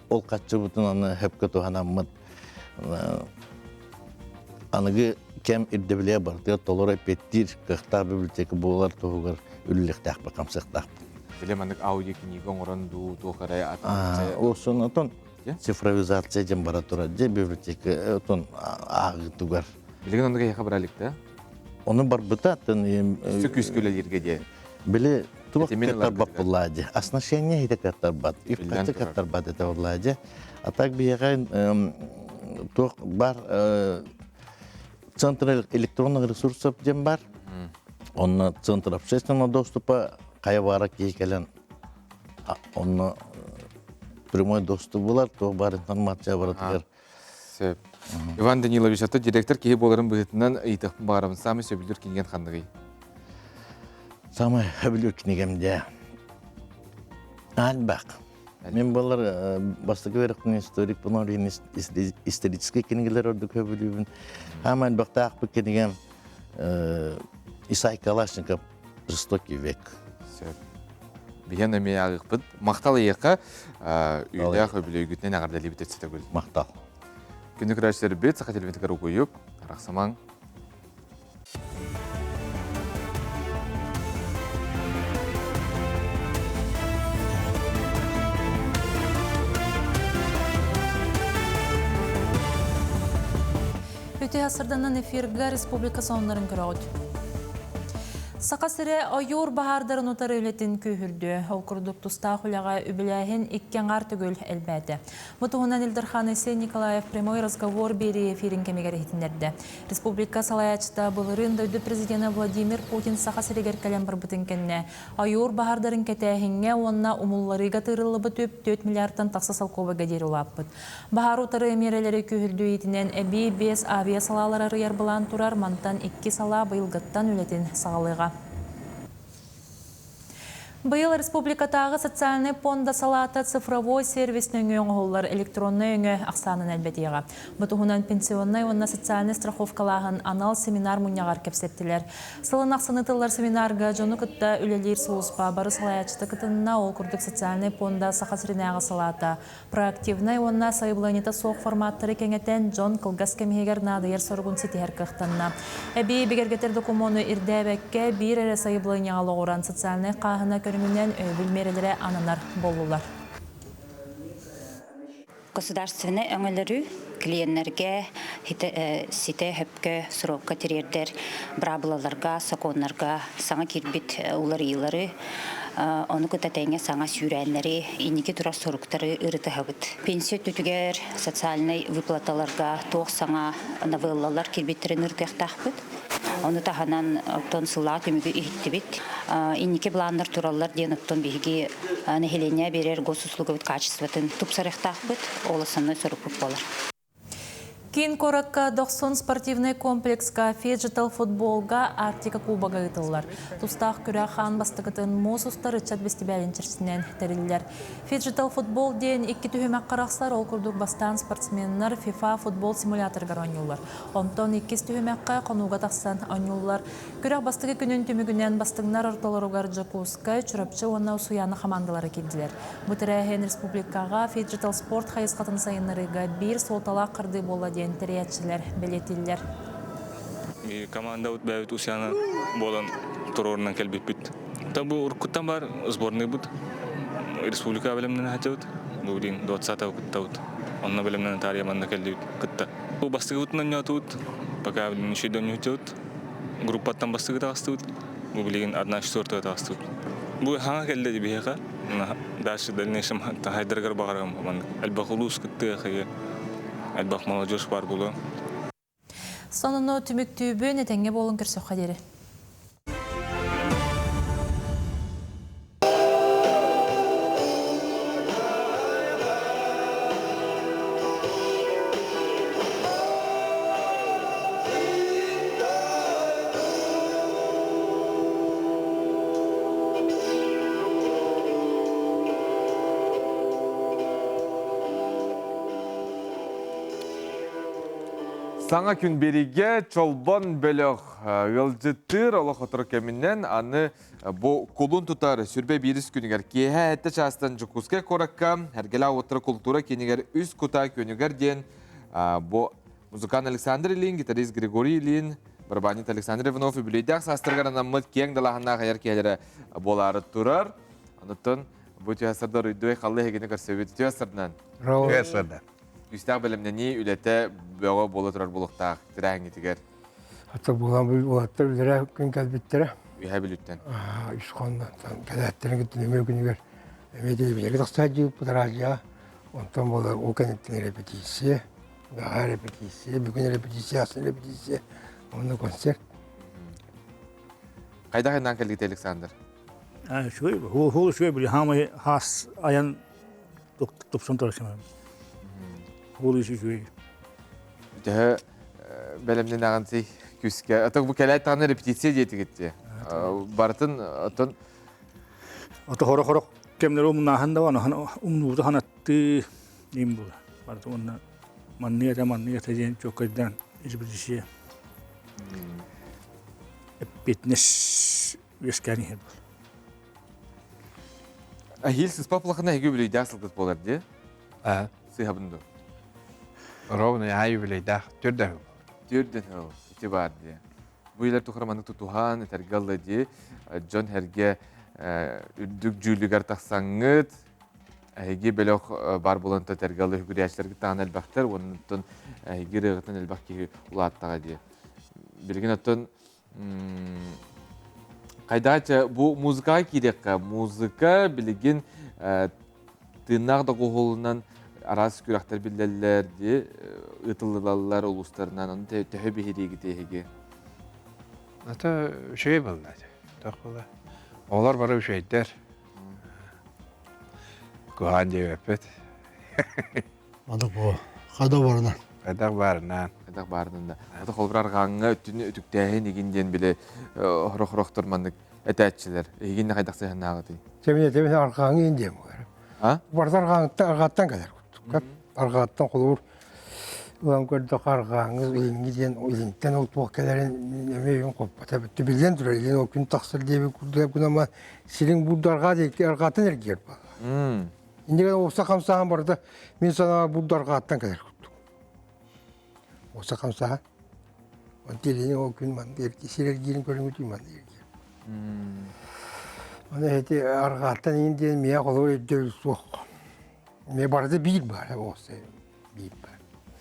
ол хаччыбытын аны хөпкө туһанаммыт аныгы кэм ирдэбилэ барытыгар толору эппиэттиир кыахтаах библиотека буолар туһугар үлэлиэхтээхпит, хамсыахтаахпыт. Биле маннык аудиокнига оҥорон дуу, туох эрэ атын Осон отон цифровизация дьэн бара турар дьэ библиотека отон ааҕыытыгар. Билигин оннук эһиэхэ бара илик да? Ону барбыта атын Өссө күүскэ үлэлииргэ диэ. Били туох кыттарбат буллаа дьэ. Оснащение хите кыттарбат, үп-харчы кыттарбат этэ буллаа дьэ. А так биһиэхэ туох бар Центр электронных ресурсов диэн бар. Онно Центр общественного доступа хайа баара киһи кэлэн онно прямой доступ булар, туох бар информация барытыгар Сөп. Иван Данилович, аты директор киһи буоларын быһыытынан ыйытыахпын баҕарабын. Саамай сөбүлүүр кинигэн ханныгый? Саамай сөбүлүүр кинигэм дьэ. Альбах. Мен балар бастакы үөрэхпин историк буолан историческай кинигэлэр ордук сөбүлүүбүн. Хаамай элбэхтаахпыт кинигэм Исай Калашников Жестокий век. Сөп. Биһиэн эмиэ ааҕыахпыт. Махтал эйиэхэ үйэлээх өбүлүөйгүтүнэн эҕэрдэлиибит өссө төгүл. Махтал. Күнү көрөөччүлэрбит Саха телевизорыгар угуйук, арахсамаҥ. Үтүө сырданан эфирга республика сонуннарын көрөҕүт. Саха сирэ ойуур баһаардарын утары үлэтин күүһүрдүө. Ол курдук тустаах үлэҕэ үбүлээһин икки аҥаар төгүл элбээтэ. Бу туһунан Ил Дархан Айсен Николаев прямой разговор биэрии эфирин кэмигэр иһитиннэрдэ. Республика салайааччыта былырыын дойду президенэ Владимир Путин Саха сиригэр кэлэн барбытын кэннэ ойуур баһаардарын кэтээһиҥҥэ уонна умулларыыга тыырыллыбыт үп 4 миллиардтан тахса солкуобайга диэри улааппыт. Баһаар утары миэрэлэри күүһүрдүү иитинэн эбии биэс авиа-салаалары арыйар былаан турар, мантан икки салаа быйылгыттан үлэтин саҕалыаҕа. Быйыл республикатааҕы социальнай пуонда салаата цифровой сервис нөҥүө оҥоһуллар электроннай өҥө ахсаанын элбэтиэҕэ. Бу туһунан пенсионнай уонна социальнай страховкалааһын анал семинар мунньаҕар кэпсэттилэр. Сылын ахсын ыытыллар семинарга дьону кытта үлэлиир сулууспа бары салайааччыта кытынна, ол курдук социальнай пуонда Саха сиринээҕи салаата Проактивнай уонна сайабылыанньата суох форматтары кэҥэтэн, дьон кылгас кэм иһигэр наадыйар соругун ситиһэр кыахтанна. Эбии бигэргэтэр докумуону ирдээбэккэ, биир эрэ сайабылыанньаҕа олоҕуран социальнай хааһына көрүҥүнэн өйөбүл миэрэлэрэ ананар буоллулар. Государственнай өҥөлөрү клиеннэргэ ситэ сөпкө срокка тириэрдэр быраабылаларга, сокуоннарга саҥа киирбит уларыйыылары Ону кытта тэҥҥэ саҥа сүүрээннэри, инники турар соруктары ырытыһабыт. Пенсия өттүтүгэр социальнай выплаталарга туох саҥа новеллалар киирбиттэрин ырытыахтаахпыт. Ону таһынан оттон сылаа түмүгү иһиттибит. Инники планнар тураллар диэн оттон биһиги нэһилиэнньэ биэрэр госуслугабыт качествотын тупсарыахтаахпыт. Ол основной сорукпут буолар. Киин куоракка Дохсун спортивнай комплекска фиджитал футболга Арктика Кубога ыытыллар. Тустаах күрэх аан бастакытын муус устар ыччат бэстибээлин чэрчитинэн тэриллэр. Фиджитал футбол диэн икки түһүмэх харахсар, ол курдук бастаан спортсменнар FIFA футбол симуляторыгар оонньууллар. Онтон иккис түһүмэххэ хонууга тахсан оонньууллар. Күрэх бастакы күнүн түмүгүнэн бастыҥнар ортолоругар Дьокуускай, Чурапчы уонна Усуйаана хамаандалара киирдилэр. Бу тэрээһин республикаҕа фиджитал спорт хайысхатын сайыннарыыга биир суолталаах хардыы буолла диэн тэрийээччилэр бэлиэтииллэр. Командабыт бэйэбит Усуйаана буолан туруорунан кэлбиппит. Бу уруккуттан бар сборныйбыт республика бэлэмнэнэ сылдьабыт. Бу билигин 20 кыттабыт. Онно бэлэмнэнэ таарыйа манна кэллибит кытта. Бу бастакыбытын оонньоотубут. Пока билигин үчүгэй оонньоотубут. Группаттан бастакы таҕыстыбыт. Бу билигин одна четвертая таҕыстыбыт. Бу хаҥа кэллэ дии биһиэхэ. Дальше дальнейшем хайдарыгар баҕарам маннык. Элбэх улуус кыттыа элбэх молодежь бар буолуо. Сонуну түмүктүүбүн этэҥҥэ буолун көрсөххө диэри. Саҥа күн биригэ Чолбон бөлөх ыалдьыттыыр олох отор кэминэн аны Бу кулун тутар сүрбэ биирис күнүгэр киэһэ сэттэ чаастан Дьокуускай куоракка Эргэлээх уоттара култуура киинигэр үс кута күнүгэр диэн бу музыкант Александр Ильин, гитарист Григорий Ильин, барабанньыт Александр Иванов үбүлүөйдээх саастарыгар анаммыт киэҥ далааһыннаах айар киэһэлэрэ буолаары турар. Онуттан бу түһэсэрдэр уйдуй халлы эһигини көрсөбүт. Түһэсэрдинэн. Түһэсэрдэ. Күүстээх бэлэмнэнии үлэтэ бөҕө буола турар буолуохтаах тирээһиҥҥитигэр. Ата буолан уолаттар үлэрэ күн кэлбиттэрэ. Үһэ Бүлүүттэн. Үс хоннон кэлээттэрин кытта нөҥүө күнүгэр эмиэ телевизорга тахса сылдьыбыппыт араадьыйаҕа. Онтон буолар ол кэнниттэн репетиция, бэҕэһээ репетиция, бүгүн репетиция, атын репетиция, уонна концерт. Хайдах айнаан кэлгитэ Александр? Үчүгэй, хуул үчүгэй били хаамай хаас айан тупсан турар Хуул үчүгэй. Төһө бэлэмнэнэҕин күүскэ. Ото бу кэлээт даҕаны репетиция диэтигит дии. Барытын оттон Ото хоро-хоро кэмнэр умнааһын да умнууту ханаттыы им була. Барыта уонна маннык этэ маннык этэ диэн чуоккайдаан репетиция эппиэтинэс үөскээн иһэр буол. Ахил сыспа плахына эһиги үбүлүйдээх сылгыт буолар дии. Сыһабын дуо? Ровно яа юбилейдаах түрдэн Түрдэн хыл ити баар дии. Бу илэр тухары маннык тутуһан, этэргэ ылла дии. Дьон эргэ үрдүк дьүүлүгэр тахсаҥҥыт. Эһиги бөлөх бар буолан тэтэргэ үгүрээччилэргит таһынан элбэхтэр, уонна эһиги ырыаҕытын элбэх киһи улааттаҕа дии. Билигин оттон хайдаача бу музыкаҕа киириэххэ, музыка билигин тыыннаах доҕуһуолунан араас күрэхтэр биллэллэр дии, ыытыллаллар улуустарынан, ону төһө биһириигит эһиги? Ата үчүгэй буолла. Тох буолла. Оҕолор бары үчүгэйдэр. Куһаан диэбэппит. Аны бу хада барынан. Хайдах баарынан. Хайдах баарынан да. Ата холбур арҕааҥҥа өттүнү үтүктээһин игин диэн били хорох-хорохтор маннык этээччилэр. Эһигин хайдах сыһаннааҕытый? Чэбине чэбине арҕааҥҥа иин диэн буолар. Барыта арҕааҥҥыттан арҕааттан кэлэр курдук. Арҕааттан холобур ылан көрдөххө арҕааҥҥы илиҥҥи диэн илинтэн ол туох кэлэрин эмиэ өйүн хоппото эбит. Биллэн турар илин ол күн тахсар диэбит курдук гынан сириҥ бурду арҕаа диэки арҕааттан эргийэр буолла. Иннигэн уопса хамсааһын барыта мин санаабар бурду арҕааттан кэлэр курдук. Уопса хамсааһын. Онтон илини ол күн манна сир эргиирин көрүҥүтүй манна эргийэр. Оны эти арҕааттан иин диэн миэхэ холобур өйдөбүл суох. Миэ барыта биир баар уопса биир баар.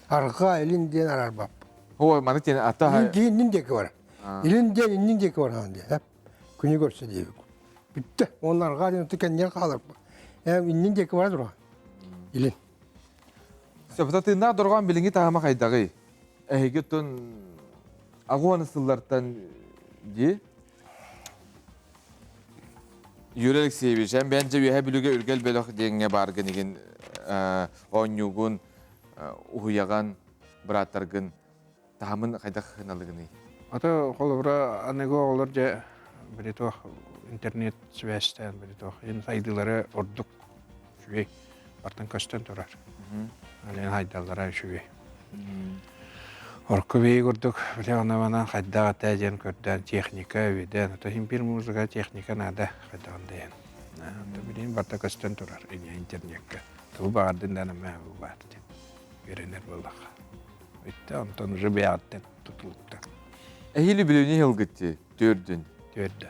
Арҕаа илин диэн араарбаппын. Оо, маны диэн ата Илин иннин диэки бар. Илин диэн иннин диэки бараҕын диэн. Күнү көрсө диэбит. Бүттэ. Уонна арҕаа диэн кэннигэр хааларбын. Ээ иннин диэки бара тураҕын. Илин. Сөпөтө тыыннаах дорҕоон билиҥҥи таһыма хайдаҕый? Эһиги оттон аҕуон сыллартан дии Юрий Алексеевич, эн бэйэн дьэ Үөһээ Бүлүүгэ Үргэл бөлөх диэҥҥэ бааргын игин оонньуугун, уһуйаҕан, бырааттаргын таһымын хайдах ыналыгыный? Ата холобура аныгы оҕолор дьэ били туох интернет сибээстээн били туох ин сайдыылары ордук үчүгэй бартан көстөн турар. Ален хайдаллара үчүгэй. Орку бии курдук били она хайдах этэ диэн көрдөөн техника үөдэн ото иһин бир музыка техника наада хайдаҕын диэн. Ото билин барта көстөн турар интернетка. Тыл баҕардын да ана бу баар диэн үөрэнэр буоллахха. Бүттэ онтон уже бэйэҕиттэн тутулукта. Эһиили бүлүүнү иһилгитти түөрдүн. Түөрдө.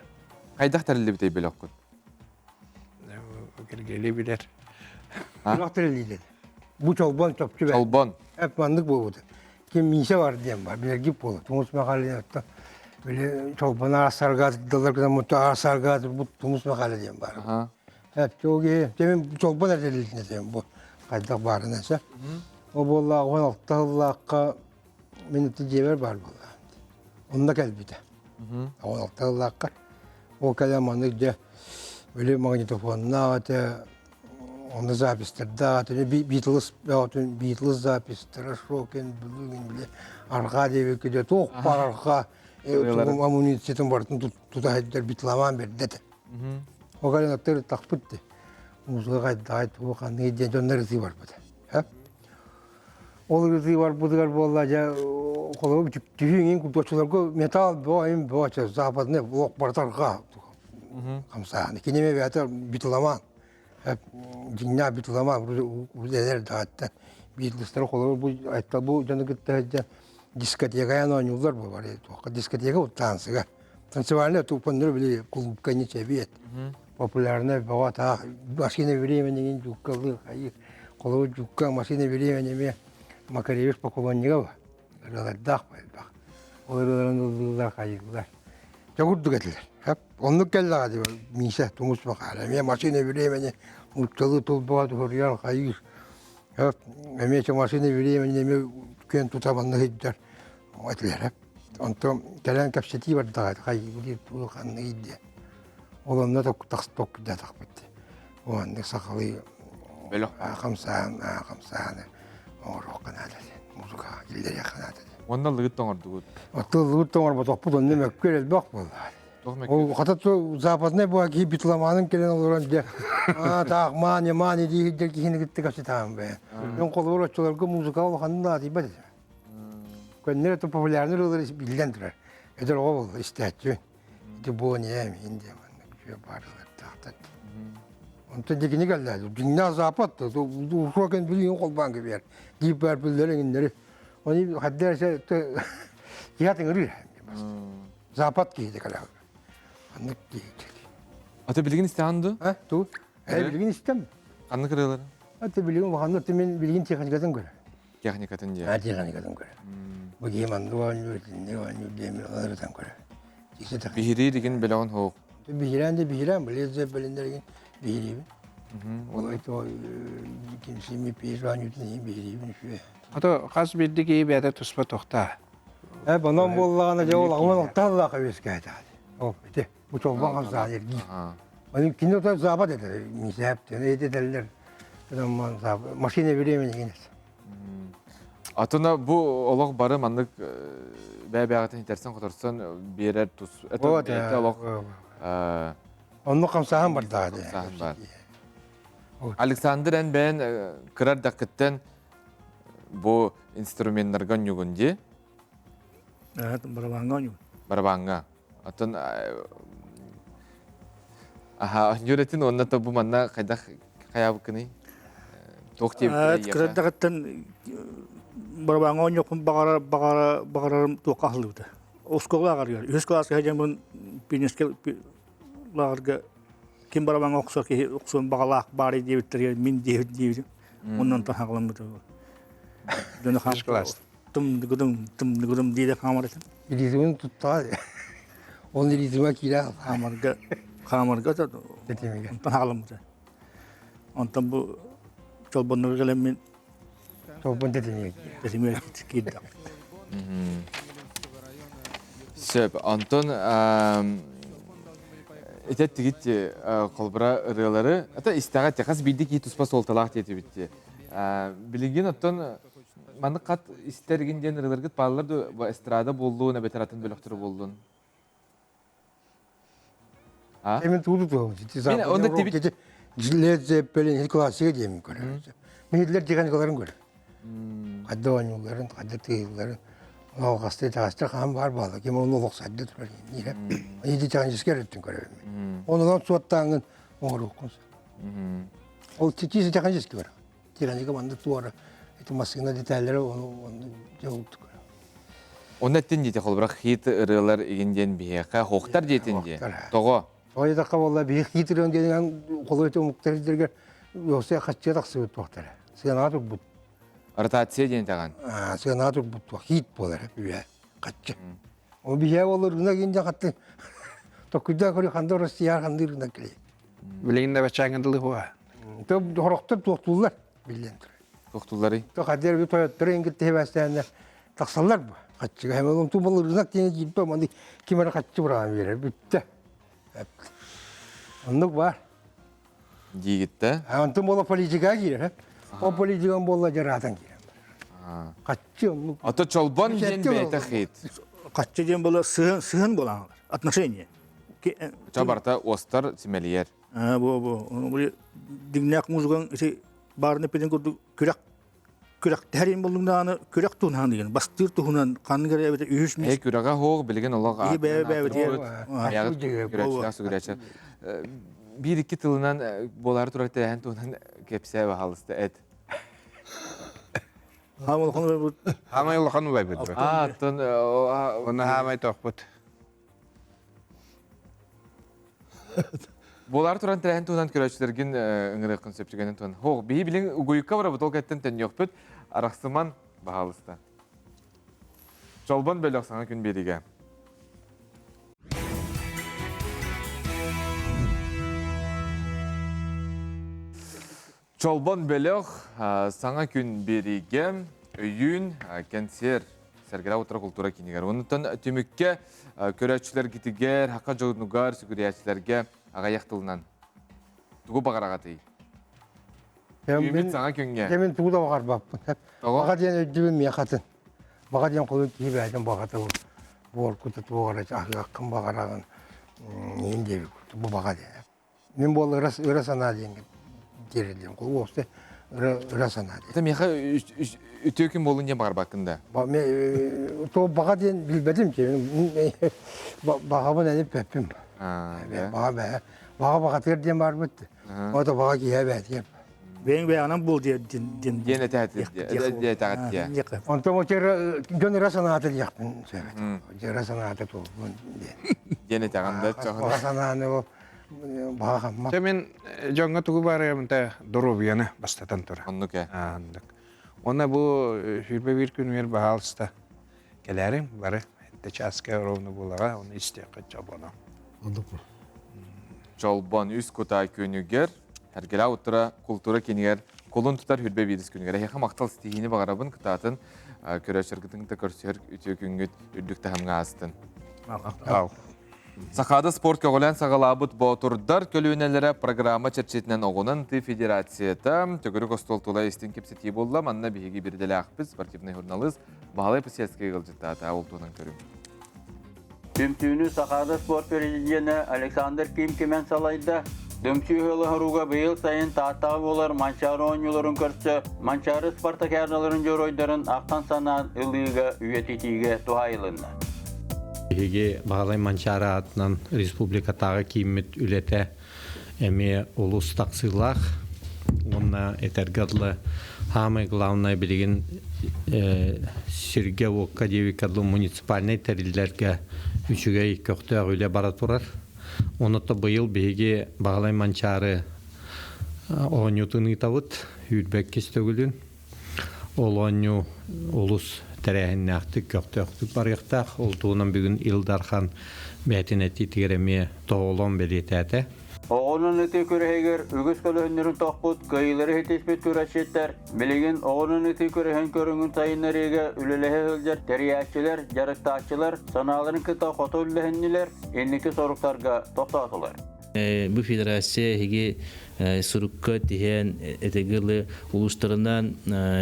Хайдах тэриллибитэй бөлөххүт? Киргели билэр. Бөлөх тэриллиилэр. Бу чолбон чопчу Чолбон. Эп маннык буолбута. Ким Миша бар диэн бар, билэргип буолу. Тумус Махалин отто били чолбон аасаргаатырдылар гынан мутtu аасаргаатыр бу Тумус Махали диэн бар. Эп чоги темин чолбон эрделилитин этем бу хайдах баарынан сэ. Ол буоллаах 16 сыллаахха мин ити дьиэбэр баар буолла. Онно кэлбитэ. 16 сыллаахха. Ол кэлэн маннык дьэ били магнитофоннаах этэ, онно записьтардаах этэ, Битлз бөҕөтүн Битлз записьтара, Шокен, Блюгин, били арҕаа диэбиккэ дьэ туох баар арҕаа амунициятын барытын тута сылдьар битломан бэрдэ этэ. Ол кэлэн аттыгар тахпыт дии. Музыка хайдаҕай тугу ханныгый диэн дьоннор ытыы барбыта. Ол ытыы барбытыгар буолла дьэ холобур түһүү иҥин курдук металл бөҕө им бөҕө западный блок барытарга хамсааһын. Кини эмиэ бэйэтэ битломан. Дьиҥнээх битломан эдэр даҕаттан Битлстары холобур бу айтта бу дьону кытта сылдьан дискотекаҕа оонньууллар буолар туохха дискотека вот танцыга танцевальный тупаннары били клубка не чэбиэт популярная бөҕө таах машина времени дьууккалыы хайыы холобур дьуукка машина времени эмиэ Макаревич поклоннига ба ырыалардаах элбэх ол ырыаларын ыллыыллар хайыыллар дьэ курдук этилэр оннук кэллэҕэ дии Миша тумус Макара эмиэ машина времени нууччалыы тылбаҕа туһуруйар хайыыр эмиэ машина времени эмиэ күөн тута манна сылдьар этилэр Онтон кэлэн кэпсэтии бардаҕа хайыылыыр тугу ханныгый диэн. Ол онно токкуйдаатахпыт дии. Уонна сахалыы бөлөх хамсаан хамсааны оҥоруохха наада диэн музыкаҕа киллэриэххэ наада диэн. Уонна лыгыт тоҥордугут. Оттон лыгыт тоҥорботохпут онно мөккүөр элбэх буолла. Ол хата западный буа киһи битломаным кэлэн олорон дьэ аа таах маани маани дии киһини кытта кэпсэтаам бэйэн. Мен холобур оччолорго музыка улаханын наадыйбат этим. Көннөрү это популярный ырыалар биллэн турар. Эдэр оҕо буолла истээччи. Ити буониям иһин диэн маннык үчүгэй баарылардаахтар. Онтон дьикини кэллээ. Дьиҥнээх запад ушуокен билигин холбаан кэбиһэр. Дип баар биллэр эҥиннэри. Они хаддер киһи тыҥырыыр. Запад киһи кэлэ. Аннык киһи. Ата билигин истэҕин ду? А, ту? Э, билигин истем. Ханнык ырыалары? Аты билигин улаханнык мен билигин техникатын көрө. Техникатын дии. А техникатын көрө. Бу киһи маннык оонньуур, итинник оонньуур диэн ырытан көрө. Биһириир дигин бөлөҕүн хоох. Биһирээн де биһирээн, Led Zeppelin'дерген биһириибин. Ол это кимсими пиэс оонньуутун иһин биһириибин үчүгэй. Ото хас биирдии киһи бэйэтэ туспа тохтаа. Э, онон буоллаҕына дьэ ол аҕыман алтааллаах үөскээтэ. Ол ити бу чолбон хамсаан эргиир. Аны кини ото запад этэр, мисээп этэллэр. Машина времени гинес. Атына бу олох бары маннык бэйэ-бэйэҕитин итерсэн-хоторсон биэрэр тус это олох Онну хамсааһын бардаҕа дии. Хамсааһын бар. Александр эн бэйэн кырар дакыттан бу инструменнарга онньугун дии? Барабаҥҥа онньугун. Барабаҥҥа. Оттон аха онньур уонна то бу манна хайдах хайаабыккыный? Туох диэбиттэрэй Кырардаҕыттан барабаҥҥа оонньуохпун баҕарар баҕара баҕарарым туохха аһыллыбыта. Оскуола ааҕарыгар. Үһүс кылааска сылдьаммын пионерскай лааҕырга ким барабаҥҥа охсор киһи охсуон баҕалаах баарый диэбиттэригэр мин диэбит диэбитим. Онон хаалламмыта. Дьону класс. Тым дыгыдым тым дыгыдым диирэ хаамар этим. Ритмин туттаа. Ол ритмэ киирэ хаамарга хаамарга онтон хаалламмыта. Онтон бу чолбоннорго кэлэммин Чолбон тэтимигэ тэтимигэ киирдэ. Сөп. Онтон ити тигит холбура ырыалары ата истэҕэ хас биирдии киһи туспа суолталаах диэтибит. Билигин оттон маннык хат истэргин диэн ырыаларгыт бааллар дуо эстрада буоллун эбэтэр атын бөлөхтөрү буоллун? Мен тугу туһум. Мен онда тибит Led Zeppelin классика диэмин көрөр. Миһиллер техникаларын көрөр. Хадда оонньуулларын, хадда тыылларын, оҕасты таастар хаан бар буолла. Ким оны олох садда турар. Иди технический өрүттүн көрөбүн. Онунан суоттааҥын оҥоруоххун. Ол чисто технический бар. Техника маннык туора ити массыына деталлары ону ону дьэ Онно эттин диэти холобура хит ырыалар игин диэн биһиэхэ хохтар диэтин диэ. Тоҕо? Тоҕо диэтэххэ буолла биһи хит ырыан диэн холобура омуктар сирдэригэр уопсай хаччыа тахсыбыт туохтара. Сыанаҕа турбут. Ротация диэн таҕан. Сыанаҕа турбут туох хит буолар үһэ хаччы. Ол биһиэ буоллар рынок инде хатты токуйда көрү ханды Россия ханды рынок кили. Билигин да бачааҥҥа дылы хуа. То хорохтор туохтууллар биллэн турар. Туохтуулларый? То хадер би тойоттор эҥгит тэбэстээннэр тахсаллар бу. Хаччыга хэм олом ту бол рынок диэн киирбэ маны ким эрэ хаччы быраан биэрэр бүттэ. Оннук бар. Диигиттэ. Онтон буола политика киирэр. О политикан буолла жараатан киирэр. Хаччы оннук. Ото чолбон диэн бэйэтэ хит. Хаччы диэн буола сыһын сыһын буолан отношение. Чабарта остар симэлийэр. Бу бу дигнээх музыкаң ити баарны пидин курдук күрэх күрэхтэһэр боллуҥ даҕаны күрэх туһунан деген бастыыр туһунан ханнык эрэ эбэтэр үһүс Э күрэҕэ хоох билигин олох Киһи бэйэ бэйэбитигэр күрэччилээх биир икки тылынан буолаары турар тэрээһин туһунан кэпсээ баһаалыста эт. Хаамай улахан убайбыт. Хаамай улахан убайбыт. Аа, оттон Оны хаамай тохпут. Буолар туран тэрээһин туһунан көрөөччүлэргин ыҥырыаххын сөп түгэнин туһунан. Хоох, биһи билин угуйукка барабыт, ол кэттэн төннүөхпүт. Арахсыман, баһаалыста. Чолбон бөлөх саҥа күн биэригэ. Чолбон бөлөх саҥа күн биэриигэ өйүүн кэнсиэр Сэргэлээх утара култуура киинигэр. Онтон түмүккэ көрөөччүлэргитигэр, хака дьонугар, сүгүрүйээччилэргэ аҕыйах тылынан тугу баҕараҕытый? Үүммүт саҥа күҥҥэ. Дьэ мин тугу да баҕарбаппын. Баҕа диэн өйдүүбүн миэхэ атын. Баҕа диэн холун киһи бэйэтин баҕата буор кута туох эрэ аһыаххын баҕараҕын иин диэбит бу баҕа диэн. Мин буолла ыра, ыра санаа диэн диэриллим. Уопсай ыра, ыра санаа диэн. Это миэхэ үтүө күн буолун диэн баҕарбаккын да? То баҕа диэн билбэтим чи. Баҕабын энип пеппим. Баҕа бэһэ. Баҕа баҕатыгар диэн барбыт. Ото баҕа киһи бээтиэп. Бэйэҥ бэйэҕинэн буол диэн диэн диэн этээт диэ. Онтон очер дьон ыра санаата диэхпин сөбөт. Ыра санаата туолбун диэн. Диэн этэҕин да Баҕа санааны ол. Баҕа Дьэ мин дьоҥҥо тугу баарыйабын та доруобуйаны бастатан турар. Оннук ээ. Оннук. Уонна бу 21 күнүгэр баһаалыста кэлээриҥ бары эттэ чааска ровно буолаҕа оны истиэххэ чолбоно. Оннук. Чолбон үс кута күнүгэр Эргэлээ уттара култуура киинигэр кулун тутар хүрбэ биирис күнүгэр эһиэхэ махтал ситиһиини баҕарабын кытаатын көрөөччүлэргитин кытта көрсүһэр үтүө күҥҥүт үрдүк таһымҥа аастын. Махтал. Сахаада спорт көҕүлээн саҕалаабыт Боотурдар көлүөнэлэрэ программа чэрчитинэн оҕунан тыы федерацията төгүрүк остуол тула истиҥ кэпсэтии буолла. Манна биһиги бирдэлээхпит спортивный журналист Баһылай Посельскай ыалдьыттаата. Ол туһунан көрүҥ. Түмсүүнү Сахаада спорт президенэ Александр Ким Кимэн салайда. Түмсүү ыһылыһыруга быйыл сайын Тааттаҕа буолар Манчаары оонньууларын көрсө Манчаары спартакиадаларын дьоруойдарын ахтан-санаан ылыыга үйэтитиигэ туһаайылынна. Биһиги Баһылай Манчаары аатынан республикатааҕы кииммит үлэтэ эмиэ олус тахсыылаах уонна этэргэ дылы самое главное билигин сиргэ-уокка диэбиккэ дылы муниципальнай тэриллэргэ үчүгэй көхтөөх үлэ бара турар. Онон быйыл биһиги Баһылай Манчаары оонньуутун ыытабыт үүрбэккис төгүлүн. Ол оонньуу олус тэрээһиннээхтик, көхтөөхтүк барыахтаах. Ол туһунан бүгүн Ил Дархан бэйэтин этиитигэр эмиэ тоһоҕолоон бэлиэтээтэ. Оҕонун ытыы күрэһигэр үгүс көлөһүннэрин тохпут, кыайыылары ситиспит күрэсчиттэр билигин оҕонун ытыы күрэһин көрүҥүн сайыннарыыга үлэлэһэ сылдьар тэрийээччилэр, дьарыктааччылар санааларын кытта хото үллэһиннилэр, инники соруктарга тохтоотулар. Бу федерация эһиги сурукка тиһэн этигылы улуустарынан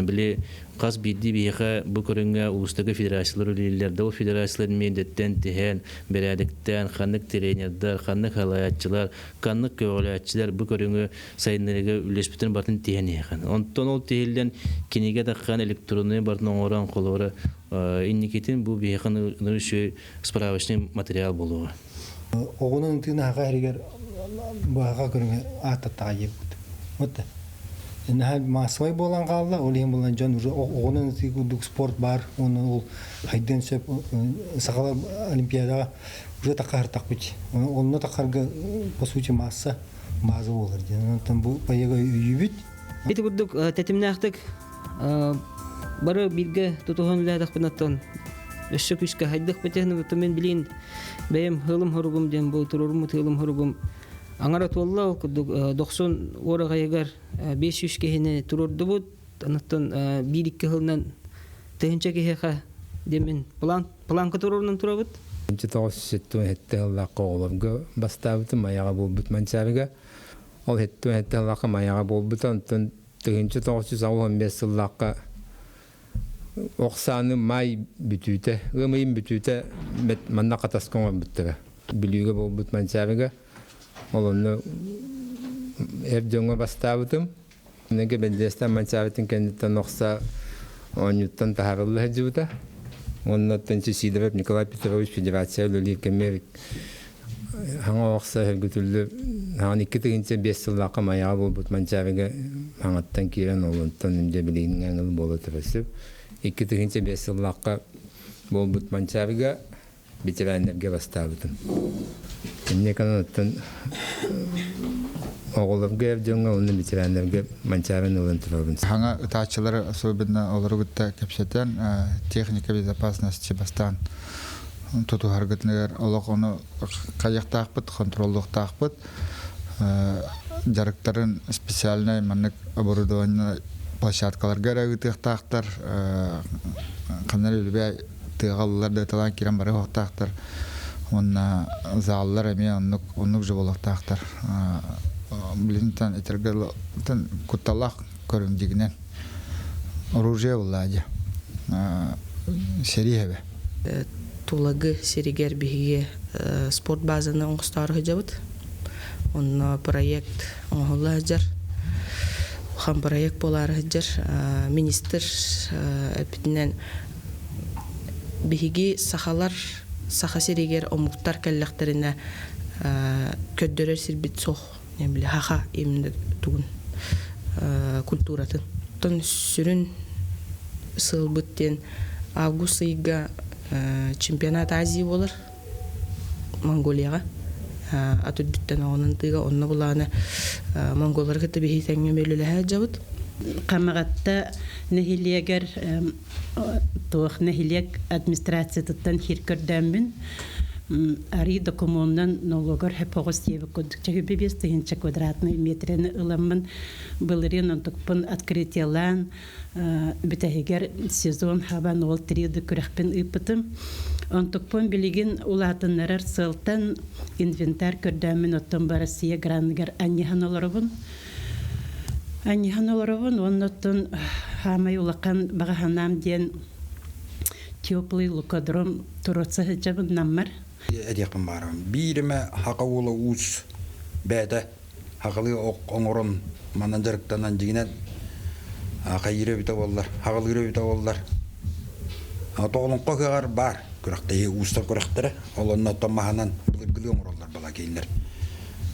били хас биирдии биһиэхэ бу көрүҥҥэ улуустарга федерациялар үлэлииллэр да ол федерациялар миэдэттэн тиһэн бэрээдэктээн ханнык тренердэр ханнык халайааччылар ханнык көҕүлээччилэр бу көрүҥү сайыннарыыга үлэспитин бартын тиһэн иһэхин онтон ол тиһиллэн кинигэ таххан электронный бартын оҥорон холобура инникитин бу биһиэхэ үчүгэй справочный материал буолуоҕа. Оҕунан ытыын аһаҕа иһигэр быһаҕа көрүҥэ ааттаттаҕа диэбит. Вот наһаа массовай буолан хаалла, ол иһин буолан дьон уже оҕунан ытыы курдук спорт баар, уонна ол хайдыан сөп сахалар олимпиадаҕа уже таххаһыртахпыт. Онно таххарга по сути масса база буолар диэн. Онтон бу байыга өйүүбүт. Ити курдук тэтимнээхтик бары бииргэ тутуһан үлэлээтэхпин оттон өссө күүскэ хайдах битиһин мен билин бэйэм хылым хоругум диэн бу туруруммут хылым хоругум аңара туолла ол курдук дохсун уораҕайыгар 500 киһини туруордубут онтон биир икки сылынан тыһынча киһиэхэ диэмин план планка туруорунан турабыт 1977 сыллаахха оҕолорго бастаабытым майаҕа буолбут манчаарыга ол 77 сыллаахха майаҕа буолбута онтон 1985 сыллаахха ох сааны маай бүтүүтэ, ыам ыйын бүтүүтэ манна хатаска оҥорбуттара. Бүлүүгэ буолбут Манчаарыга. Ол онно эр дьоҥҥо бастаабытым. Неге бэлдиэстэн Манчаарытын кэнниттэн охса оонньууттан таһаарылла сылдьыбыта. Уонна Сидоров Николай Петрович федерация үлэлиир кэмигэр Хаҥа охса сөргүтүллү хаҥан 2005 сыллаахха майаҕа буолбут Манчаарыга хаҥаттан киирэн олонтон дьэ билигин ыңыл буола турар 2005 сыллаахха буолбут Манчаарыга ветераннарга бастаабытым. Инньэ канаттан оҕолорго эр дьоҥҥо уонна ветераннарга Манчаарын ылан турабын. Хаҥа ытааччылары особенно олору кытта кэпсэтэн техника безопасности бастаан тутуһаргытыгар олох ону хайыахтаахпыт, контроллуохтаахпыт. Дьарыктарын специальнай маннык оборудование площадкаларга эрэ ыытыахтаахтар. Ханна эрэ үлүбэ тыаҕа ыллар да ыталаан киирэн бары уһуктаахтар. Уонна заллар эмиэ оннук оннук же буолуохтаахтар. Билинтэн этэргэ кутталлаах көрүҥ дьигинэн оружие буллаа дьэ. Сэрии хэбэ. Тулагы сиригэр биһиги спорт базаны оҥостоору сылдьабыт. Онно проект оҥоһулла сылдьар. Улахан проект буолаары сылдьар. Министр эппитинэн биһиги сахалар Саха сиригэр омуктар кэллэхтэринэ көрдөрөр сирбит суох. Били хаха именно тугун культуратын. Оттон сүрүн сылбыт диэн август ыйга чемпионат Азии буолар Монголияҕа. Ат үрдүттэн оҕонон тыыга онно булааны монголлары кытта биһи тэҥҥэ үлэлэһэ дьабыт. Хамаҕатта нэһилиэгэр туох нэһилиэк администрациятыттан хир көрдөөммүн арыы докумуонунан налогар хөпөҕүс диэбит курдук чөһүбэ 5000 квадратный метрени ыламмын былырыын онтукпун открытиелаан бүтэһигэр сезон хабан ол триды күрэхпин ыыппытым. Онтукпун билигин улаатыннарар сыалтан инвентарь көрдөөммүн оттон бу Россия граныгар анньыһан олоробун. Анньыһан олоробун уонна оттон хаамай улахан баҕа санаам диэн теплый лукодром туруорса сылдьабын наммар. Этиэхпин баарым. Биир эмэ хака уола уус бэйэтэ хагалыы оҥорон манан дьарыктанан дьиҥинэн хайыыр эбитэ буоллар, хагалыыр эбитэ буоллар. Тоҕолоҥхо ыһыаҕар баар күрэхтэһии уустар күрэхтэрэ. Ол онно оттон маһынан былыргылыы оҥороллор бала кинилэр.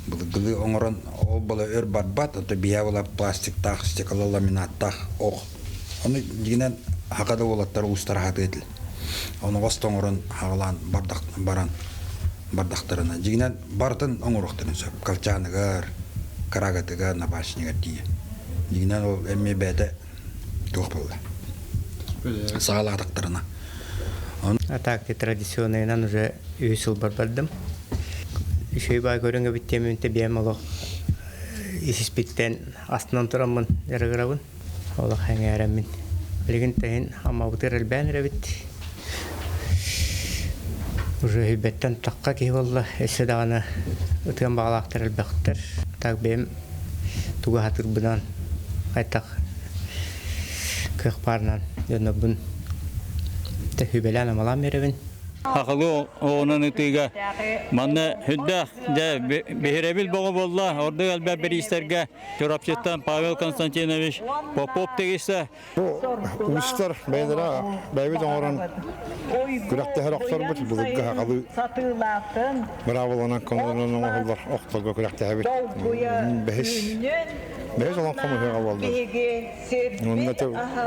Былыргылыы оҥорон ол бала өр барбат, ото биһэ була пластиктаах, стеклоламинаттаах ох. Ону дьиҥинэн хака да уолаттар уустар аһатыа этилэр. Оноҕос оҥорон хагалаан бардах баран бардахтарына дьиҥинэн барытын оҥоруохтарын сөп. Колчаныгар, карагатыгар, набашнигар тиийэ. Дьиҥинэн ол эмиэ бэйэтэ туох буолла? Саҕалаатахтарына. А так традиционныйынан уже үһүс сылбар бардым. Үчүгэй баа көрүҥ эбит диэммин биэм олох исиспиттэн астынан тураммын дьарыгырабын. Олох эҥээрэммин. Билигин тэһин аммабытыгар элбээн эрэбит. Уже өһүйбэттэн тахха киһи буолла. Өссө даҕаны ытыан баҕалаахтар элбэхтэр. Так бэйэм тугу аһатырбынан айтах кыах баарынан дьоннорбун тэһүүбэлээн амалаан биэрэбин. Хахылы оҕонон ытыыга манна хүндээх дьэ биһирэбил боҕо буолла ордук элбэх бириистэргэ Чурапчыттан Павел Константинович Попов тигисэ. Бу уустар бэйэлэрэ бэйэбит оҥорон күрэхтэһэр охторбут былыргы сахалыы быраабыланан көҥүлүнэн оҥоһуллар охторго күрэхтэһэбит. Бэһис бэһис олоҥхо муһуоҕа буолла. Онно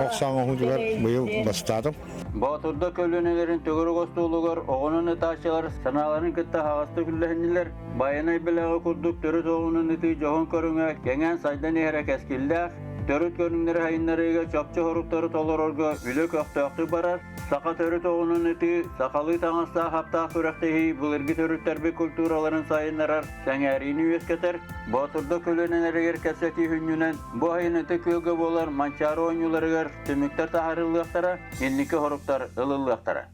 ох саа оҥоһуутугар быйыл бастаатым. Боотурда көлүөнэлэрин төгүрүк остуолугар оҕонон ытааччылар санааларын кытта аһаҕастык үллэһиннилэр. Байанай бэлэҕи курдук төрүт оҕунан ытыы дьоһун көрүҥэ кэҥээн сайдан иһэрэ кэскиллээх, төрүт көрүҥнэри сайыннарыыга чопчу соруктары толорорго үлэ көхтөөхтүк барар, саха төрүт оҕунан ытыы, сахалыы таҥастаах аптаах күрэхтэһии былыргы төрүттэрбит культураларын сайыннарар, сэҥээриини үөскэтэр, Боотурда көлүөнэлэригэр кэпсэтии сүнньүнэн бу айан ытык күөлгэ буолар Манчаары оонньууларыгар түмүктэр таһаарыллыахтара, инники соруктар ылыллыахтара.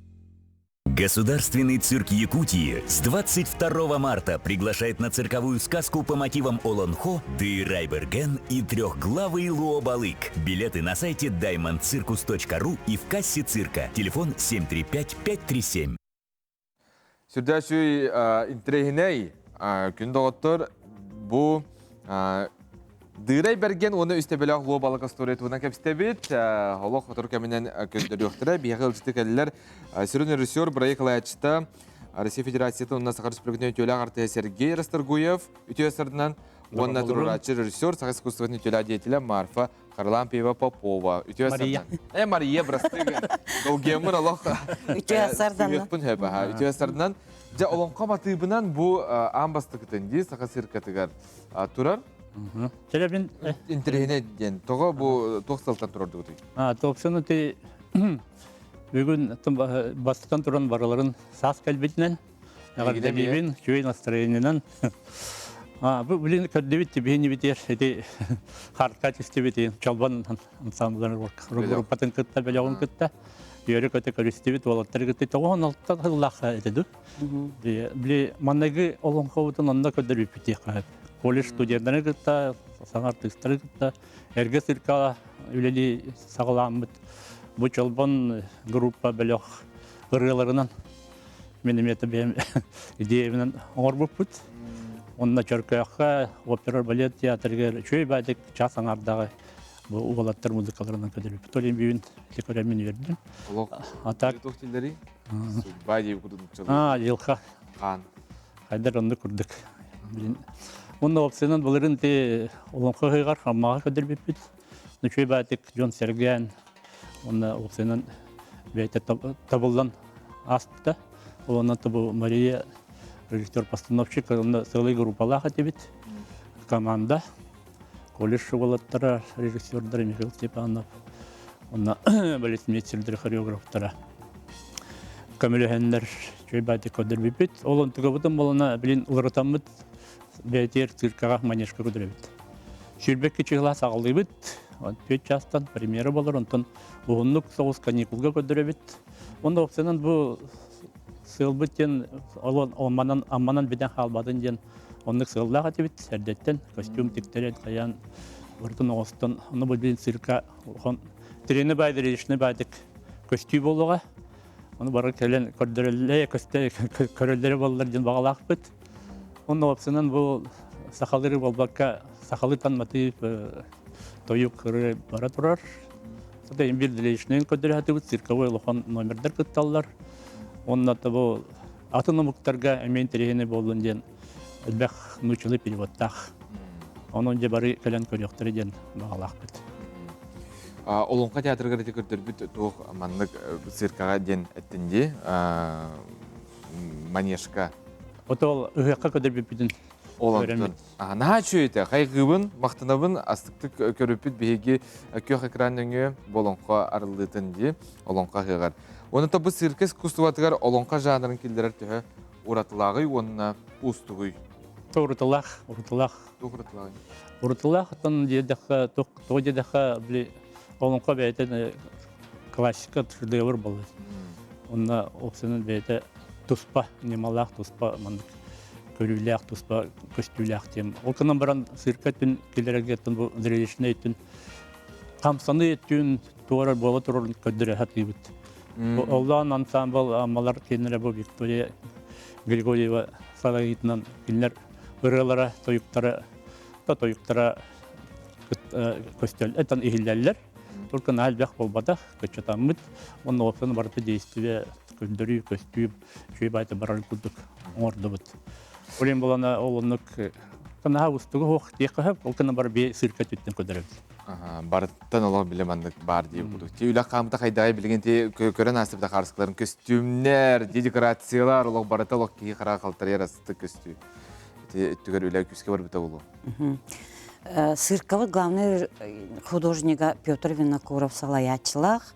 Государственный цирк Якутии с 22 марта приглашает на цирковую сказку по мотивам Олонхо, Дыйрайберген и трехглавый Луобалык. Билеты на сайте diamondcircus.ru и в кассе цирка. Телефон 735 537. Сүрдээх үчүгэй интэриэһинэй күн доҕоттор бу Дыырай Бэргэн уонна үс төбөлөөх луо балык остуоруйа туһунан кэпсэтэбит. Олох сотору кэминэн көрдөрүөхтэрэ. Биһиэхэ ыалдьыты кэллилэр. Сүрүн режиссер, бырайыак салайааччыта Россия Федерациятын уонна Саха Республикатын үтүөлээх артыыһа Сергей Расторгуев үтүө сырдынан уонна туруорааччы режиссер Саха искусствотын үтүөлээх деятелэ Марфа Харлампьева Попова. Үтүө Мария. Э, Мария, бырастыы. Долгияммын олох. Үтүө сарданан. Сүһүөхпүн хөп аха. Үтүө сарданан. Дьэ, олоҥхо матыыбынан бу аан бастакытын дии Саха циркатыгар турар. Челябин интэриэһинэй диэн. Тоҕо бу туох сылтан турардыгытый? А, топсаны ти бүгүн бастатан туран барыларын саас кэлбитинэн эҕэрдэлиибин, үчүгэй настроениенан. А, бу билин көрдүбүт биһини битер ити хартка түстүбүт чолбон ансамблын группатын кытта бөлөҕүн кытта үөрэ көтө көрүстүбүт уолаттары кытта тоҕуһун алта сыллаах этэ ду. Били манныгы олоҥхобутун онно көрдөрбүппүт колледж студенттарын кытта саҥа артыыстары кытта эргэ циркаҕа үлэлии саҕаламмыт бу чолбон группа бөлөх ырыаларынан Мин эмиэ бэйэм идеябынан оҥорбуппут. Онно Чөркөөххө опера балет театрыгар үчүгэй баайдык час аҥаардаҕы бу уолаттар музыкаларынан көтөрбүт. Ол иһин бүгүн ити көрөммүн үөрдүм. Олох А так туох дииллэрий? Судьба дии курдук нууччалыы. А, дьылха. Хаан. Хайдар оннук курдук. Билин. Онно опциянан былырын ти олоҥхо ыһыаҕар Аммаҕа көдөрбүппүт. Үчүгэй баайдык дьон сэргээн Уонна уопсайынан бэйэтэ табыллан ааспыта. Ол онон бу Мария Режиссер-постановщик онно сыалай группалаах этибит. Команда. Колледж уолаттара, режиссердара Михаил Степанов, онно балетмейстердэр, хореографтара көмөлөһөннөр үчүгэй баайдык көрдөрбүппүт. Ол онтугабытын болона билин уларытаммыт бэйэтигэр циркаҕа манежка көрдөрөбүт. Сүүрбэкки чыһыла саҕалыыбыт. Түөрт чаастан премьера болор, онтон уһуннук соҕус каникулга көрдөрөбүт. Онно опсанан бу сыалбыт диэн ол амманан амманан бүтэн хаалбатын диэн оннук сыаллаах этибит. Эрдэттэн костюм тиктэрэн хайаан барытын оҥостон ону бу билин цирка улахан тренер баайдыр баайдык көстүү буолуоҕа. Ону бары кэлэн көрдөрөллөр, көрөллөрө буоллар диэн баҕалаахпыт. Онно опсанан бу сахалары буолбакка сахалыы матыып тойук ыры бара турар. Сата бир длечнен көрдөрө цирковой улахан номердар кытталлар. Онно бу атын омуктарга эмиэ интэриэһинэй буоллун диэн элбэх нууччалыы переводтаах. Онон дьэ бары кэлэн көрүөхтэрэ диэн баҕалаахпыт. Олоҥхо театрыгар ити көрдөрбүт туох маннык циркаҕа диэн эттин дии манежка. Отол ыһыахха көрдөрбүппүтүн Ол наһаа үчүгэй хайгыыбын, махтанабын, астыктык көрүппүт биһиги күөх экран нөҥүө бу олоҥхо арыллыытын дии, олоҥхо ыһыаҕар. Уонна бу цирка искусствотыгар олоҥхо жанрын киллэрэр төһө уратылааҕый уонна уустугуй? Уратылаах, уратылаах. Туох уратылааҕый? Уратылаах, оттон диэдэххэ, тоҕо диэдэххэ, били олоҥхо бэйэтин классика шедевр буолар. Онно опсанын бэйэтэ туспа ньымалаах, туспа маннык көрүүлээх, туспа көстүүлээх диэн. Ол гынан баран цирка өттүн киллэрэргэ бу зрелищный өттүн хамсаныы өттүн туора буола турарын көрдөрө сатыыбыт. Оллоон ансамбл аммалар кинилэр бу Виктория Григорьева салайыытынан кинилэр ырыалара, тойуктара, тойуктара көстөл этан иһиллэллэр. Только наһаа элбэх буолбатах, кыччатаммыт. Онно уопсан барыта действие көрдөрүү, көстүү, үчүгэй баайта барар курдук оҥордубут. Олен болана ол оннук наһаа устугу суох диэххэ сөп, ол гынан бар бие цирка түттэн көрдөрөбүт. Барыттан олох биле маннык бар дии курдук. Ти үлэ хаамыта хайдааҕы билигин ти көрөн аастыбыта хаарыскаларын көстүүмнэр, ди декорациялар олох барыта олох киһи хараҕа халтарыйар астык көстүү. Ити өттүгэр үлэ күүскэ барбыта буолуо. Цирковый главный художнига Петр Винокуров салайааччылаах,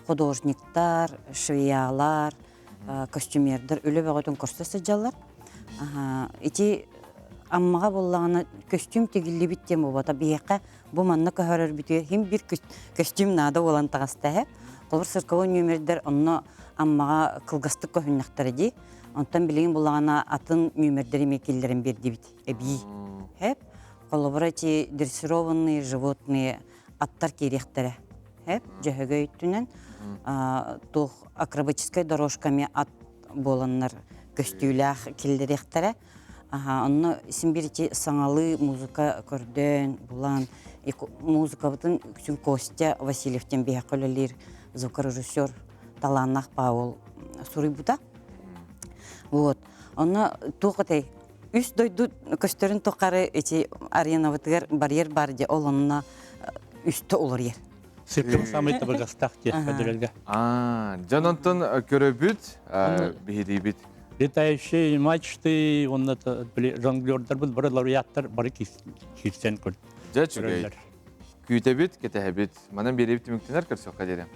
художниктар, швеялар, костюмердар үлэ бөҕөтүн көрсө сылдьаллар. Ити Аммаҕа буоллаҕына көстүүм тигиллибит диэн буолбата. Биһиэхэ бу манна көһөрөрбүтүгэр хим бир көстүүм наада буолан таҕыста эһэ. Холобур, цирковой нүөмэрдэр онно Аммаҕа кылгастык көһүннэхтэрэ дии. Онтон билигин буллаҕына атын нүөмэрдэри эмиэ киллэрэн биэрдибит эбии. Хэп. Холобура эти дрессированные животные аттар киириэхтэрэ. Хэп. Дьөһөгөй өттүнэн туох акробатическай дорожками ат буоланнар көстүүлээх киллэриэхтэрэ. Аха, онно син бир ити саҥалыы музыка көрдөөн, булан, музыкабытын үксүн Костя Васильевтен биһиэхэ үлэлиир звукорежиссер талааннаах Павел суруйбута. Вот. Онно туох этэй? Үс дойду көстөрүн тухары ити аренабытыгар барьер бар дии, ол онно үстэ уларыйар. Сиртэн самый табыгастаах диэх көдөрөлгө. Аа, дьон онтон көрөбүт, биһириибит. Летающие мачты, онно жонглердарбыт бары лауреаттар бары киирсэн Дьэ, үчүгэй. Күүтэбит, кэтэһэбит. Манан биэрэбит түмүктэнэр көрсөххө диэри.